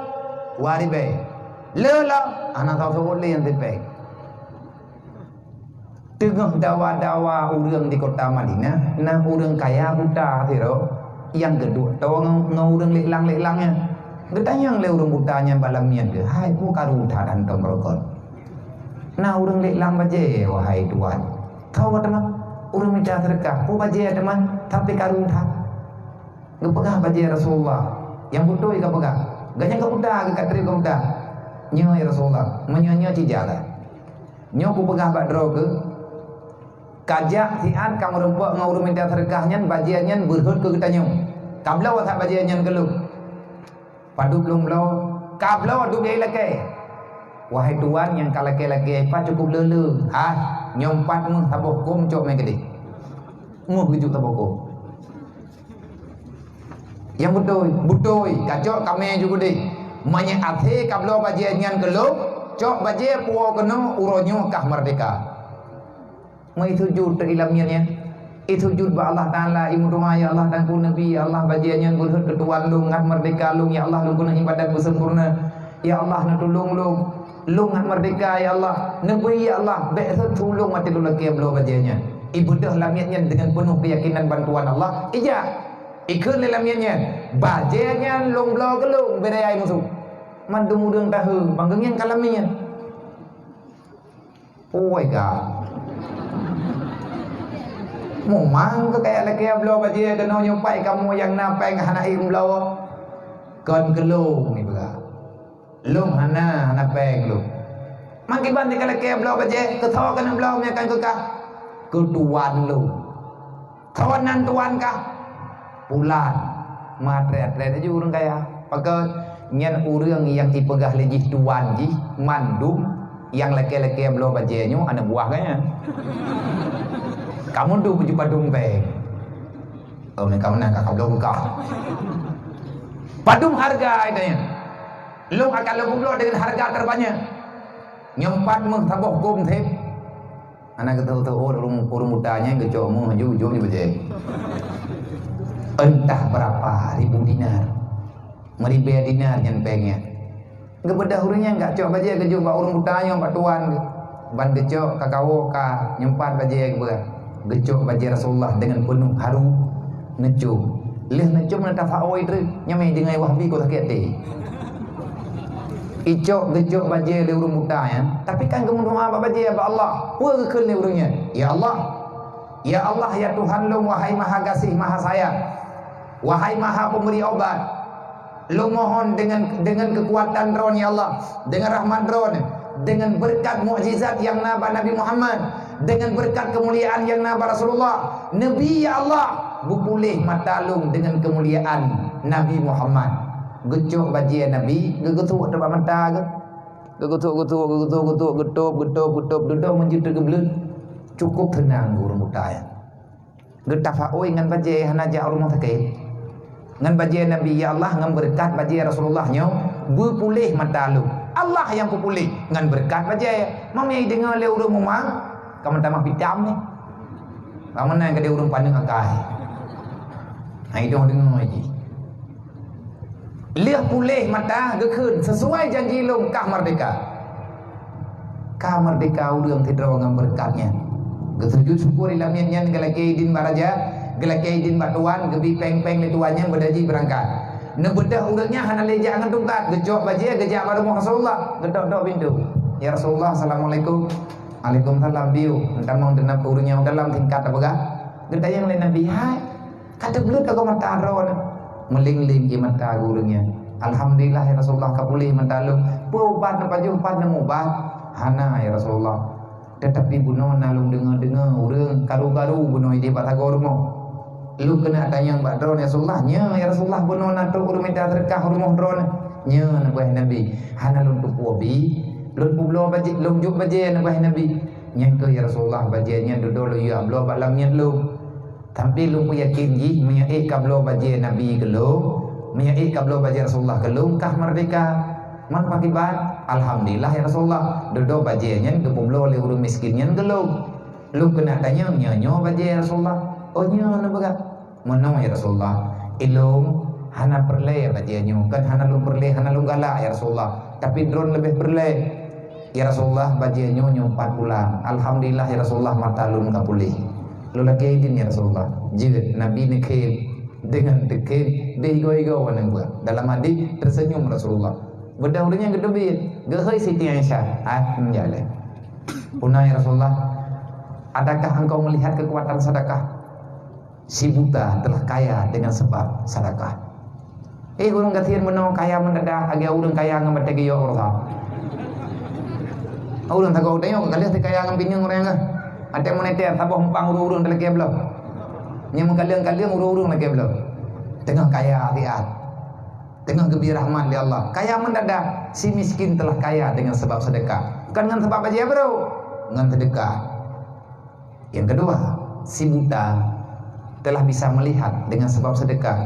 dua ribèe. Le lom hana saboh lé nyang siribèe. Teungoh dawa-dawa ureuëng di kota Madinah, na ureuëng kaya buta sidroe nyang geuduek toe ngon, ngon ureuëng lék lang-lék lang nyan. Geutanyong lé ureuëng buta nyan bak lamiet geuh, "Hai, peue karu that hantom rukon?" "Na ureuëng lék lang bajée, wahai tuan." "Tho teuma, ureuëng mita seudeukah, peue bajée teuma, tapi karu that?" Geupeugah bajée Rasulullah, nyang beutôi ka peugah. Gobnyan ka buta, geuh ka trép ka buta. "Nyoe, ya Rasulullah, meunyoe nyoe ci jak." Nyoe kupeugah bak droe keuh, ka jak siat ka meurumpok ngon ureuëng mita seudeukah nyan, bajée nyan beurhot keu geutanyoe. Ka bloe that bajée nyan keu lôn. Padub lôn bloe, ka bloe dub jai lakée. Wahai tuan nyang ka lakée-lakée, pat cukup le-le. Hai, nyoe pat meuh saboh kôm cok mé keudeh. Meuh geujok saboh kôm. Nyang beutôi, beutôi, kacok kamé ju keudeh. Meunyoe até ka bloe bajée nyan keu lôn, cok bajée puwoe keunoe uroe nyoe kah merdeka. Meuisujud teuk i lamiet nyan. Isujud bak Allah Taala, imeudoa, "Ya Allah, Teungku Nabi, ya Allah, bajée nyan beurhot keu tuan lôn, ngat merdeka lôn, ya Allah, lôn keuneuk ibadat beusempurna. Ya Allah, neutulông lôn. Lôn ngat merdeka, ya Allah. Neubri, ya Allah, bék sot tulông watée lôn lakée bloe bajée nyan." Ibeudôh lamiet nyan deungon peunoh keuyakinan bantuan Allah. Ijak. Ikheun lé lamiet nyan, "Bajée nyan lôn bloe keu lôn, beu raya musoh." Mandum ureuëng tahe, bang geungieng ka lamiet. Oi ka. Mumang keu kaya lakée bloe bajée keunoe nyupai kamoe nyang na péng hana ék bloe. Kon keu lôn ni peugah. Lôn hana, hana péng lôn. Mangkiban di ka lakée bloe bajée, keu soe keuneuk bloe meunyo kon keu kah? Keu tuan lôn. Soe nan tuan kah? Pulan. Meuatrét-atrét laju ureuëng kaya. Pakon nyan ureuëng nyang ipeugah lé jih tuan jih mandum nyang lakée-lakée bloe bajée nyoe aneuk buah geuh nyan. Kamoe dum baju padum péng. Oh, meuka meunan ka kabloe buka. Padum hareuga, ai tanyong. Lôn akan lôn peubloe deungon hareuga teubanyak. Nyoe pat meuh saboh kôm sép. Hana geuteuôt-teuôt ureuëng, ureuëng buta nyan geucok meuh ju-ju di bajée. Entah berapa ribu dinar. Meuribée dinar nyan péng nyan. Geubeudôh ureuëng nyan geucok bajée geujok bak ureuëng buta nyoe bak tuan geuh. Ban geucok ka kawoe ka nyoe pat bajée geupeugah. Geucok bajée Rasulullah deungon peunoh haru neucom. Lheueh neucom neutafaôi treuk, nyan mé deungon Wahabi kok sakét até. Icok geucok bajée lé ureuëng buta nyan, tapi kan geumeudoá bak bajée bak Allah. Peue geukheun lé ureuëng nyan? Ya Allah, ya Allah, ya Tuhan lôn, wahai Maha Gaséh, Maha Sayang, wahai Maha Peubri obat, lôn mohon deungon, deungon keukuatan Droeneuh, ya Allah, deungon rahmat Droeneuh, deungon beureukat mukjizat nyang na bak Nabi Muhammad, deungon beureukat keumuliaan nyang na bak Rasulullah, neubi, ya Allah, beupuléh mata lôn deungon keumuliaan Nabi Muhammad. Geucok bajée Nabi, geugeusuek teuk bak mata geuh. Geugeusuek-geusuek, geugeusuek-geusuek, geutôb, geutôb, geutôb, dudoe meujeuet teugeubleuet. Cukup seunang ureuëng buta nyan. Geutafaôi ngon bajée hana jak u rumoh sakét. Ngon bajèe Nabi, "Ya Allah, ngon beureukat bajèe Rasulullah nyoe, beupuléh mata lôn." Allah nyang peupuléh ngon beureukat bajèe. Meunyoe deungö lé ureueng mumang, ka meutamah pitam nyoe. Ka meunan ka di ureueng paneuk akai. Hai dong deungö jih. Lheueh puléh mata geukheun, "Sesuai janji lôn, kah merdeka." Ka merdeka ureueng sidroe ngon beureukat nyan. Geusujut syukur di langèt nyan, geulakèe idin bak raja, geulakèe idin bak tuan, geubi péng-péng lé tuan nyan, beudaji beurangkat. Neubeudôh ureueng nyan hana lé jak ngon tungkat, geucok bajèe, geujak bak rumoh Rasulullah, geudok-dok pintoe. "Ya Rasulullah, assalamualaikum." "Waalaikumsalam, biu." Tamong teunab ureueng nyan u dalam tingkat tapeugah. Geutanyong lé Nabi, "Hai, ka teubleuet agoe mata droeneuh?" Meuling-ling ié mata ureueng nyan. "Alhamdulillah, ya Rasulullah, ka puléh mata lôn." "Peue ubat neupajoh, pat neumubat?" "Hana, ya Rasulullah. Teutapi bunoe na lôn deungö-deungö ureueng karu-karu bunoe idéh bak sagoe rumoh." "Lôn keuneuk tanyong bak droeneuh, ya Rasulullah." "Nyo, ya Rasulullah, bunoe na trok ureueng mita seudeukah u rumoh droeneuh." "Nyo," neupeugah Nabi. "Hana lôn tupue bi. Lôn peubloe bajèe, lôn jok bajèe," neupeugah Nabi. "Nyan keuh, ya Rasulullah, bajèe nyan dudoe lôn yue bloe bak lam niet lôn. Tapi lôn peuyakin jih, meunyoe ék kabloe bajèe Nabi keu lôn, meunyoe ék kabloe bajèe Rasulullah keu lôn, kah merdeka." "Man pakiban?" "Alhamdulillah, ya Rasulullah, dudoe bajèe nyan geupeubloe lé ureueng miskin nyan keu lôn." "Lôn keuneuk tanyong, nyo, nyo bajèe, ya Rasulullah?" "Oh, nyo," neupeugah. "Meunoe, ya Rasulullah, ilôn hana peureulèe bajèe nyoe, kon hana lôn peureulèe, hana lôn galak, ya Rasulullah, tapi droeneuh leubeh peureulèe. Ya Rasulullah, bajèe nyoe, nyoe pat bulan. Alhamdulillah, ya Rasulullah, mata lôn ka puléh." "Lôn lakèe idin, ya Rasulullah." Jeuet, Nabi neukhém deungon teukhém, deuh igoe-igoe aneuk buah. Dalam hadis, teuseunyum Rasulullah. Beudôh ureueng nyan geuteubiet, geuhôi Siti Aisyah, "Ah, nyan lé." "Peue na, ya Rasulullah, adakah engkau melihat kekuatan sedekah?" "Si buta telah kaya dengan sebab sedekah." Eh, ureueng gasien meunoe kaya mendadak, lagèe ureueng kaya ngon batèe geuyok roh. Ureueng sagoe tanyoe ka lheueh kaya ngon pineung ureueng nyan. Watèe meuneter saboh umpang ureueng-ureueng talakèe bloe. Nyang meukaleueng-kaleueng ureueng-ureueng lakèe bloe. Teungoh kaya siat. Teungoh geubri rahmat lé Allah. Kaya mendadak, si miskin telah kaya dengan sebab sedekah. Bukan ngon sebab bajèe brôk, ngon sedekah. Yang kedua, si buta telah bisa melihat dengan sebab sedekah.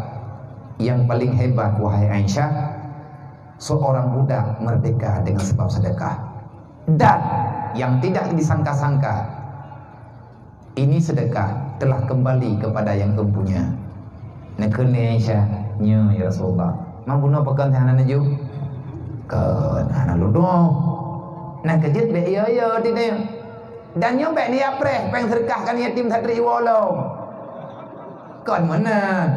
Yang paling hebat, wahai Aisyah, seorang budak merdeka dengan sebab sedekah. Dan yang tidak disangka-sangka, ini sedekah telah kembali kepada yang mempunya. Neukheun lé Aisyah, "Nyo, ya Rasulullah." "Man bunoe pakon hana neujok?" "Kon, hana lôn tuwoe." "Na keujeuet bèk yo-yo teuh." "Dan nyoe bèk neujak preh péng seudeukah keu yatim santri iwoe lom." Kon meunan.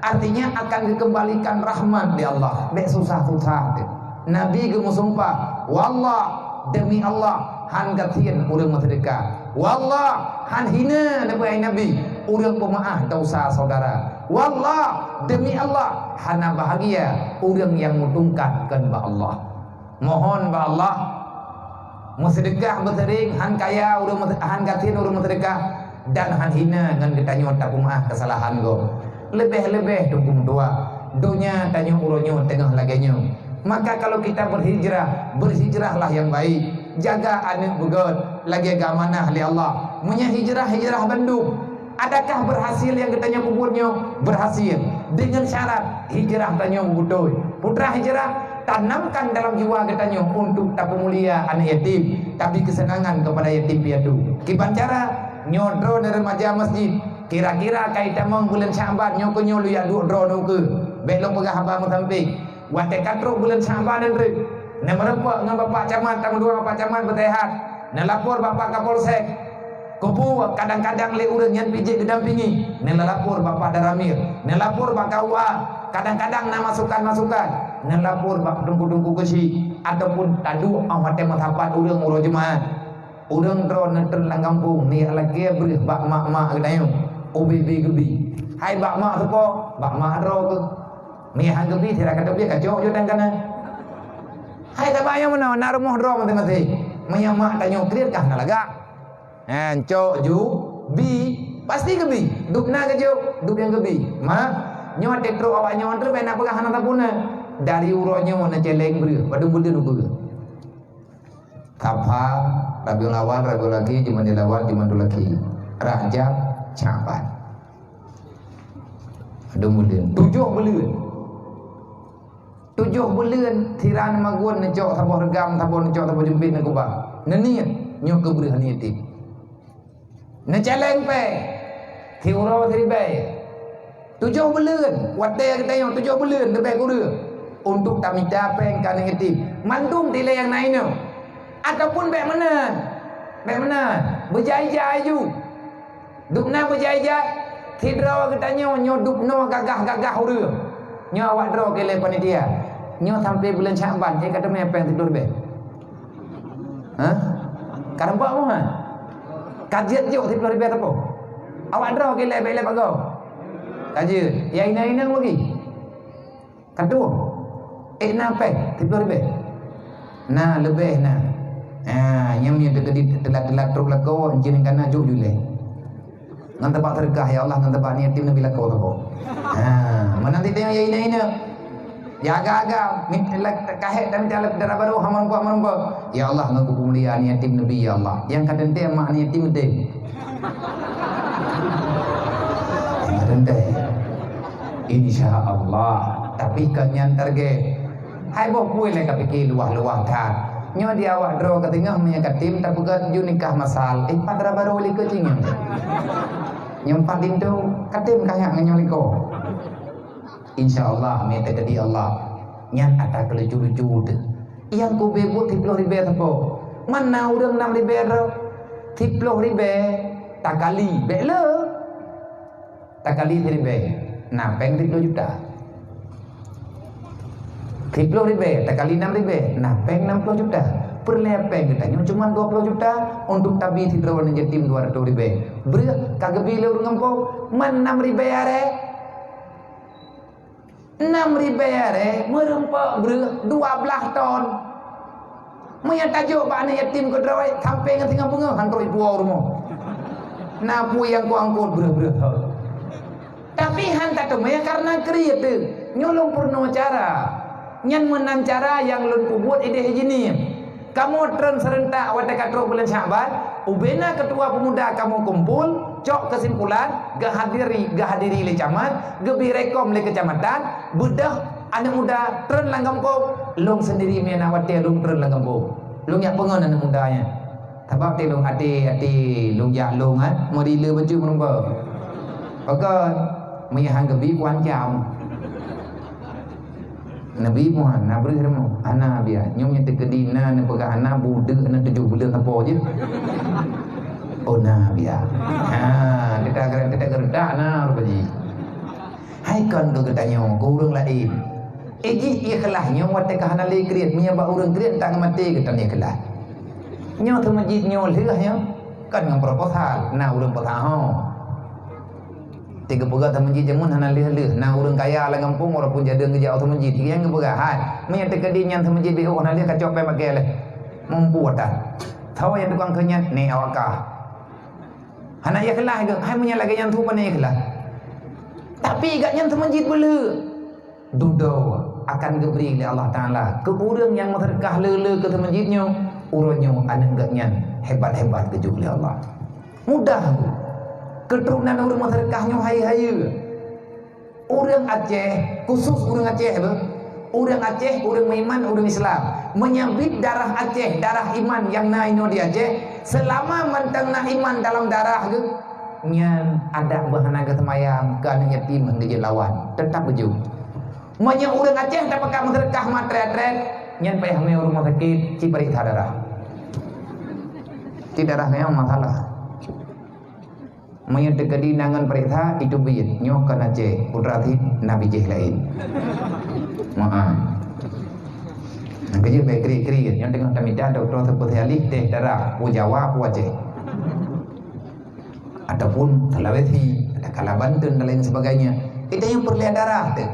Artinya akan dikembalikan rahmat di Allah. Bèk susah-susah teuh. Nabi geumeusumpah, "Wallah, demi Allah, han gasien ureueng meuseudeukah. Wallah, han hina," neupeugah Nabi, "ureueng peumeu'ah desya saudara. Wallah, demi Allah, hana bahagia ureueng nyang meutungkat keu bak Allah." Mohon bak Allah, meuseudeukah beuseuring, han kaya ureueng meuse-, han gasien ureueng meuseudeukah, dan han hina ngon geutanyoe tapeumeu'ah keusalahan gob. Leubeh-leubeh Teungku meutuah, donya tanyoe uroe nyoe teungoh lagèe nyoe. Maka kalau kita berhijrah, berhijrahlah yang baik. Jaga aneuk beugöt lagèe geuamanah lé Allah. Meunyoe hijrah, hijrah bandum. Adakah berhasil nyang geutanyoe peubuet nyoe? Berhasil. Dengan syarat hijrah tanyoe beutôi. Peue teuma hijrah? Tanamkan dalam jiwa geutanyoe untuk tapeumulia aneuk yatim, tabri keuseunangan keupada yatim piatu. Kiban cara? Nyoe droeneuh remaja masjid, kira-kira ka itamong buleuen Syakban, nyoe keuh nyoe lôn jak duek droeneuh ukeue. Bèk lôn peugah haba meusampéng. Watèe ka trok buleuen Syakban nyan treuk, neumeurumpok ngon Bapak Camat, tameudua Bapak Camat beuseuhat, neulapor Bapak Kapolsek. Keupeue kadang-kadang lé ureueng nyan pih jeuet geudampingi, neulapor Bapak Danramil, neulapor bak K U A, kadang-kadang na masukan-masukan, neulapor bak teungku-teungku keuchik, ataupun taduek 'oh watèe meusapat ureueng uroe Jumat. Ureueng droeneuh treun lam gampông, neujak lakèe breueh bak mak-mak geutanyoe, ubé-bé geubi. "Hai bak mak soe po?" "Bak mak droe keuh." Meunyo han geubi, sira ka teubiet, kacok ju dan kana. Hai saban nyang meunoe, na rumoh droe maséng-maséng. Meunyo mak tanyoe kriet kah na lagak. Han cok ju, bi, pasti geubi. Dub na geujok, dub nyang geubi. Mak, nyoe watèe trok awak nyoe treuk bèk na peugah hana sapeue na. Dari uroe nyoe na cèlèng breueh, padum buleuen ukeue. Safar, Rabiul Awal, Rabiul Akhir, Jumadil Awal, Jumadil Akhir. Rajab, Sya'ban. Dum buleuen. Tujoh buleuen. Tujoh buleuen siran magun neucok saboh reugam, saboh neucok saboh jumpit neukeubah. Neuniet nyoe keu breueh aneuk yatim. Neucaleng péng siuroe siribèe. Tujoh buleuen, watèe geutanyoe tujoh buleuen leubeh kureueng untuk tamita péng keu aneuk yatim. Mandum dilèe nyang na inoe. Ataupun bèk meunan. Bèk meunan. Beujai-jai ju. Dubna beujai-jai, sidroe geutanyoe nyoe dubnoe gagah-gagah ureueng. Nyoe awak droe keu lé panitia. Nyoe sampoe buleuen Syakban, éh, ka teumé péng siploh ribèe. Hah? Ka reumpok moh, ha? Ka jeuet jok siploh ribèe teupeu. Awak droe keu lé bèk lé pagoe. Ka jeuet. Ya inong-inong bagi. Ka tuwoe. Ék na péng siploh ribèe? Na, leubeh na. Ha, nyan meunyoe teukeudi teulat-teulat trok lakoe, encin ka na jok julée. Ngon teubak seudeukah, "Ya Allah, ngon teubak aneuk yatim neubi lakoe saboh." Ha, meunan teuh ya inong-inong. Ya agam-agam, mit-, la-, kahé dan mita dara barô, ha, meurumpok-meurumpok. "Ya Allah, ngon kupeumulia aneuk yatim neubi, ya Allah." Nyang ka teuntèe mak aneuk yatim teuntèe. Nyang ka teuntèe. Insya Allah. Tapi kon nyan target. Hai boh peue lé ka pike luwah-luwah that. Nyoe di awak droe ka teungoh meunyoe ka tem tapeugah ju nikah masal. Eh, pat dara barô likot cingeng. Nyoe pat linto ka tem kah nyak ngon nyoe likot. Insya Allah, mita keudi Allah. Nyan ata keu lucu-lucu teuh. Nyang kube buet siploh ribèe sapo. Man na ureueng nam ribèe droe. Siploh ribèe takali bèk le. Takali siribèe, na péng siploh juta. Siploh ribèe takali nam ribèe, na péng nam ploh juta. Peureulèe péng geutanyoe cuma dua ploh juta untuk tabi sidroe aneuk yatim dua ratus ribèe. Breueh ka geubi lé ureueng gampông, man nam ribèe aré. Nam ribèe aré meurumpok breueh dua blaih ton. Meunyoe tajok bak aneuk yatim keudroe, sampé ngon singoh beungoh han trok ipuwoe u rumoh. Na peue nyang kuangkot breueh-breueh thon. Tapi han tateumé kareuna kriet teuh. Nyoe lôn peurunoe cara. Nyan meunan cara nyang lôn peubuet idéh jinih. Kamoe treun seurentak watèe ka trok buleuen Syakban, ubena keutua peumuda kamoe kumpul, cok keusimpulan, geuhadiri, geuhadiri lé camat, geubi rekom lé keucamatan, beudôh aneuk muda treun lam gampông, lôn seundiri meunan watèe lôn treun lam gampông. Lôn jak peungon aneuk muda nyan. Sabab teuh lôn até, até lôn jak lôn, ha, meuri le bacut meureumpok. Pakon, meunyo han geubi kuancam. Nabi Muhammad, na breueh rumoh, hana biya. Nyoe nyang teukeudi na neupeugah hana, budeuek na tujoh buleuen sapo jih. Oh, na biya. Ha, kita geureudak, kita geureudak na rupa jih. Hai kon keu geutanyoe, keu ureueng laén. Eh, jih ikhlas nyoe watèe ka hana lé kriet, meunyo bak ureueng kriet tak maté geutanyoe ikhlas. Nyoe seumeujid nyoe lheueh nyoe, kon ngon proposal, na ureueng peusahô. Teuka peugah seumeujid jameun hana lheueh-lheueh. Na ureueng kaya lam gampông walaupun jadeueng geujak u seumeujid. Nyang geupeugah, hai, meunyo teukeudi nyan seumeujid B O hana lheueh kacok péng bak kèe lé. Mumpu ata. Tho nyang tukang keu nyan, nèk awak kah. Hana ikhlas geuh. Hai meunyo lagèe nyan tu pane ikhlas. Tapi gobnyan seumeujid beulheueh. Dudoe akan geubri lé Allah Taala keu ureueng nyang meuseudeukah le-le keu seumeujid nyoe, uroe nyoe aneuk geuh nyan hebat-hebat geujok lé Allah. Mudah keuturonan ureueng meuseudeukah nyoe hayeue-hayeue. Ureueng Aceh, khusus ureueng Aceh lé, ureueng Aceh, ureueng meuiman, ureueng Islam. Meunyo bit darah Aceh, darah iman nyang na inoe di Aceh, seulama mantong na iman dalam darah geuh, nyan adak beuhana geuseumayang keu aneuk yatim nyang geujeuet lawan, teutap geujok. Meunyoe ureueng Aceh tapeugah meuseudeukah mat trét-trét, nyan payah mé u rumoh sakét, ci pareksa darah. Ci darah nyan masalah. Meunyoe teukeudi na ngon pareksa, itu biet. Nyoe kon Aceh, putra sit na bijéh laén. Maaf. Nyang keujeuet bèk kriet-kriet. Nyoe teungoh tamita dokto spesialis teh darah, peue Jawa, peue Aceh. Ataupun Sulawesi, ada kala Banten dan lain sebagainya. Kita nyang peureulèe darah teuh.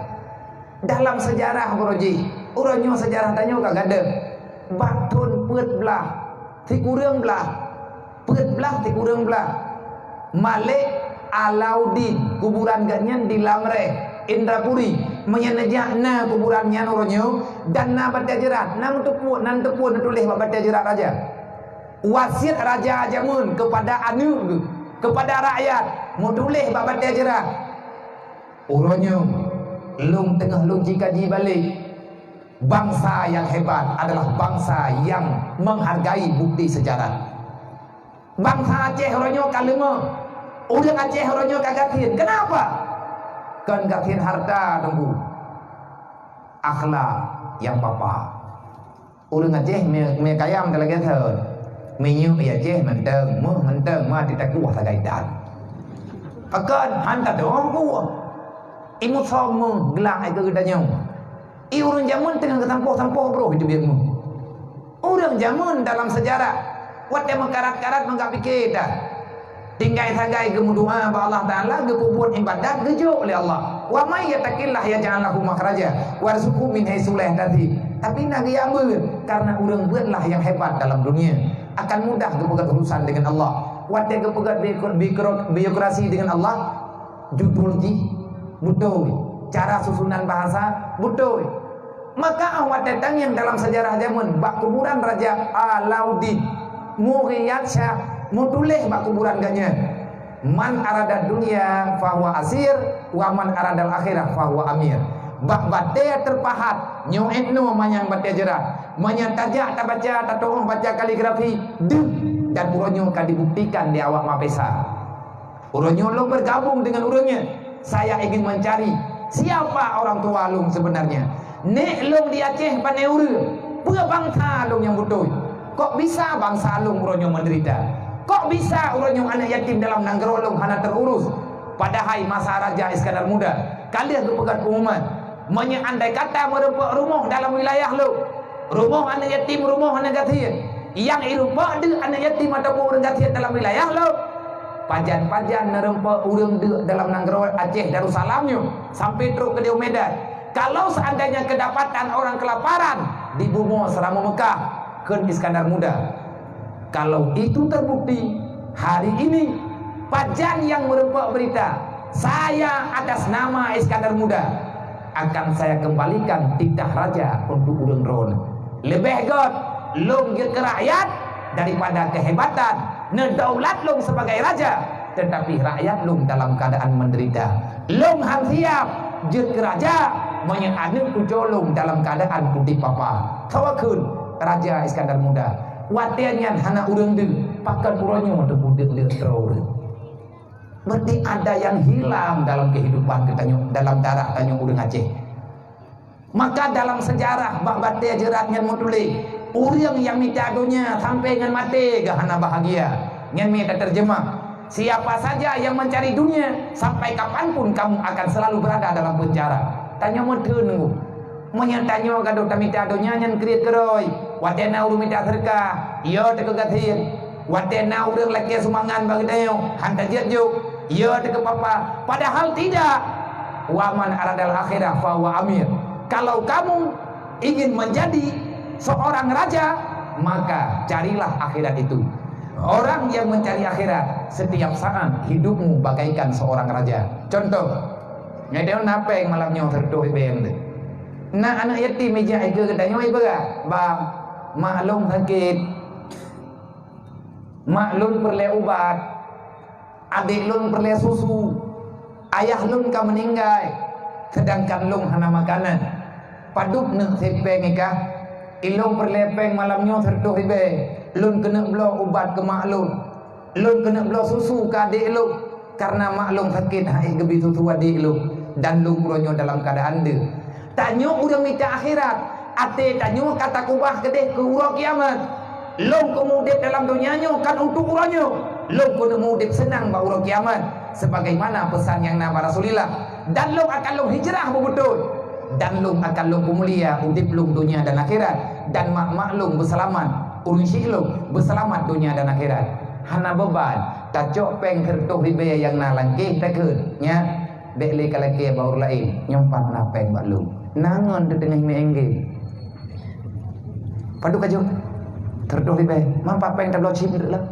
Dalam seujarah baroe jih, uroe nyoe seujarah tanyoe ka gadôh. Bak thon peuet blaih sikureueng blaih, peuet blaih sikureueng blaih, Malik Alauddin, kuburan geuh nyan di Lamreh, Indrapuri. Meunyoe neujak na kuburan nyan uroe nyoe, dan na batèe jeurat, na meuteupue, na meuteupue neutuléh bak batèe jeurat raja. Wasiet raja jameun keupada aneuk geuh, keupada rakyat, meutuléh bak batèe jeurat. Uroe nyoe, lôn teungoh lôn jikaji balek, bansa nyang hebat adalah bansa nyang menghargai bukti sejarah. Bansa Aceh uroe nyoe ka leumah. Ureuëng Aceh uroe nyoe ka gasien. Kenapa? Kon gasien harta, Teungku. Akhlak nyang papa. Ureuëng Aceh mie, mie kayam ka lagée thon. Minyeuk ie Aceh mantong, méuh mantong, ma titakuah sagai dan. Pakon han ka dong kuah. Imu som méuh geulak ai keu geutanyoe. I ureuëng jameun teungoh geusampoh-sampoh broh itu biet méuh. Ureuëng jameun dalam sejarah, watée meukarat-karat meugak pike dah. Tinggai sagai geumeudoa bak Allah Taala, geupeubuet ibadat, geujok lé Allah. "Wa may yattaqillaha yaj'al lahu makhraja, warzuqhu min haitsu la yahtasib." Tapi na geuyambeuen, karena ureuëng beuet lah nyang hebat dalam dunia. Akan mudah geupeugét urusan dengan Allah. Watée geupeugét bikro-, bikro-, birokrasi dengan Allah, judul jih beutôi, cara susunan bahasa beutôi. Maka 'oh watée tangieng dalam sejarah jameun bak kuburan Raja Alauddin, Mughiyat Syah meutuléh bak kuburan geuh nyan, "Man arada dunya fahuwa asir, wa man aradal akhirah fahuwa amir." Bak batée teupahat, nyoe 'et noe manyang batée jeurat. Meunyoe tajak tabaca, tatu'oh baca kaligrafi, deuh, dan uroe nyoe ka dibuktikan di awak mapesa. Uroe nyoe lôn bergabung dengan ureuëng nyan. Saya ingin mencari siapa orang tua lôn sebenarnya. Nek lôn di Aceh pane ureuëng, peue bansa lôn nyang beutôi? Kok bisa bansa lôn uroe nyoe menderita? Kok bisa uroe nyoe aneuk yatim dalam nanggroe lôn hana terurus? Padahai masa Raja Iskandar Muda, ka lheueh geupeugét pengumuman, meunyoe andai kata meurumpok rumoh dalam wilayah lôn, rumoh aneuk yatim, rumoh aneuk gasien, nyang irumpok deuek aneuk yatim ataupun ureuëng gasien dalam wilayah lôn, pajan-pajan neurumpok ureuëng deuek dalam nanggroe Aceh Darussalam nyoe sampai trok keudéh u Medan. Kalau seandainya kedapatan orang kelaparan di bumoe Seuramoe Meukah, kheun Iskandar Muda. Kalau itu terbukti, hari ini pajan nyang meurumpok beurita, saya atas nama Iskandar Muda akan saya kembalikan titah raja untuk ureuëng droeneuh. Leubeh gét lôn jeuet keu rakyat daripada keuhebatan neudaulat lôn sebagai raja, tetapi rakyat lôn dalam keadaan menderita. Lôn han siap jeuet keu raja meunyoe aneuk cucoe lôn dalam keadaan udeb papa. Sawa kheun Raja Iskandar Muda, watée nyan hana ureuëng deuek, pakon uroe nyoe teupeu deuek-deuek droe ureuëng. Berarti ada yang hilang dalam kehidupan geutanyoe, dalam darah tanyoe ureuëng Aceh. Maka dalam sejarah bak batée jeurat nyan meutuléh, ureuëng nyang mita donya sampai ngon maté geuh hana bahagia. Nyan mita terjemah, siapa saja yang mencari dunia, sampai kapanpun kamu akan selalu berada dalam penjara. Tanyoe meuteun nunggu. Meunyoe tanyoe gadôh tamita donya nyan kriet keurôi, watée na ureuëng mita seudeukah, yo teuh keu gasien. Watée na ureuëng lakée sumbangan bak geutanyoe, han tajeuet jok, yo teuh keu papa. Padahal tidak. Wa man aradal akhirah fahuwa amir. Kalau kamu ingin menjadi seorang raja, maka carilah akhirat itu. Orang yang mencari akhirat, setiap saat hidupmu bagaikan seorang raja. Contoh, nyoe na péng malam nyoe seratus ribèe. Na aneuk yatim ijak ikeue geutanyoe ipeugah, "Bang, mak lôn sakét. Mak lôn peureulée ubat. Adék lôn peureulée susu. Ayah lôn ka meuninggai, seudangkan lôn hana makanan. Padub neuk sép péng ikah? Ilôn peureulée péng malam nyoe seratus ribèe. Lôn keuneuk bloe ubat keu mak lôn. Lôn keuneuk bloe susu keu adék lôn, kareuna mak lôn sakét han ék geubri susu adék lôn, dan lôn uroe nyoe dalam keuadaan deuh." Tanyoe ureuëng mita akhirat, até tanyoe ka takubah keudeh keu uroe kiamat. Lôn keumeudeb dalam donya nyoe kan untuk uroe nyoe. Lôn keuneuk meudeb seunang bak uroe kiamat, sebagaimana peusan nyang na bak Rasulillah. Dan lôn akan lôn hijrah beubeutôi. Dan lôn akan lôn peumulia udeb lôn donya dan akhirat. Dan mak-mak lôn beuseulamat, ureuëng syik lôn beuseulamat donya dan akhirat. Hana beuban, tacok péng seratus ribèe nyang na lam keuh takheun, nyan. Bék lé kalakée bak ureuëng laén, nyoe pat na péng bak lôn. Na ngon teuteungoh meuénggéh. Padub kajok? Seratus ribèe. Man pat péng tabloe chip deuek lah.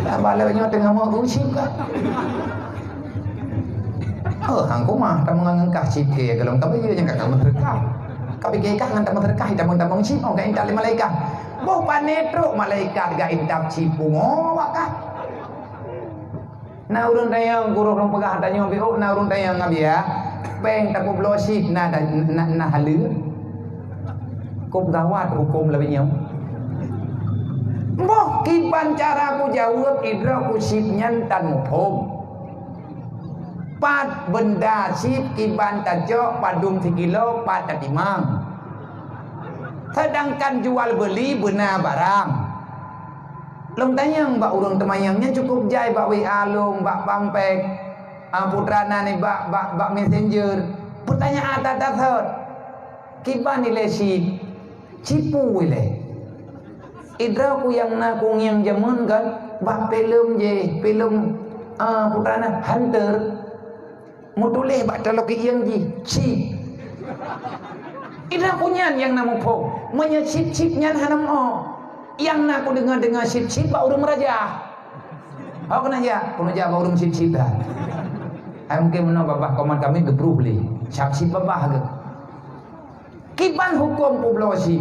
Tambah lewat nyoe teungoh mau chip ka. Oh, hang kumah, tameungon kah chip keu golom ka bayeue nyang ka tameuseudeukah. Ka pike kah ngon tameuseudeukah, tameung-tameung chip, oh, ka intat lé malaikat. Boh pané trok malaikat ka intat chip pungo bak kah. Na ureuëng tanyong, gurôh lôn peugah tanyoe biôk, na ureuëng tanyong ngon biya, péng tapubloe chip na, na, na haleue. Kôb gawat hukôm lagée nyoe. Boh kiban cara kujaweueb idroe ku chip nyan tan muphom. Pat beunda chip kiban tacok padum sikilo pat tatimang. Sedangkan jual beuli beuna barang. Lôn tanyong bak ureuëng teumanyong nyan cukup jai bak W A lôn, bak Bang Pek, ah, putra na nibak, bak, bak messenger. Peutanyaan that-that thot. Kiban ilée chip, chip peue ilée. Idroe ku nyang na ku ngieng jameun kan, bak filem jih, filem, ah, putra na Hunter. Meutuléh bak taloe keuieng jih, chip. Idroe ku nyan nyang na muphom, meunyoe chip-chip nyan hana meu'oh. Nyang na kudeungoe-deungoe chip-chip bak ureuëng meuraja. Ho keuneuk jak, keuneuk jak bak ureuëng chip-chip dah. Hai mungkin meunoe babah komat kami geubruh lé. Chip-chip babah geuh. Kiban hukôm peubloe chip,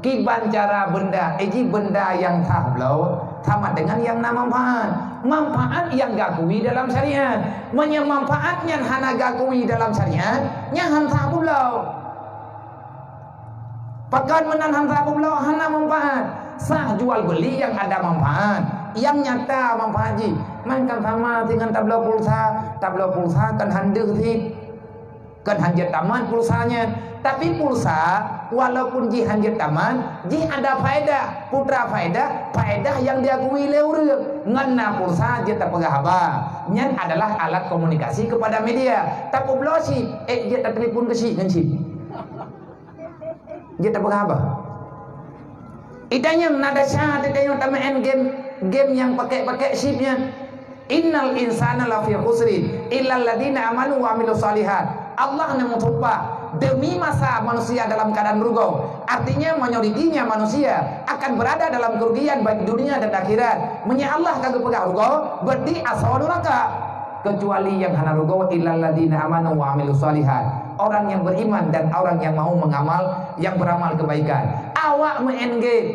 kiban cara beunda, eh, jih beunda nyang sah bloe sama dengan nyang na manfaat. Manfaat nyang geukui dalam syariat. Meunyoe manfaat nyan hana geukui dalam syariat, nyan han sah peubloe. Pakon meunan han sah peubloe, hana manfaat. Sah jual beuli nyang ada manfaat, nyang nyata manfaat jih. Meunan sama deungon tabloe pulsa, tabloe pulsa kan han deuh cit. Kan han jeuet tamat pulsa nyan. Tapi pulsa, walaupun jih han jeuet tamat, jih ada faedah. Peue treuk faedah? Faedah nyang diakui lé ureuëng. Ngon na pulsa jeuet tapeugah haba. Nyan adalah alat komunikasi kepada media. Tapeubloe chip, eh, jeuet tatelepon keu chip ngon chip. Jeuet tapeugah haba. Itanyong na desya, itanyong tameu'en game, game nyang pakèk-pakèk chip nyan. "Innal insana lafi khusrin, illal ladzina amanu wa amilus shalihat." Allah neumeusumpah, "Demi masa manusia dalam keadaan rugoe." Artinya, majoritinya manusia akan berada dalam kerugian baik dunia dan akhirat. Meunyoe Allah ka geupeugah rugoe, berarti asoe nuraka. Kecuali nyang hana rugoe, "Illal ladzina amanu wa amilus shalihat." Orang yang beriman dan orang yang mau mengamal, yang beramal kebaikan. Awak meu'en game.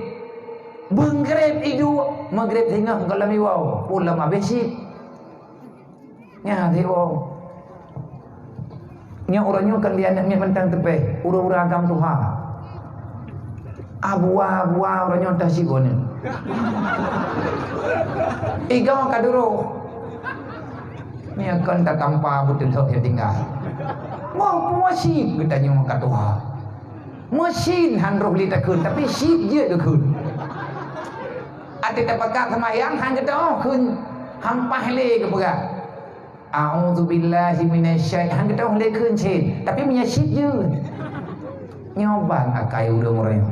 Beungreb iduek, meugreb singoh goh lom iwoe, ulôn abéh chip. Nyan iwoe. Nyoe uroe nyoe kan di aneuk miet mantong teupeh, ureuëng-ureuëng agam tuha. Abua-abua uroe nyoe teuh sigoe nyoe. Igoe ka duroh. Nyoe kon takampa beuteuthok ya tinggai. Wah, peue chip geutanyoe ka tuha. Meusén han roh lé takheun, tapi chip jeuet geukheun. Até tapakat seumayang han geuteu'oh kheun, han paih lé geupeugah, "A'udzubillahi minasyai-," han geuteu'oh lé kheun cit, tapi meunyoe chip jeuet. Nyoe ban akai ureuëng-ureuëng.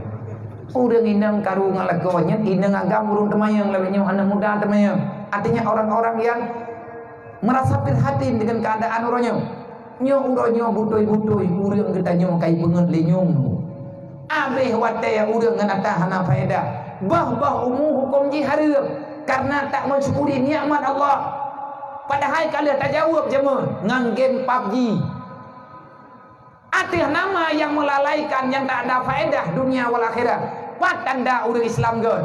Ureuëng inong karu ngon lakoe nyan, inong agam ureuëng teumanyong lagée nyoe, aneuk muda teumanyong. Artinya orang-orang yang merasa prihatin dengan keadaan uroe nyoe. Nyoe uroe nyoe beutôi-beutôi ureuëng geutanyoe ka ipeungeut lé nyum. Abéh watée ureuëng ngon ata hana faedah. Bah-bah umu huköm jih hareuem, kareuna tak meusyukuri nikmat Allah. Padahai ka lheueh tajaweueb jameun ngon game pabji. Ateueh nama nyang meulalaikan nyang tak ada faedah dunia wal akhirat. Pat tanda ureuëng Islam göt?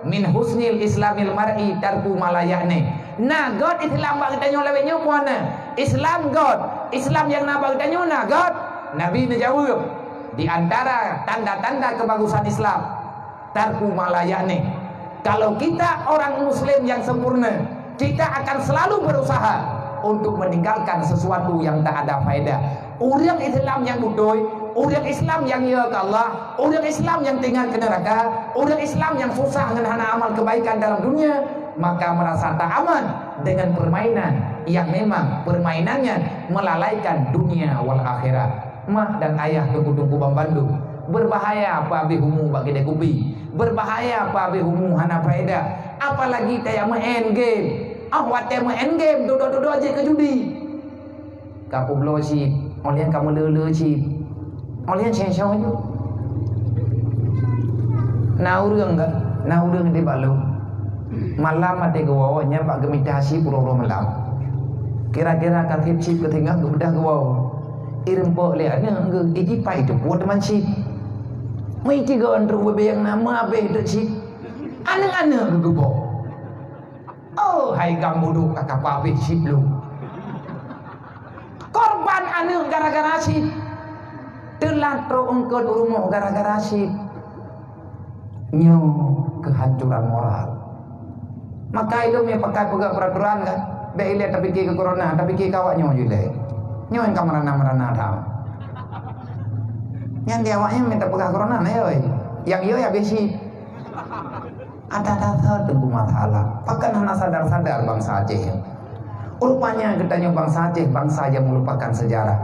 Min husnil islamil mar'i tarku ma la ya'ni. Na göt Islam bak geutanyoe lawét nyoe puana. Islam göt. Islam nyang na bak geutanyoe na göt. Nabi neujaweueb, di antara tanda-tanda kebagusan Islam, tarku ma la ya'ni. Kalau kita orang muslim yang sempurna, kita akan selalu berusaha untuk meninggalkan sesuatu yang tak ada faedah. Ureuëng Islam nyang beutôi, ureuëng Islam nyang yö keu Allah, ureuëng Islam nyang teuingat keu neuraka, ureuëng Islam nyang susah ngon hana amal kebaikan dalam dunia, maka merasa tak aman dengan permainan yang memang permainannya melalaikan dunia wal akhirat. Mak dan ayah teungku-teungku banmandum, berbahaya peuabéh umu bak keudè kupi, berbahaya peuabéh umu hana faedah, apalagi tajak meu'en game. Ah, watée meu'en game, dudoe-dudoe jeuet keu judi. Ka peubloe cit, óh lheueh ka meuleu-leu cit. Óh lheueh céng-céng ju. Na ureuëng ka, na ureuëng di bak lôn. Malam até geuwoe nyan bak geumita cit uroe-uroe malam. Kira-kira ka tieb cit keu teungoh geubeudôh geuwoe. Ireumpok lé aneuk geuh, iji pai teupuet teuma cit. Meuici geuh trok bubé nyang na meuabéh teuk cit. Aneuk-aneuk geuh geuboh. Oh, hai gam budok ka kapabeh cit lom. Korban aneuk gara-gara cit. Teulat trok eungkôt u rumoh gara-gara cit. Nyoe keuhancuran moral. Maka ilôn nyang pakai peugah peraturan kan, bèk ilèe tapike keu corona, tapike keu awak nyoe ju ilèe. Nyoe nyang ka meurana-meurana that. Nyang di awak nyan mita peugah corona na yoi. Nyang yoi habéh cit. Ada dasar teungku masalah. Pakon hana sadar-sadar bansa Aceh nyoe. Rupanya geutanyoe bansa Aceh, bansa nyang meulupakan sejarah.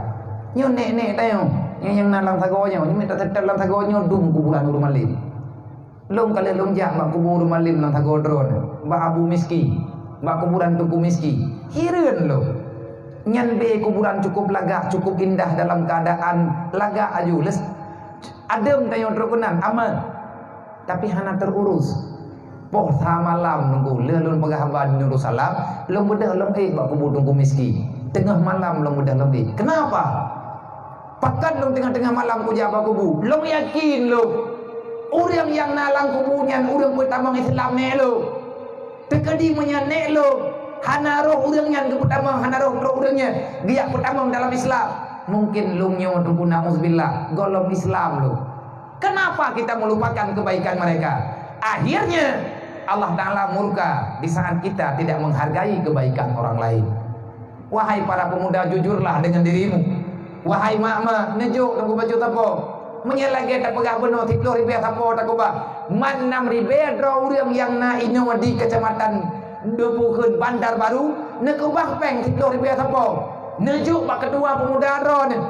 Nyoe nèk-nèk tanyoe, nyoe nyang na lam sagoe nyoe, nyoe mita teutab lam sagoe nyoe dum kuburan ureueng malém. Lôn ka lheueh lôn jak bak kubu ureueng malém lam sagoe droeneuh, bak Abu Miski, bak kuburan Teungku Miski. Hireuen lôn. Nyan bè kuburan cukup lagak, cukup indah dalam keuadaan lagak aju. Leus adeuem tanyoe trok keunan, aman. Tapi hana teururus. Poh sa malam nunggu lheueh lôn peugah haba Nurul Salam, lôn beudôh lôn éh bak kubu Teungku Miski. Teungoh malam lôn beudôh lôn éh. Kenapa? Pakon lôn teungoh-teungoh malam kujak bak kubu? Lôn yakin lôn, ureueng nyang na lam kubu nyan ureueng peutamong Islam nèk lôn. Teukeudi meunyoe nèk lôn hana roh ureueng nyan geupeutamong, hana roh trok ureueng nyan geujak peutamong dalam Islam, mungkin lôn nyoe teungku, na'uzubillah, gohlom Islam lôn. Kenapa kita melupakan kebaikan mereka? Akhirnya, Allah Ta'ala murka di saat kita tidak menghargai kebaikan orang lain. Wahai para pemuda, jujurlah dengan dirimu. Wahai mak-mak, neujok teungku baju sapo. Meunyoe lagèe tapeugah bunoe siplôh ribèe sapo takeubah, mat nam ribèe droe ureueng nyang na inoe di Kecamatan Dubukheun, Bandarbaru, neukeubah pèng siplôh ribèe sapo. Neujok bak ketua pemuda droeneuh.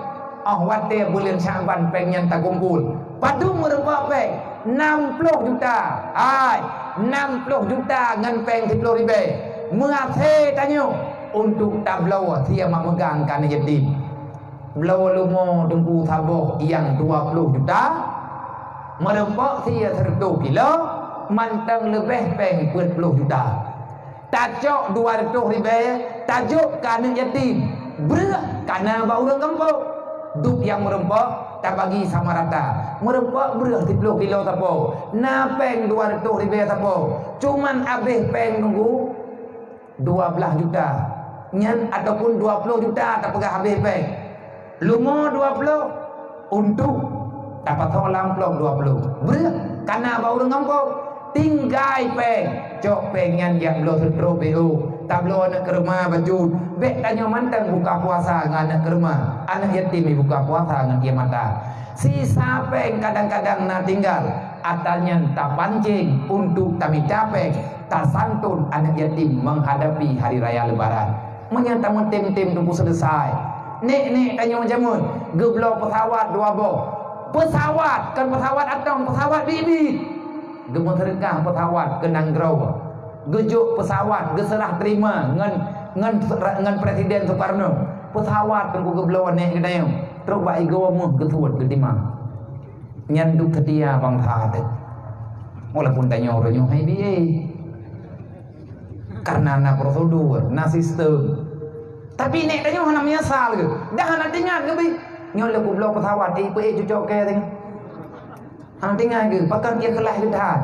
Óh watèe buleuen Syakban pèng nyan takumpul. Padum meureumpok pèng? Nam plôh juta. Hai, nam plôh juta ngon pèng siplôh ribèe. Meuasèe tanyoe untuk tabloe sie mak meugang keu aneuk yatim. Bloe leumo teungku saboh nyang dua plôh juta, meureumpok sie sireutôh kilo, mantong leubeh pèng peuet plôh juta. Tacok dua reutôh ribèe, tajok keu aneuk yatim. Breueh kana bak ureueng gampông. Duek nyang meureumpok tabagi sama rata. Meureumpok breueh siplôh kilo sapo. Na pèng dua reutôh ribèe sapo. Cuman abéh pèng nunggu dua blaih juta. Nyan ataupun dua plôh juta tapeugah abéh pèng. Leumo dua plôh, untuk tapasoe lam amplop dua plôh. Breueh kana bak ureueng gampông. Tinggai pèng, cok pèng nyan jak bloe seutroh B O, tabloe aneuk keureuma bacut. Bèk tanyoe mantong buka puasa ngon aneuk keureuma, aneuk yatim jibuka puasa ngon ié mata. Sisa pèng kadang-kadang na tinggal, atra nyan tapancéng untuk tamita pèng, tasantun aneuk yatim menghadapi hari raya Lebaran. Meunyoe tameutem-tem teungku seuleusai, nèk-nèk tanyoe jameun geubloe peusawat dua boh. Peusawat, kon peusawat atong, peusawat biet-biet. Geumeuseudeukah peusawat keu nanggroe. Geujok peusawat geuseurah teurima ngon, ngon, ngon Presiden Sukarno. Peusawat teungku geubloe nèk geutanyoe. Trok bak igoe méuh geusuet geutimang. Nyan duek seutia bansa teuh. Walaupun tanyoe uroe nyoe hai B A. Karena na prosedur, na sistem. Tapi nèk tanyoe hana meunyeusal geuh. Dah hana teuingat geuh bit. Nyoe lé kubloe peusawat, eh, peuék cucok kèe teuh. Hana teuingat geuh, pakon ié keulaih geuh that.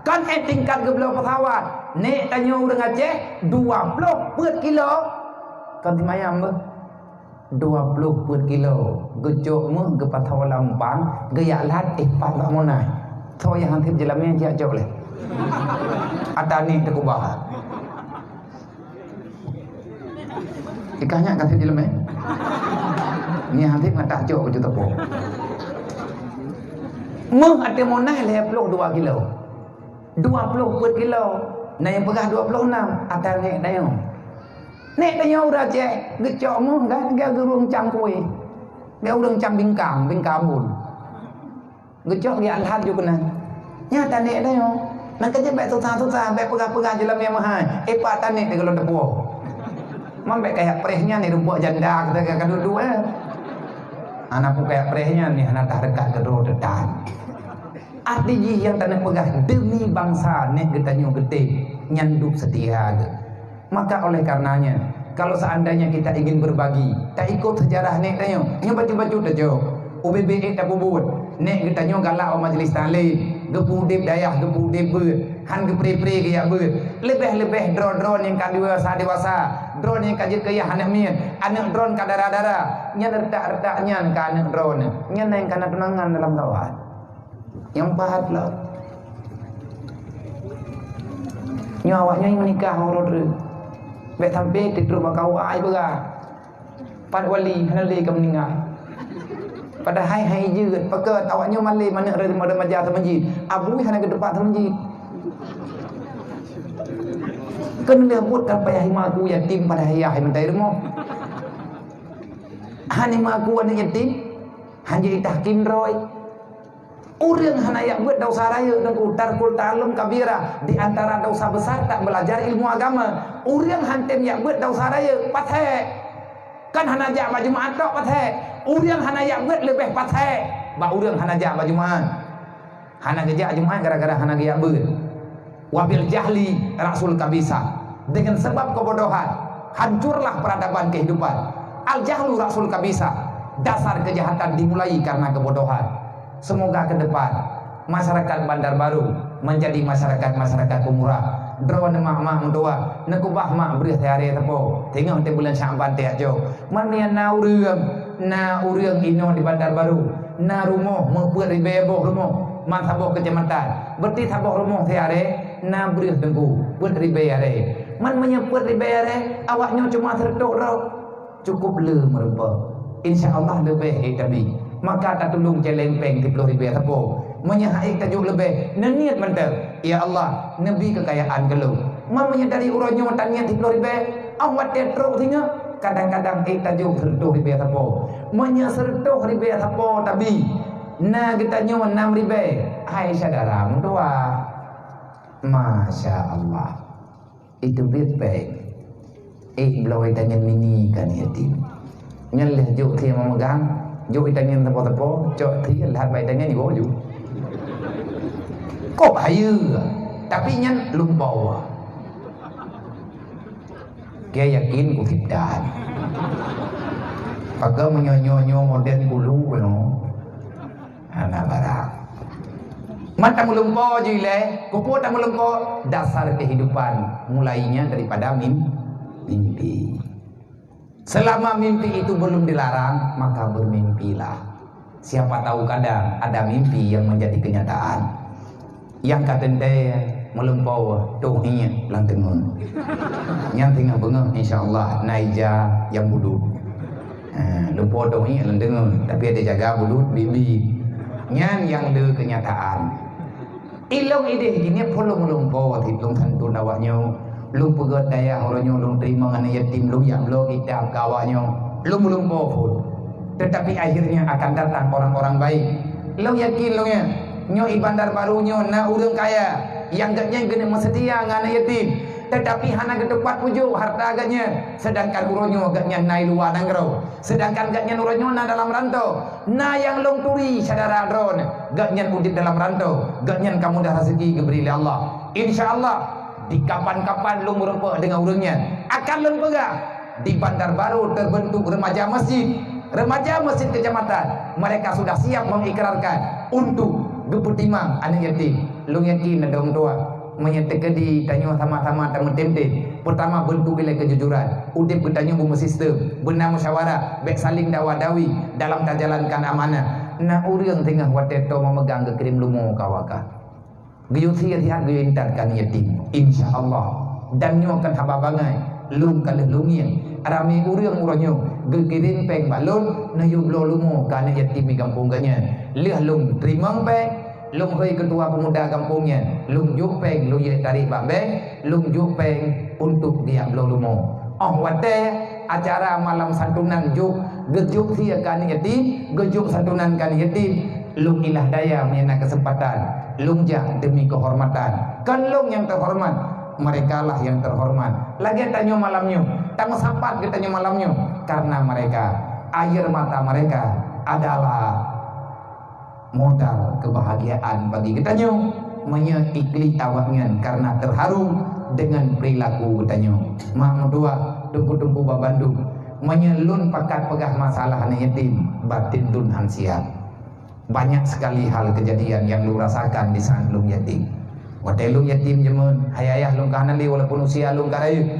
Kan eh tingkat geubloe peusawat. Nèk tanyoe ureueng Aceh dua plôh peuet kilo. Kan simayang beuh. Dua plôh peuet kilo, geucok méuh geupasoe lam bank, geujak lhat, eh, pat bak Monas. Soe nyang han sép jeulamèe jak cok lé. Atra nèk teukeubah. Ikah nyak ka sép jeulamèe. Nyan han sép ngat cok baju teupok. Méuh ateueh Monas lhèe plôh dua kilo. Dua plôh peuet kilo. Na nyang peugah dua plôh nam, atra nèk tanyoe. Nèk tanyoe ureueng Aceh, geucok méuh kan, geu-, geureueng cang kueh. Geu-, ureueng cang bingkang, bingkang bun. Geucok geujak lhat ju keunan. Nyan atra nèk tanyoe. Nyan keuh jeuet bèk susah-susah, bèk peugah-peugah jeulamèe meuhai. Eh, pat atra nèk teuh gohlom teupuwoe. Man bèk kajak preh nyan, eh, rumpok janda, kata ka duek-duek, eh. Hana peue kajak preh nyan, eh, hana tah reukat keudroe teuh tan. Arti jih nyang taneuk peugah, demi bansa nèk geutanyoe geutem, nyan duek seutia geuh. Maka oleh karenanya, kalau seandainya kita ingin berbagi, taikot sejarah nèk tanyoe, nyoe bacut-bacut tajok. U B B E tapeubuet, nèk geutanyoe galak u majlis taklim. Geupeu udeb dayah, geupeu udeb beuet, han geupre-pre geujak beuet. Leubeh-leubeh droe-droe nyang ka dewasa-dewasa, droe nyang ka jeuet keu yah aneuk miet, aneuk droe ka dara-dara, nyan reutak-reutak nyan ka aneuk droe, nyan nyang ka na tunangan dalam kawan. Nyang pahat lom. Nyoe awaknyan meunikah uroe treuk. Bèk sampai teutrok bak K U A ai beurah. Pat wali hana lé ka meuninggai. Padahai hai jeuet, pakon awaknyoe malèe manök re-, remaja seumeujid. Abui hana geuteupat seumeujid. Keuneulheueh buet kan payah ima aku yatim padahai yah hai meutai rumoh. Han ima aku aneuk yatim, han jeuet itahkim droe. Ureueng hana jak beuet desya rayeuk, Teungku, tarkul ta'allum kabira, di antara desya besar tak belajar ilmu agama. Ureueng han tem jak beuet desya rayeuk, pathèe. Kan hana jak bak Jumat tok, pathèe. Ureueng hana jak beuet leubeh pathèe bak ureueng hana jak bak Jumat. Hana geujak Jumat gara-gara hana geujak beuet. Wabil jahli ra'sul kabisa. Dengan sebab kebodohan, hancurlah peradaban kehidupan. Al jahlu ra'sul kabisa. Dasar kejahatan dimulai karena kebodohan. Semoga ke depan masyarakat Bandar Baru menjadi masyarakat-masyarakat pemurah. Droeneuh mak-mak meutuah, neukubah mak breuh siaré sapo. Teungoh teubulan Syakban teuh jok. Man na ureueng, na ureueng inoe di Bandar Baru, na rumoh meupeuet ribèe boh rumoh, man saboh keucamatan. Berarti saboh rumoh siaré na breuh Teungku, peuet ribèe aré. Man meunyoe peuet ribèe aré, awaknyoe cuma seureutôh droe. Cukup le meurumpok. Insya Allah leubeh ék tabi. Maka tatulông céléng péng siplôh ribèe sapo. Meunyoe han ék tajok leubeh, neuniet mantong, "Ya Allah, neubi keukayaan keu lôn." Man meunyoe dari uroe nyoe taniet siplôh ribèe, 'oh watèe trok singoh, kadang-kadang ék tajok seureutôh ribèe sapo. Meunyoe seureutôh ribèe sapo tabi, na geutanyoe nam ribèe, hai syedara meutuah. Masya Allah. Itu biet péng. Ék bloe tanyan mini kan yatim. Nyan lheueh jok thie meumeugang, jok tanyan teupô-teupô, cok thie lhat bai tanyan jiwoe ju. Kok hayeue, tapi nyan lumpoe. Gaya yakin ku hitan. Pakai meunyoe-nyoe modern bulu keunoe. Hana barang. Man tameulumpo jih lé, keupeue tameulumpo? Dasar kehidupan mulainya daripada mim-, mimpi. Selama mimpi itu belum dilarang, maka bermimpilah. Siapa tahu kadang ada mimpi yang menjadi kenyataan. Nyang ka teuntèe meulumpo toh hiek lam teungeut. Nyan singoh beungoh insya Allah na ija nyang budut. Ha, lumpo toh hiek lam teungeut, tapi ada jaga budut bibi. Nyan nyang le kenyataan. Ilong ideh gini pun lôn meulumpo, lôn santun awaknyoe. Lôn peugöt dayah uroe nyoe, lôn teurimong aneuk yatim, lôn jak bloe kitab keu awaknyoe. Lôn meulumpo phon. Tetapi akhirnya akan datang orang-orang baik. Lôn yakin lôn nyan, nyoe i Bandar Baru nyoe na ureueng kaya nyang gobnyan geuneuk meuseutia ngon aneuk yatim, tetapi hana geuteupat pujok harta gobnyan, sedangkan uroe nyoe gobnyan na i luwa nanggroe, sedangkan gobnyan uroe nyoe na dalam rantau. Na nyang lôn turi syedara droeneuh, gobnyan udép dalam rantau, gobnyan ka mudah raseuki geubri lé Allah. Insya Allah, di kapan-kapan lôn meurumpok deungon ureueng nyan, akan lôn peugah, di Bandar Baru terbentuk remaja masjid. Remaja masjid kecamatan, mereka sudah siap mengikrarkan untuk geupeutimang aneuk yatim. Lôn yakin na dong dua. Meunyoe teukeudi tanyoe sama-sama tameutem-tem, peurtama bentuk ilée keujujuran. Udép geutanyoe beumeusistem, beuna musyawarah, bék saling dawa-dawi dalam tajalankan amanah. Na ureueng teungoh watée toe meumeugang geukirém leumo ka awak ka. Geuyue sie sihat geuyue intat keu aneuk yatim, insya Allah. Dan nyoe kon haba bangai, lôn ka lheueh lôn ngieng. Ramé ureueng uroe nyoe geukirém péng bak lôn, neuyue bloe leumo keu aneuk yatim di gampông geuh nyan. Lheueh lôn teurimong péng, lôn hôi keutua peumuda gampông nyan, lôn jok péng, lôn jeuet tarék bak bank, lôn jok péng untuk geujak bloe leumo. Óh watée acara malam santunan jok, geujok sie keu aneuk yatim, geujok santunan keu aneuk yatim, lôn ilah daya meunyoe na keuseumpatan, lôn jak deumi keuhormatan. Kon lôn nyang teuhoreumat, merekalah nyang teuhoreumat. Lagée tanyoe malam nyoe, tameusapat geutanyoe malam nyoe, karena mereka, air mata mereka adalah modal kebahagiaan bagi geutanyoe. Meunyoe iklik awaknyan karena terharu dengan perilaku geutanyoe. Mak meutuah, teungku-teungku bak bandum, meunyoe lôn pakat peugah masalah aneuk yatim, batin lôn han siap. Banyak sekali hal kejadian yang lôn rasakan di saat lôn yatim. Watèe lôn yatim jameun, hai ayah lôn ka hana lé walaupun usia lôn ka rayeuk.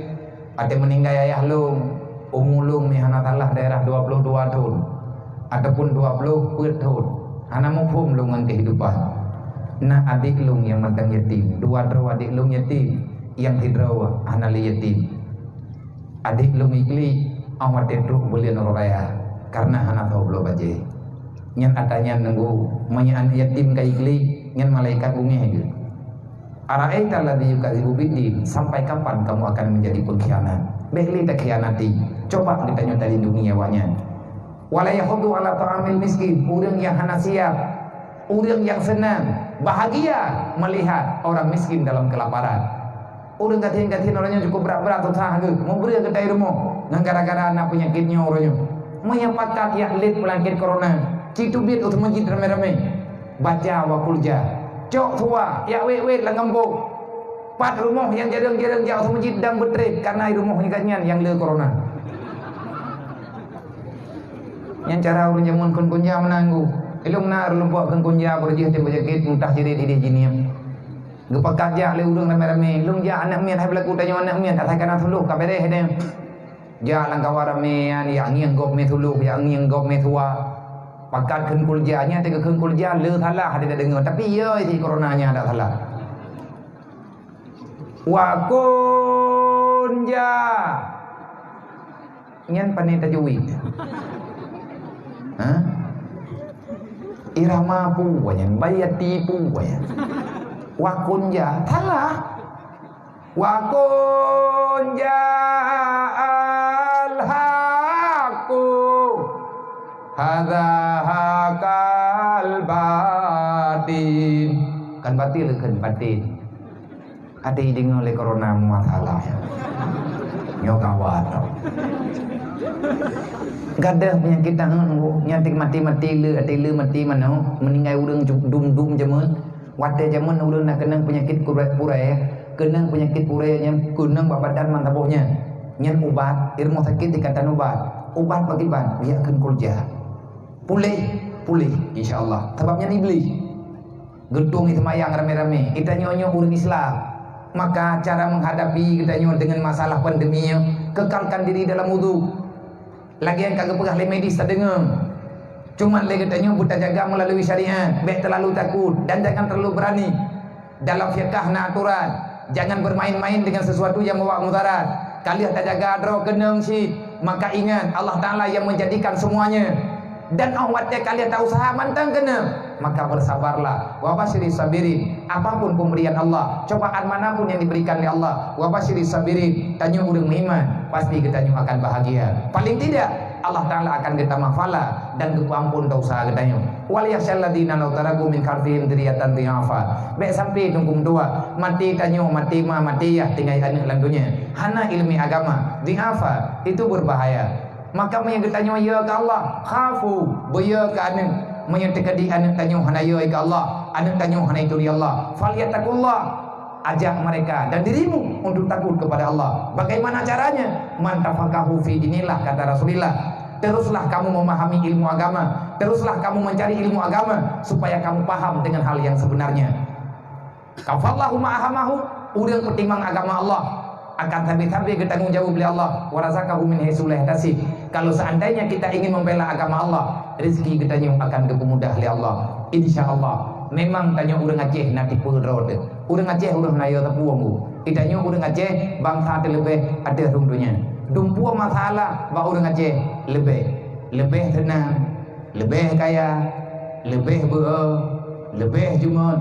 Watèe meuninggai ayah lôn, umu lôn meuhana salah daerah dua puluh dua thon ataupun dua puluh peuet thon. Hana muphom lôn ngon kehidupan. Na adék lôn nyang mantong yatim, dua droe adék lôn yatim, nyang sidroe hana lé yatim. Adék lôn iklik, 'oh watèe trok buleuen uroe raya, kareuna hana tho bloe bajèe. Nyan ata nyan neunggu, meunyoe aneuk yatim ka iklik, nyan malaikat beungèh geuh. "Ara'aital ladzi yukadzibu biddin, sampai kapan kamu akan menjadi pengkhianat?" Bèk lé takhianati. Coba geutanyoe talindungi awaknyan. "Wala yahuddu ala ta'amil miskin," ureueng nyang hana siap, ureueng nyang seunang, bahagia melihat orang miskin dalam kelaparan. Ureueng gasien-gasien uroe nyoe cukup brat-brat susah geuh, mubreueh geutai rumoh ngon gara-gara na peunyakét nyoe uroe nyoe. Meunyoe pakat jak lét peulangkét corona, ci teubiet u meuseujid ramé-ramé. Baca wa qul ja. Cok suwa, jak wét-wét lam gampông. Pat rumoh nyang jareueng-jareueng jak u meuseujid dan beutrép, kareuna rumoh nyan nyang le corona. Nyan cara ureueng jameun kheun kunja meunan geuh. Ilôn na ureueng lumpoe kheun kunja, beureujeue teuh beujeuet, muntah jerit idéh jiniep. Geupakat jak lé ureueng ramé-ramé. Lôn jak aneuk miet, hai beulaku tanyoe aneuk miet, asai ka na suluh ka beureh deh. Jak lam kawan ramé nyan, jak ngieng gob mé suluh, jak ngieng gob mé suwa. Pakat kheun qul ja, nyan teuka kheun qul ja, le salah hana tadeungoe. Tapi yo isi corona nyan ada salah. Wa qul ja. Nyan pane tajwid. Ha? Irama peue nyan, bayati peue nyan. Wa qul ja, salah. Wa qul ja'al haqqu, hadza haqqal batil. Kan batil, kan batil. Até ideungoe lé corona masalah. Nyoe gawat tau. Gadoh peunyakét taheun, nyan teuk maté-maté le, até le maté manoe, meuninggai ureueng dum-dum jameun. Watèe jameun ureueng na keunong peunyakét purée, keunong peunyakét purée nyan keunong bak badan mantong boh nyan. Nyan ubat, i rumoh sakét dikatan ubat. Ubat pakriban, jak kheun qul ja. Puléh, puléh, insya Allah. Sabab nyan Iblih. Geutueng seumayang ramé-ramé. Geutanyoe nyoe ureueng Islam. Maka cara menghadapi geutanyoe dengan masalah pandemi nyoe, kekalkan diri dalam wudu. Lagèe nyang ka geupeugah lé medis tadeungoe. Cuman lé geutanyoe beutajaga meulalu syariat, bèk teulalu takot dan jangan terlalu berani. Dalam fiqah na aturan, jangan bermain-main dengan sesuatu yang membawa mudarat. Ka lheueh tajaga droe keunong cit, maka ingat Allah Taala yang menjadikan semuanya. Dan 'oh watèe ka lheueh ta-useuha mantong keunong, maka bersabarlah. Wa basyiris sabirin. Apapun pemberian Allah, cobaan mana pun yang diberikan oleh Allah, wa basyiris sabirin, tanyoe ureueng meuiman, pasti geutanyoe akan bahagia. Paling tidak, Allah Taala akan geutamah pahala dan geupeuamphon desya geutanyoe. Wal yakhsyal ladzina law taraku min khalfihim dzurriyyatan dhi'afa. Bèk sampai teungku meutuah, maté tanyoe, maté ma, maté yah, tinggai aneuk lam donya. Hana ileumèe agama, dhi'afa, itu berbahaya. Maka meunyoe geutanyoe yo keu Allah, khafu, beuyo keu aneuk. Meunyoe teukeudi aneuk tanyoe hana yo keu Allah, aneuk tanyoe hana ituri Allah, falyattaqullah, ajak mereka dan dirimu untuk takut kepada Allah. Bagaimana caranya? Man tafaqahu fi dinillah, kata Rasulullah. Teruslah kamu memahami ilmu agama, teruslah kamu mencari ilmu agama supaya kamu paham dengan hal yang sebenarnya. Kafallahu ma ahamahu, ureueng peutimang agama Allah akan sabe-sabe geutanggong jaweueb lé Allah, wa razaqahu min haitsu la yahtasib. Kalau seandainya kita ingin membela agama Allah, rezeki geutanyoe akan geupeumudah lé Allah. Insya Allah, memang tanyoe ureueng Aceh na tipe droe teuh. Ureueng Aceh ureueng na yo teupueng bu. Geutanyoe ureueng Aceh bansa teuleubeh ateueh rhueng donya. Dumpeue masalah bak ureueng Aceh leubeh. Leubeh seunang, leubeh kaya, leubeh beuo, leubeh jumôt,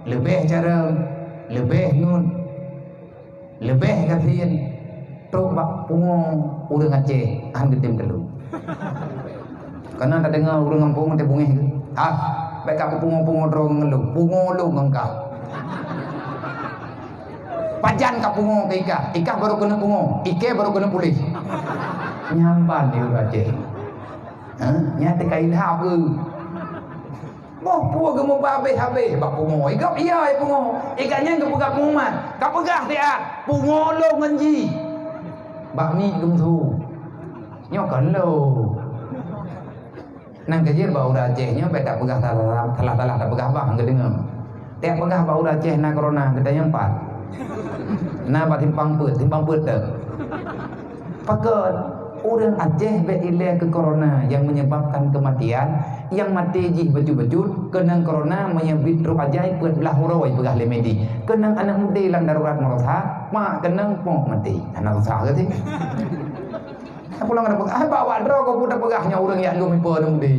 leubeh carông, leubeh ngon, leubeh gasien, trok bak pungo ureueng Aceh han geutem teulông. Kana tadeungoe ureueng gampông teuh beungéh geuh, "Hah, bèk ka peupungo-pungo droe ngon lôn, pungo lôn ngon kah." Pajan ka pungo keu ikah, ikah barô keuneuk pungo, ikèe barô keuneuk puléh. Nyan ban di ureueng Aceh. Ha? Nyan teuka ilham keu. Boh peue geumuba habéh-habéh bak pungo. Igop iya ai pungo. Ikat nyan geupeugah pengumuman. Ka peugah siat, pungo lôn ngon jih. Bak miet geumeusu. Nyoe kon lôn. Nyang keujeuet bak ureuëng Aceh nyoe bèk tapeugah salah-salah, tapeugah bah geudeungoe. Tapeugah bak ureuëng Aceh na corona, geutanyoe pat. Na bak simpang peuet, simpang peuet teuh. Pakon ureuëng Aceh bèk ilèe keu corona nyang menyebabkan kematian, nyang maté jih bacut-bacut, keunong corona meunyoe biet trok ajai peuet blaih uroe peugah lé medik. Keunong aneuk mudé lam darurat meurosa, mak keunong poh maté. Hana susah geuh sih. Pulang ada peugah, ah, bak, bak droe kau pun tapeugah nyoe ureuëng yak lom ipe aneuk mudé.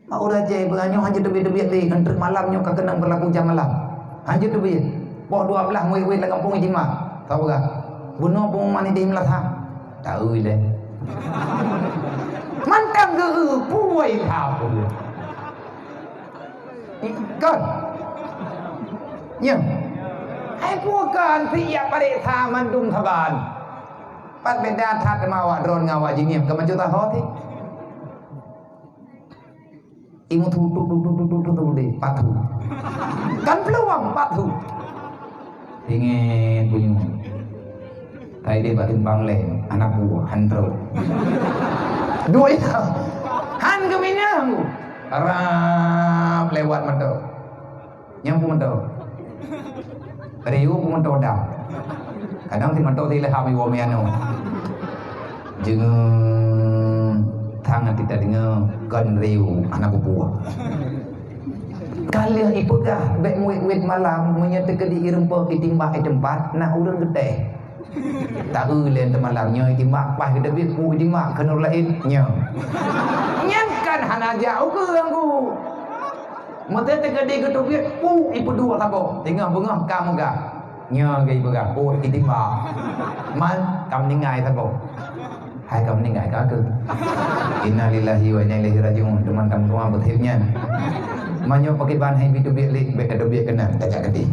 Mak ureuëng Aceh peugah nyoe hanjeuet teubiet-teubiet lé, ngon treuk malam nyoe ka keunong berlaku jam malam. Hanjeuet teubiet. Poh dua blaih muet-muet lam gampông ijtima. Ka peugah. Bunoe pengumuman idéh meulaha. Tahu ilèe. Mantang geu puai ha. Ikon. Nyoe. Hai pukan si yak pareksa mandum saban. Pat beda that sama awak droe ngon awak jinih, keu macu taho sih. Imu tu, tu, tu, tu, tu, tu, tu, tu, deh, patu. Kan peluang patu. Ingat bunyi. Tadi dia bak timbang lem, anak buah, hantu. Dua itu. Han geuminang. Rap lewat mata. Nyang peumeudoe. Riu peumeudoe dam. Kadang si meudoe si leuham iwoe meuanoe. Jeungeue thang ati tadeungoe kon riu hana peue-peue. Ka lheueh ipeugah bèk muet-muet malam, meunyoe teukeudi ireumpok itimbak i teumpat, na ureuëng geutéh. Taeu lé teumalam nyoe itimbak, paih geuteubiet pu itimbak keu nurul ain nyoe. Nyan kan hana jak ukeue anggu. Meuteuteuk geude geuteubiet pu ipeuduek saboh. Teungoh beungoh ka meugah. Nyoe geupeugah pu itimbak. Man ka meuninggai saboh. Hai ka meuninggai ka keu. Innalillahi wa inna ilaihi raji'un. Teuma tam tuan beuteubiet nyan. Meunyoe pakriban hai bi teubiet lé, bèk ka teubiet keunan, tajak geude.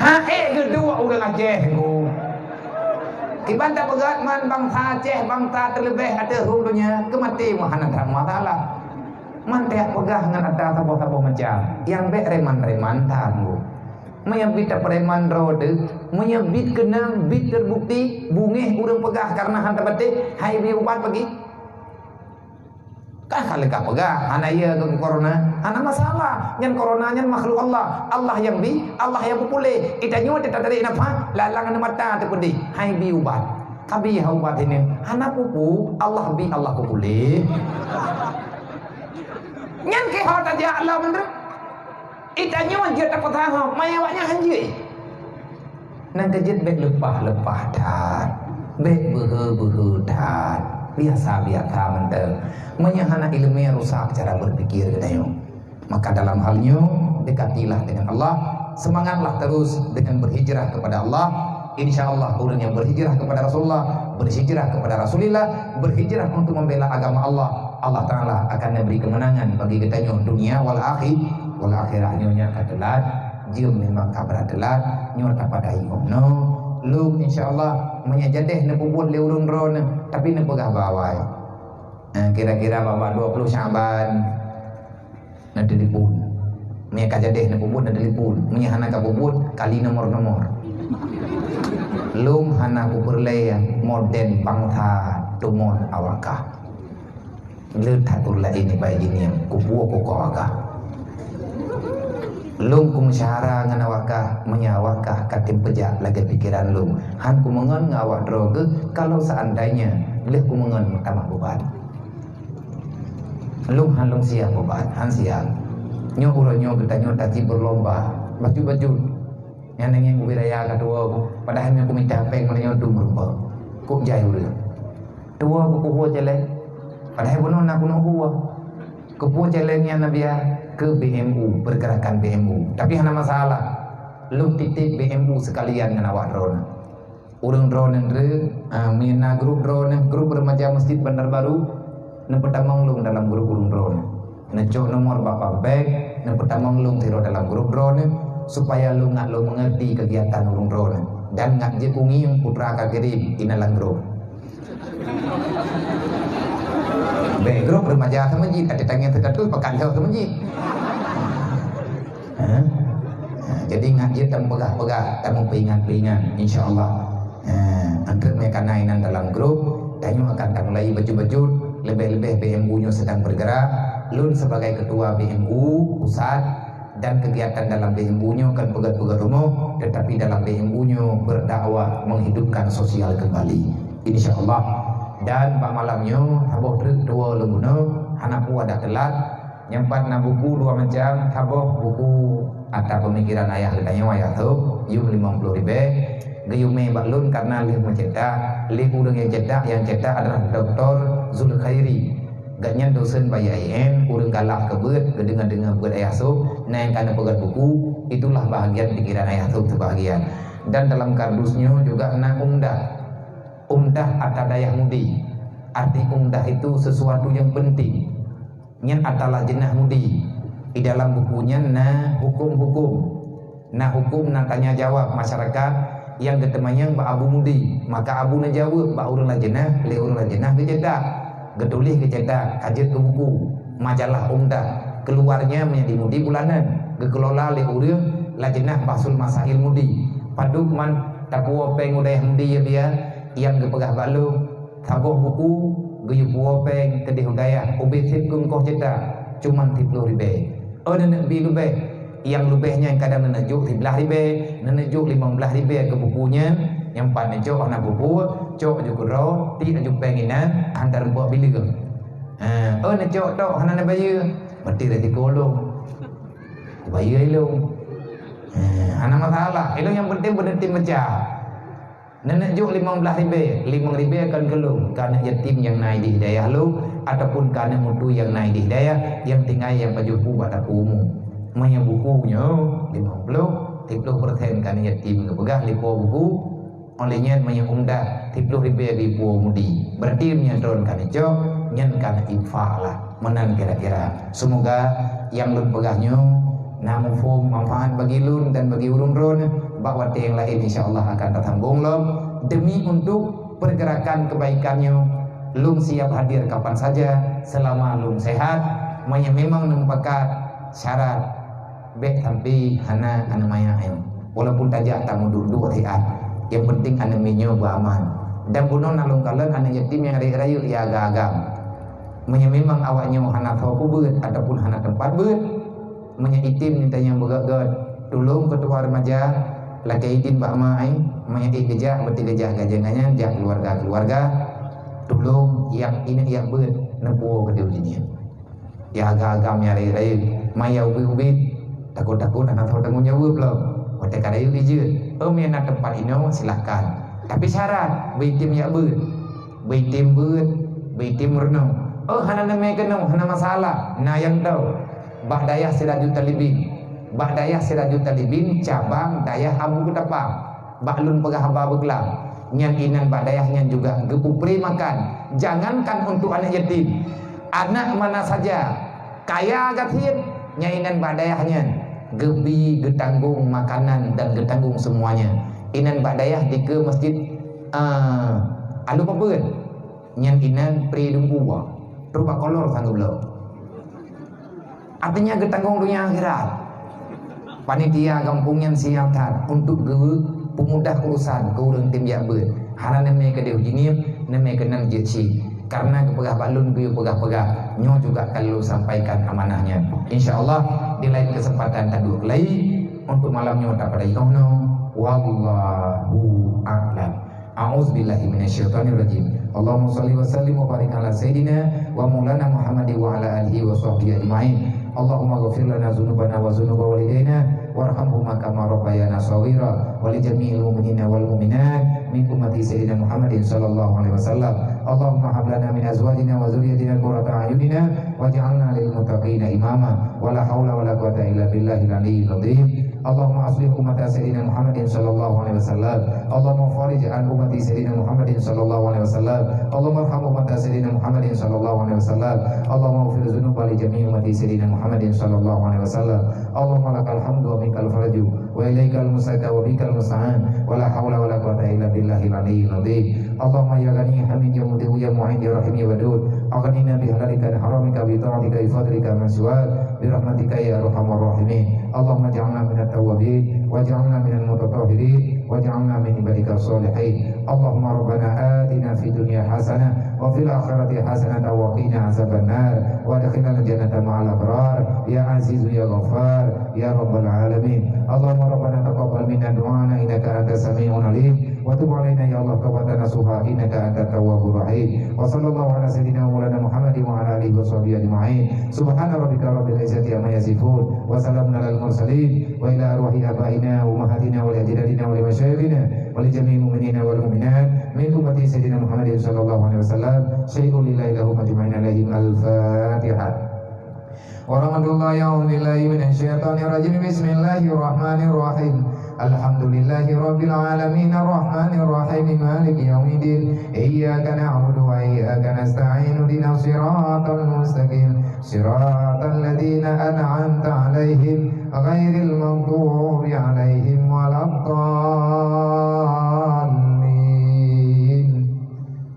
Ha, ék geuduek ureuëng Aceh ku. Kiban tapeugah man bansa Aceh, bansa teuleubeh ateueh rhueng donya, keumaté meuhana that masalah. Man tajak peugah ngon ata saboh-saboh macam, nyang bèk reman-reman that ku. Meunyoe bit tapereman droe teuh, meunyoe bit keunong, bit teubukti, beungéh ureuëng peugah kareuna han tapatéh, hai bi ubat bagi. Kan ka leuka peugah, hana iya keu corona, hana masalah. Nyan corona nyan makhluk Allah. Allah nyang bi, Allah nyang peupuléh. Ita nyoe teuka tarék nafah, lalang aneuk mata teupeudeh. Hai bi ubat. Ka bi ha ubat ini. Hana pupu, Allah bi, Allah peupuléh. Nyan keuh ho tajak lom tu. Ita nyoe jeuet tapeusahoe, maya awaknyan han jeuet. Nyang keujeuet bèk leupah-leupah that, bèk beuhe-beuhe that, biasa-biasa mantong. Meunyoe hana ileumèe rusak cara berpikir geutanyoe. Maka dalam hal nyoe, dekatilah dengan Allah, semangatlah terus dengan berhijrah kepada Allah. Insya Allah, ureuëng nyang berhijrah kepada Rasulullah, berhijrah kepada Rasulillah, berhijrah untuk membela agama Allah, Allah Taala akan memberi kemenangan bagi geutanyoe dunia wal akhi-, wal akhirah. Nyoe nyang ka teulat, jeuem memang ka brat teulat, nyoe tapadai uroe nyoe. Lom insya Allah, meunyoe jadeh neupeubuet lé ureuëng droeneuh, tapi neupeugah bak awai. Eh, kira-kira bak dua puluh Syaban, neutelepon. Meunyoe ka jadeh neupeubuet, neutelepon. Meunyoe hana ka peubuet, kali nomor-nomor. Lom hana kupeureulée modern bansa tumon awakah. Le that ureuëng laén nibak jih nyan, kupuoh kukoh agah. Lôn kumeusyahara ngon awakah, meunyoe awakah ka tem peujak lagée pikeran lôn. Han kumeungon ngon awak droe geuh, kalau seandainya lheueh kumeungon meutamah beuban. Lôn han lôn siap beuban, han siap. Nyoe uroe nyoe geutanyoe taji beulomba, bacut-bacut. Nyan nangeng ubit raya ka tuwoe ku, padahai meunyoe kumita péng meunyoe dum rupa. Kok jai ureuëng. Tuwoe ku kuhue céléng, padahai bunoe na keuneuk hue. Kuhue céléng nyan na biaya keu B M U, pergerakan B M U. Tapi hana masalah. Lôn titip B M U seukalian ngon awak droeneuh. Ureuëng droeneuh, ah, meunyoe na grup droeneuh, grup remaja Masjid Bandar Baru, neupeutamong lôn dalam grup ureuëng droeneuh. Neucok nomor bak pabék, neupeutamong lôn sidroe dalam grup droeneuh, supaya lôn ngat lôn meungerti keugiatan ureuëng droeneuh. Dan ngat jeuet kungieng putra ka kirém inan lam grup. Bèk grup remaja seumeujiet, até tangieng status pakat jauh seumeujiet. Ha? Ha, jadi ngat jeuet tamupeugah-peugah, tamupeuingat-peuingat, insya Allah. Ha, anteuk meukanan inan dalam grup, tanyoe akan tamulai bacut-bacut. Leubeh-leubeh B M U nyoe sedang bergerak, lôn sebagai ketua B M U pusat dan kegiatan dalam B M U nyoe kon peugét-peugét rumoh, tetapi dalam B M U nyoe berdakwah menghidupkan sosial kembali. Insya Allah. Dan bak malam nyoe, saboh treuk tuwoe lôn bunoe, hana peue adak teulat, Nyang pat na buku dua macam, saboh buku ata pemikiran ayah geutanyoe, Ayah Sop, yum limong ploh ribèe, geuyum mé bak lôn karena lheueh meucetak, lé ureueng nyang cetak, nyang cetak adalah Doktor Zulkhairi. Gobnyan dosen bak I A I N, ureueng galak keu beuet, geudeungoe-deungoe beuet Ayah Sop, na nyang ka neupeugét buku, itulah bahagian pikiran Ayah Sop teubahagian. Dan dalam kardus nyoe juga na umdah. Umdah ata dayah mudi. Arti umdah itu sesuatu yang penting. Nyan ata lajnah mudi. Di dalam buku nyan na huköm-huköm. Na huköm, na tanya jawab masyarakat nyang geuteumanyong bak abu mudi. Maka abu neujaweueb bak ureueng lajnah, lé ureueng lajnah geucetak. Geutuléh geucetak, ka jeuet keu buku. Majalah Umdah. Keuluwarnya meunyo di mudi bulanan. Geukelola lé ureueng lajnah bahsul masail mudi. Padub man tapuwoe péng u dayah mudi ya biya, nyang geupeugah bak lôn, Saboh buku geuyue puwoe péng keudeh u dayah, ubé sép keu engkoh cetak, cuman siploh ribèe. Oh, neuneuk bi leubeh, nyang leubeh nyan kadang neuneuk jok siblaih ribèe, neuneuk jok limong blaih ribèe keu buku nyan, nyang pat neucok hana peue-peue, cok aju keudroe, tiek aju péng inan, hantar bak bileung. Ha, oh, neucok tok hana neubayeue, berarti resiko lôn. Kubayeue ilôn. Ha, hana masalah. Ilôn nyang penting beuneutém meucah. Neuneuk jok limong blaih ribèe, limong ribèe kon keu lôn, keu aneuk yatim nyang na idéh dayah lôn, ataupun keu aneuk mutu nyang na idéh dayah, nyang tinggai nyang pajoh pu bak dapur umu. Meunyoe buku nyoe, limong ploh, siploh persen keu aneuk yatim geupeugah lé po buku, óh lheueh nyan meunyoe umdah, siploh ribèe geupuwoe mudi. Berarti meunyoe droen ka neucok, nyan ka neuinfak lah. Meunan kira-kira. Semoga nyang lôn peugah nyoe na muphom manfaat bagi lôn dan bagi ureueng droen. Bak watèe nyang laén insya Allah akan tasambong lom demi untuk pergerakan kebaikan nyoe. Lôn siap hadir kapan saja selama lôn sehat. Meunyoe memang neumeupakat syarat, bèk sampai hana aneuk manyak nyoe. Walaupun tajak tamuduek-duek siat, nyang penting aneuk miet nyoe beuaman. Dan bunoe na lôn kalon aneuk yatim nyang rayeuk-rayeuk ya agam-agam. Meunyoe memang awak nyoe hana soe peubeuet ataupun hana teumpat beuet, meunyoe item neutanyong beugét-gét, tulông keutua remaja lakèe idin bak ma ai, meunyoe ék geujak, beutôi geujak, gajah nyan jak keuluwarga-keuluwarga, tulông jak ineuk jak beuet neupuwoe keudéh u jih nyan. Ya agam-agam nyang rayeuk-rayeuk, maya ubit-ubit, takot-takot hana soe tanggong jaweueb lom. Watèe ka rayeuk ijeuet, oh, meunyoe na teumpat inoe, silahkan. Tapi syarat, beu item jak beuet. Beu item beuet, beu item meurunoe. Oh, hana neumè keunoe, hana masalah. Na nyang tao. Bak dayah Sirajul Talibin. Bak dayah Sirajul Talibin, cabang dayah Abu Keutapang. Bak lôn peugah haba beukelam. Nyan inan bak dayah nyan juga geupeupré makan. Jangankan untuk anak yatim. Anak mana saja. Kaya gasien, nyan inan bak dayah nyan. Geubi, geutanggong makanan dan geutanggong semuanya. Inan bak dayah dikeue masjid, ah, Alue Papeuen. Nyan inan pri dungku, trok bak kolor sanggob lom. Artinya geutanggong dunia akhirat. Panitia gampông nyan siap that untuk geupeumudah urusan keu ureueng tem jak beuet. Hana neumè keudéh u jih nyan, neumè keunan jeuet cit. Karena geupeugah bak lôn geuyue peugah-peugah, nyoe juga ka lôn sampaikan amanah nyan. Insya Allah, di lain kesempatan taduek keulai, untuk malam nyoe tapadai 'oh noe. Wallahu a'lam. A'udzubillahi minasyaitonirrajim. Allahumma shalli wa sallim wa barik ala sayyidina wa maulana Muhammadin wa ala alihi wa sahbihi ajma'in. Allahumma ghfir lana dzunubana wa dzunuba walidaina warhamhuma kama rabbayana shaghira, wa li jami'il mu'minina wal mu'minat min ummati sayyidina Muhammadin sallallahu alaihi wasallam. Allahumma hab lana min azwajina wa dzurriyyatina qurrata a'yunina waj'alna lil muttaqina imama. Wa la haula wa la quwwata illa billahil aliyyil azim. Allahumma aslih ummata sayyidina Muhammadin sallallahu alaihi wasallam. Allahumma farij an ummati sayyidina Muhammadin sallallahu alaihi wasallam. Allahumma arham ummata sayyidina Muhammadin sallallahu alaihi wasallam. Allahumma ighfir dzunuba li jami'i ummati sayyidina Muhammadin sallallahu alaihi wasallam. Allahumma lakal hamdu wa minkal faraju wa ilaikal mustaka wa bikal musta'an. Wa la haula wa la quwwata illa billahil aliyyil azim. Allahumma ya Ghani Hamid ya Muti'u ya Mu'in ya Rahim ya Wadud, aghnina bi halalika an haramika bi ta'atika bi fadlika man siwak bi rahmatika ya arhamar rahimin. Allahumma ij'alna minat tawwabin waj'alna minal mutatahhirin waj'alna min ibadika shalihin. Allahumma rabbana atina fid dunya hasanah wa fil akhirati hasanah wa qina azabannar wa adkhilnal jannata ma'al abrar ya azizu ya ghaffar ya rabbal alamin. Allahumma rabbana taqabbal minna du'ana innaka antas sami'un alim. Wa tub alaina ya Allah taubatan nasuha innaka antat tawwabur rahim. Wa sallallahu ala sayyidina wa maulana Muhammadin wa ala alihi wa sahbihi ajma'in. Subhana rabbika rabbil izzati amma yasifun. Wa salamun alal mursalin. Wa ila arwahi abaina wa ummahatina wa li ajdadina wa li masyayikhina wa li jami'il mu'minina wal mu'minat min ummati sayyidina Muhammadin sallallahu alaihi wasallam. Syai'un lillahi lahum ajma'in alaihim. Al-Fatihah. Warahmatullahi, a'udzubillahi minasyaitonirrajim. Bismillahirrahmanirrahim. Alhamdulillahirabbil alamin, arrahmanirrahim, maliki yaumiddin. Iyyaka na'budu wa iyyaka nasta'in. Ihdinas siratal mustaqim. Siratal ladzina an'amta 'alaihim, ghairil maghdubi 'alaihim waladdallin.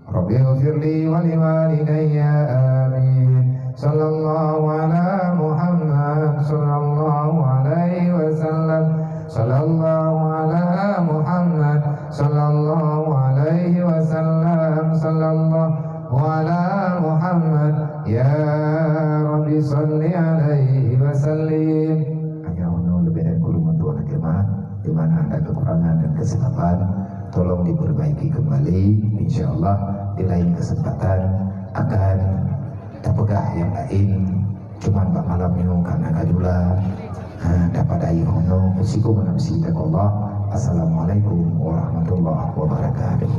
Rabbighfirli wa liwalidayya. Amin. Sallallahu ala Muhammad, sallallahu alaihi wasallam. Sallallahu ala Muhammad, sallallahu alaihi wasallam. Sallallahu ala Muhammad. Ya Rabbi, salli alaihi wasallim. Hanya untuk lebih dan kurang untuk anak jemaah, di mana ada kekurangan dan kesilapan, tolong diperbaiki kembali. Insya Allah, di lain kesempatan akan tapeugah nyang laén. Cuman bak malam nyoe ka na kajula, ha, dapat ayeuh nyoe. Usikum wa nafsi bitaqwallah. Assalamualaikum warahmatullahi wabarakatuh.